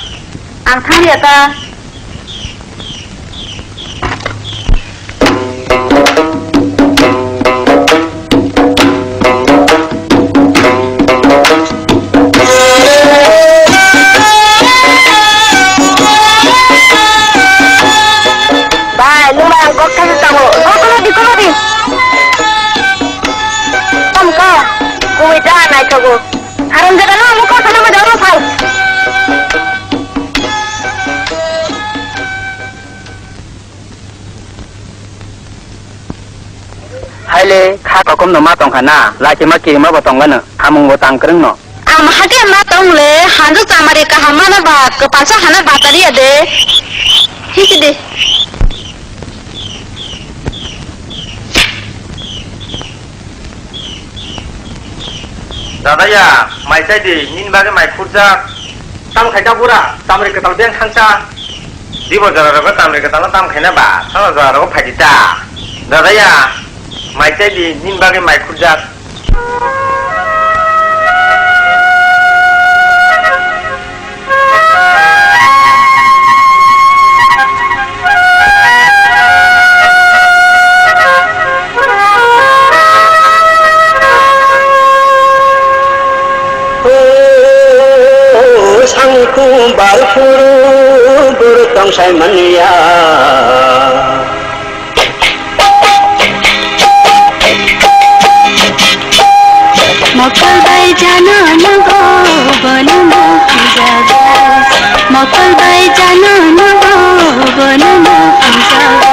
Ang thang ya ta. Bai, nwng bai ang kok thani tongo. Kok kono di, kono di. Tom ko, kuwi da nai thogo. Haram jaga no, ang kok thani ma jaga no phai. Haile, Kokom no ma tongkha na, lachima kirima bo tongla no, hamung bo tang kwrwng no. Ang hake ma tong le, hanjo chamari kaham mano ba, kwpalsa hana batari ya de. Hiki de. Dadaya, mai chai di, nini bagwi mai khurjak. Tam khai ta bura, tamri kwtal beng thangsa. Dibo jora rogo tamri kwtal no tam khaina ba, sana jora rogo phai di ta. Dadaya, mai chai di, nini bagwi mai khurjak. O sangkung bar phuru buru tong sai manya. Mokol bai jano nogo, bono no hamjago. Mokol bai jano nogo, bono no hamjago.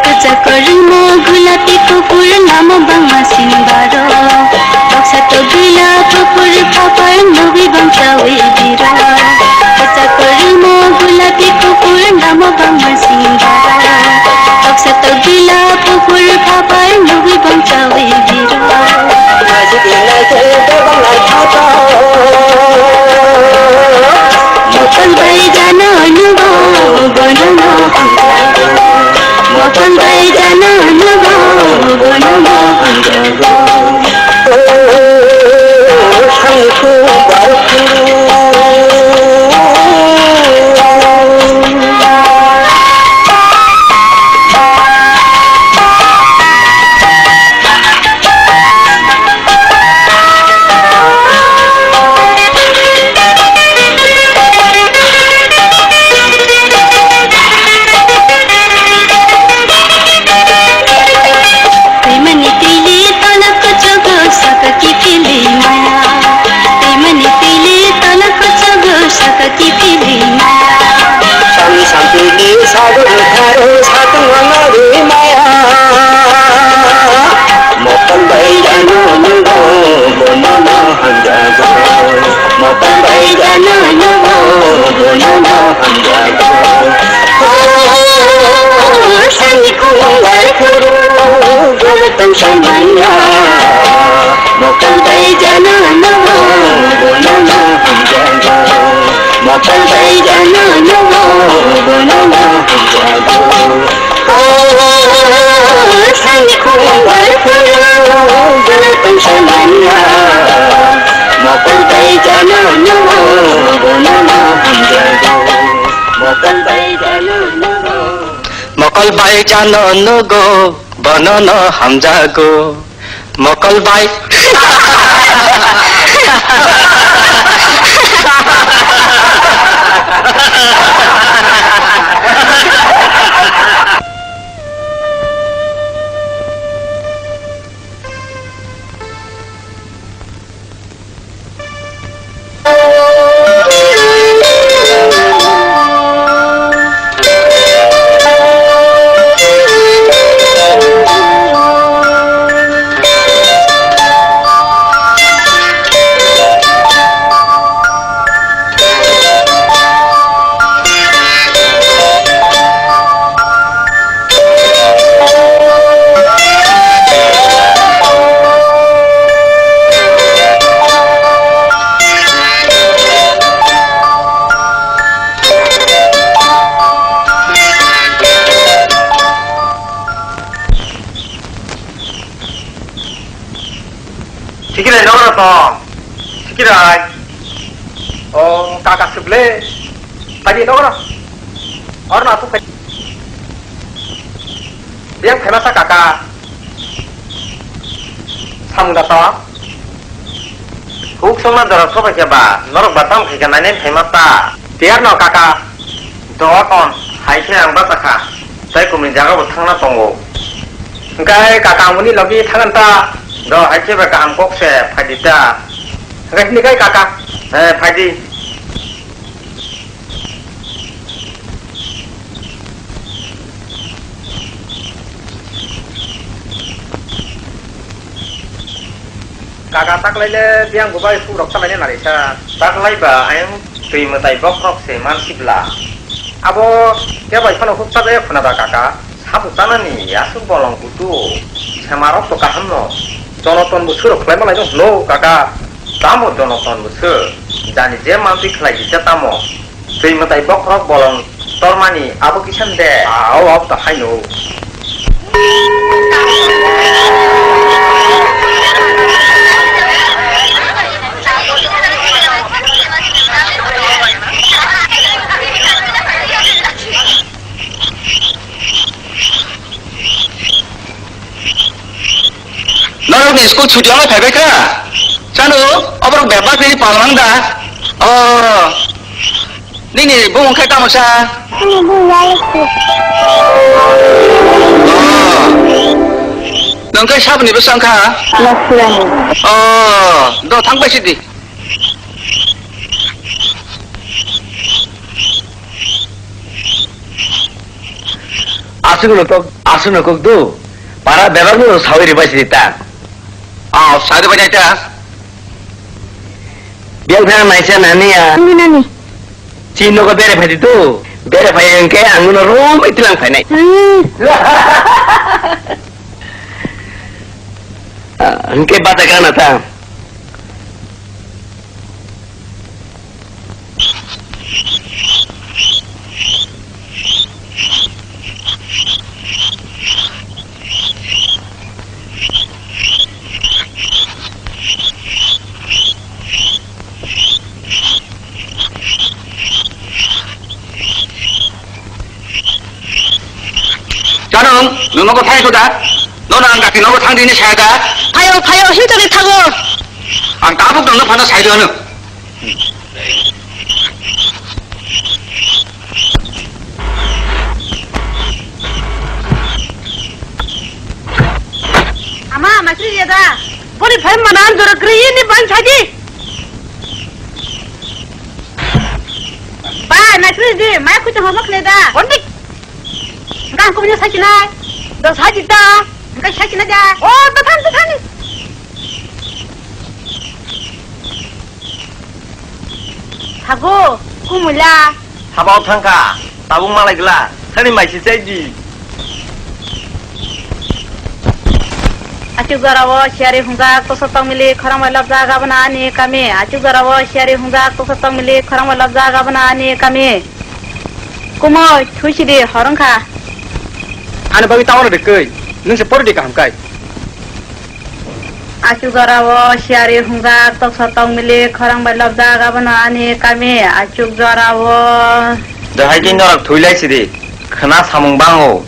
Kwchak kwrwngmo gulapi kuphur namo bangma singbaro. Baksa togwila kuphur phapar nugwi bangsawi biro. Kwchak kwrwngmo gulapi kuphur namo bangma singbaro. Baksa togwila kuphur phapar nugwi bangsawi biro. Mokol bai jano nugo, bono no hamjago. Mokol bai jano nugo, bono no hamjago. Twimani twili tolok kuchugo saka kiphilwi maya. Twimani twili tolok kuchugo saka kiphilwi maya. Sami sampili sago tharo satung wangari maya. Mokol bai jano nugo, bono no hamjago. Mokol bai jano nugo, bono no hamjago. O, sani kung bai kuru, bono tong sai manya. Mokol bai jano nugo, bono no hamjago. Mokol bai jano nugo, bono no hamjago. O, sani kung bai kuru, bono tong sai manya. Mokol bai jano nugo, bono no hamjago. Mokol bai jano nugo. Mokol bai jano nugo, bono no hamjago. Mokol bai. Sikirai nokra to. Sikirai. O kaka suble. Tadi nokra. Or na tu. Biang phaima sa kaka. Samung da to. Kuk songma jora sobai khe ba, norok ba tamo khaikha nainai phaima ta. Tiyar no kaka. Doa ton, hai khe ang bachakha. Tai kumni jaga bo thangna tongo. Hwnkhe kaka ang boni logi thangan ta. Do hai khe ba kaham kok se phaidi ta. Hwnkhe hini kai kaka. Eh, phaidi. Kaka taklaile biyang bubai hukrok talaina nari sa. Taklai ba ayang twi mwtai bokhorok se mansibla. Abo kebai phano huk chajaya khuna da kaka. Sabu chanani aswk bolong kutu. Semarok to kaham no. Jonoton bo surok khlai malai no hwno kaka. Tamo jonoton bo sir. Jani je manswi khlai di se tamo. Twi mwtai bokhorok bolong tormani abo kisa de. Ao, ao, ta haino. Norokni school chuti wngwi phaibai kha? Chano, oborok bebak nini palmang da? Oh, nini bumung khai tamo sa? Ani bumung Lalipur. Oh. Nang khai saboni bwsa wngkha? Masurani. Oh, do thang bai sidi. Aswk no kok, aswk no kok do. Para bebak no sawi ribai sidi ta. Oh, sawi ribai ta. Biang thang naisa nani ya. Nani, nani. Chini nogo bere phai di to. Bere phai hwnkhe ang no rom itilang phainai. Hmm. Ah, hwnkhe bata kana ta. Chanung, nwng nogo thai kho da? Nono ang gati nogo thang dini saya da? Phaio, phaio, hinjagwi thago. Ang tabuk nwngno phano sai rw ano. Ama, masri ya da. Boni phai mana an jora gri ni ban sai di. Ba, masri di, mai khuti homa khle da. Bondi. Ngan ko ni sai na. Do sai di ta. Ngan sai na da. O, ta than, ta than. Thago, kumula. Habao thangkha, tabuk malai gla, thani maisi chai di. Achuk jora o siyari hungjak, tosa tongmili, khorang bai lobjak, abono ani kami. Achuk jora o siyari hungjak, tosa tongmili, khorang bai lobjak, abono ani kami. Kumoi, thuisidi, horongkha. Ani bagwi tawar de koi, nung se pori de kaham kai. Achuk jora o siyari hungjak, toksa tongmili, khorang bai lobjak, abono ani kami. Achuk jora o. Dahai khe norok thwi lai sidi, khwna samung bango.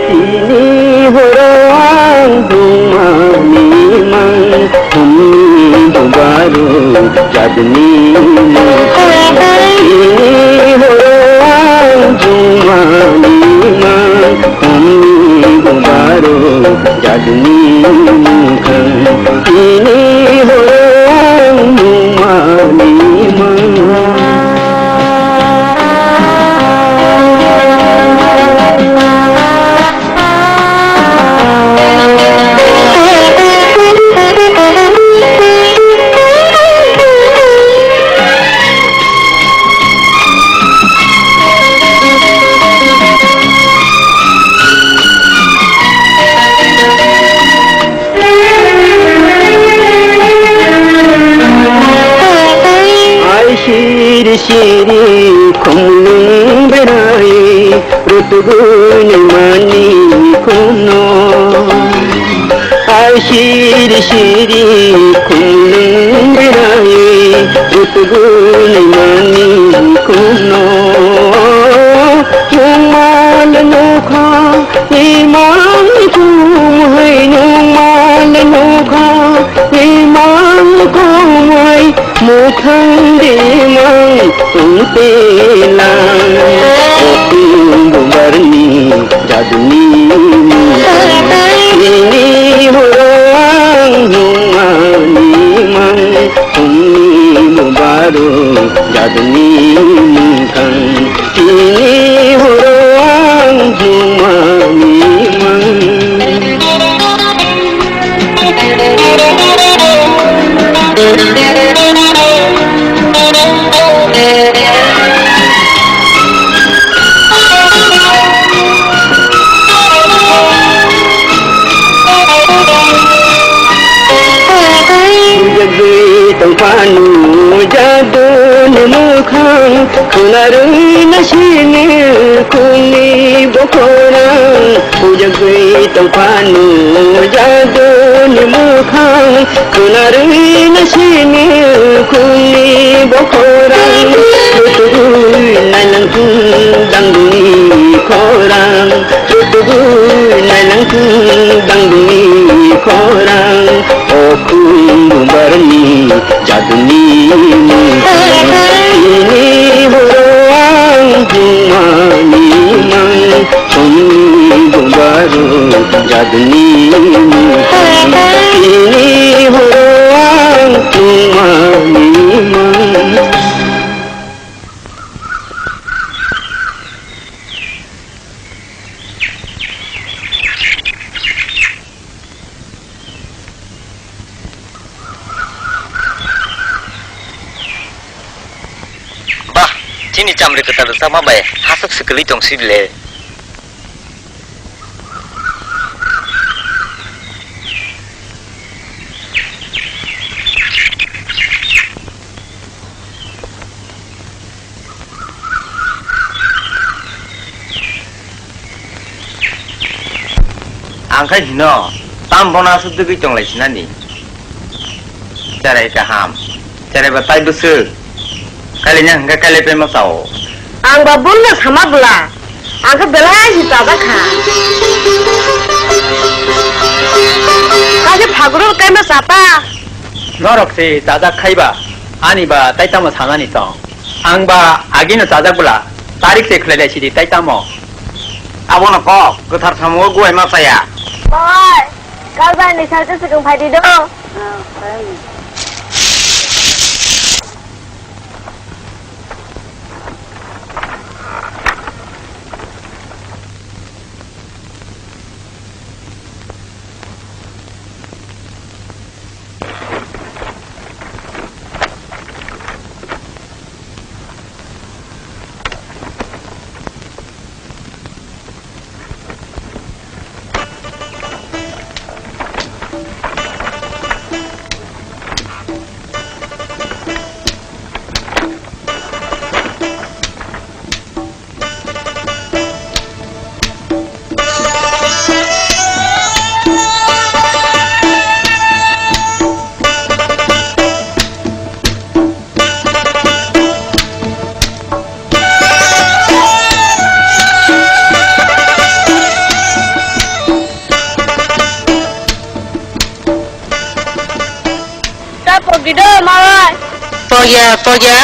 Tini horo ang dungmani mang, hwnwi dubaru jadni mang. Tini horo ang dungmani mang, Adni mukhang ini horong nungmani mang. Ai siri siri khumlung berai, rutugui nai mani khumno. Ai siri siri khumlung berai, rutugui nai mani khumno. Nungmal nukha imang khumhai, nungmal nukha imang khumhai. Mukhang demang tungpelang, o khum bubarni jaduni mukhang. Ini horo ang nungmani mang, khumni bubaru jaduni mukhang. Ini horo ang nungmani mang. Jagui tongphanu jaduni mukhang, khunarwi nasini khumni bokhorang. Jagui tongphanu jaduni mukhang, khunarwi nasini khumni bokhorang. Rutugui nainang khum dangduni khorang. Rutugui nainang khum dangduni khorang. O khum bubarni jaduni mukhang. Ini horo ang nungmani mang, khumni bubaru jaduni mukhang. Ini horo ang nungmani mang. Bah, chini chamri kwtal rwchapma bai hasuk swkali tong sidi le. Ang khai hino, tam bono aswk dugui tonglai sinani. Cherai kaham, cherai ba tai bwswk. Kailai nang hwnkhe kailai pai ma sao. Ang ba bunno sama bwla, ang khe belai si chajak kha. Kaisa phaguro kaima chata. Norok se chajak khai ba, ani ba tai tamo sanani tong. Ang ba agino chajak bwla, tarik se khlai lai sidi tai tamo. Abono kok, kwthar samungo guai ma chaya. Oi, kal bai ni sal se swkang phai di do. Ta pokdi do, malai. Pokya, pokya.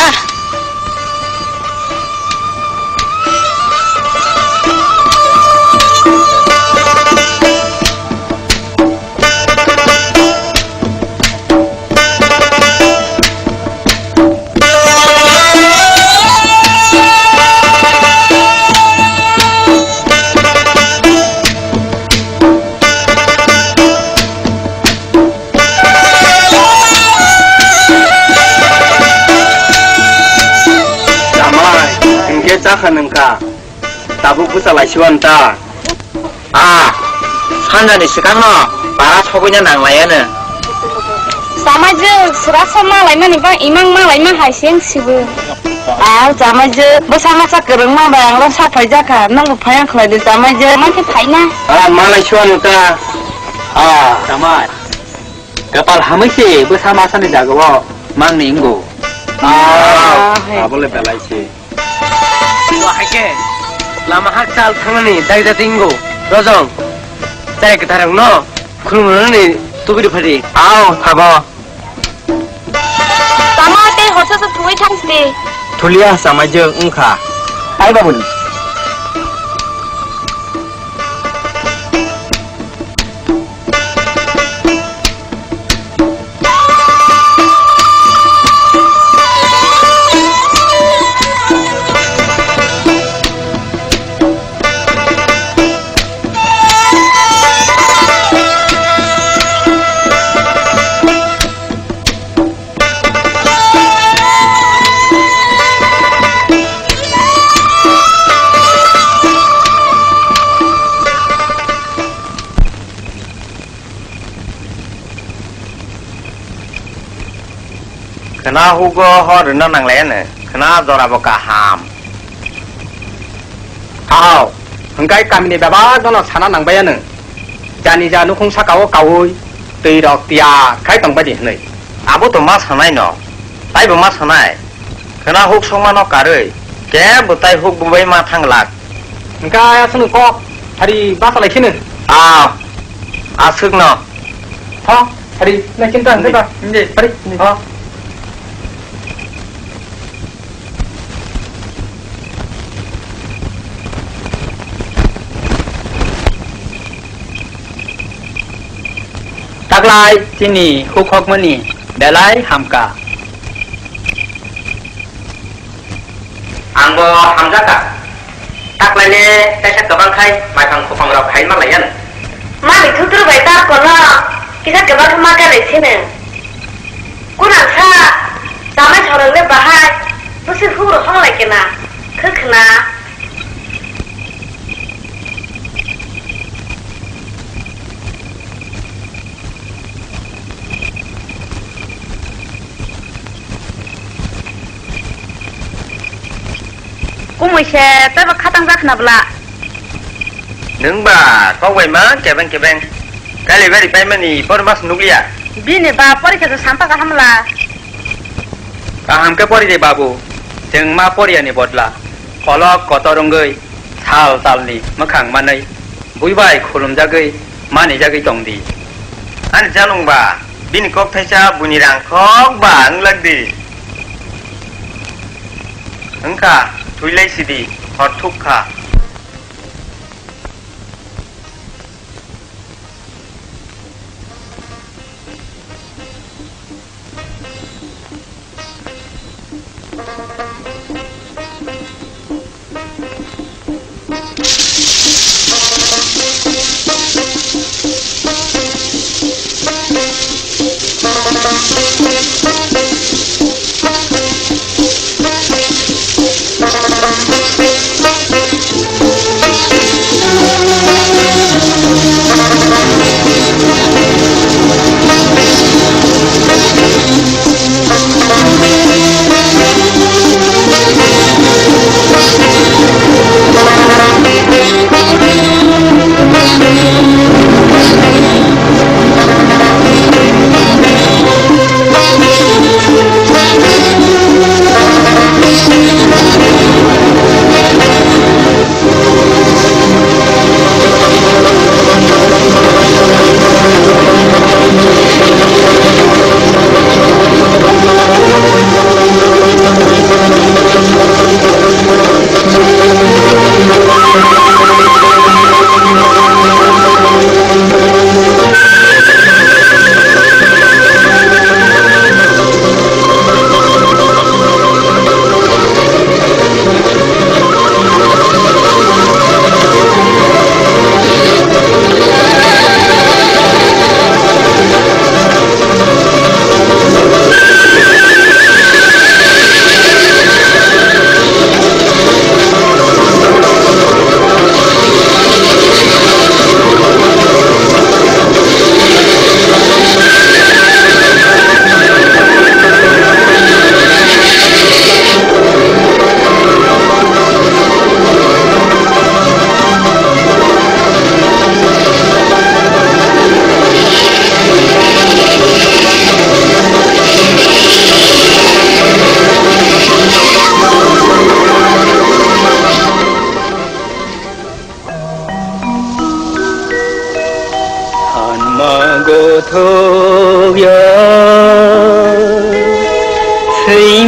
Takha nungkha, tabuk bwsa laisiwan ta. Ah, sanjani swkangno bara sogwina nanglaiano. Chamaijwk, swrasa malaimani ba imang malaima hai se wng sibu. Ah, chamaijwk, bwsa masa kwrwngma bai anglo sa phaijakha, nwngbo phaiya khlaidi chamaijwk. Mankhe phaina. Ah, malaisiwan ta. Ah, chamai. Kapal hamwi se bwsa masani jagao mangni wngo. Ah, ah, hai. Abole belai se. To hai khe lama hakchal thangnani dagda tinggo rojong. Chai kwtharrokno khulumrwnani tubudi phadi. Ao, thago. Tama tei horsa sa thungwi thangsi. Thulia chamaijwk wngkha. Hai babuni. Khwna hugo hor rwna nanglaiano, khwna jorabo kaham. Hao, hwnkhe kamini bebak jono sana nangbaiano, jani ja nukhung sakao kaui twi rok tiya khai tongbaidi hwnwi. Abo to ma sanai no, taibo ma sanai. Khwna huk songmano karwi, kebo tai huk bubai ma thanglak. Hwnkhe aswkno kok, hari basa lai kheno. Ah, aswkno. Tho, hari, na kinta hwnkhe ta. Hindi. Hari, hindi. Tho. Taklai chini hukhokmani belai hamkha. Angbo hamjakha. Taklaile kaisa kwbang khai maiphang khopang rok khai ma laiyan. Mani thutru bai tar kono kisa kwbang khe ma kanai sini. Kunang sa chamai thorok le bahai bwswk huk rok hong lai kena khwkhwna. Kumui se teibo khatang jak khna bwla. Nwng ba kok bai ma kebeng kebeng. Kali bari paimani por mas nukliya. Bini ba porikha se sampa kaham la. Kaham khe pori de babu. Chwng ma poriya ni bodla. Kolok kotor wngwi sal talni mwkhang manwi. Bui bai khulumjagwi, manijagwi tong di. Ani janung ba, bini kok thaisa buini rangkhok ba wng lak di. Wngkha, thwi lai si di, hor thuk kha.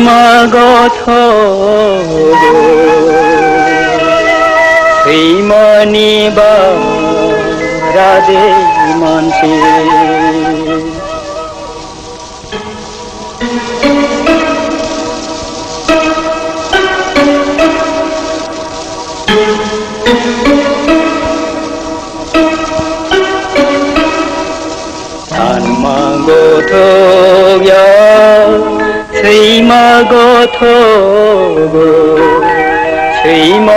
Gothogo, thwimani bara de manse. Sanma gothok ya, thwima gothogo, thwima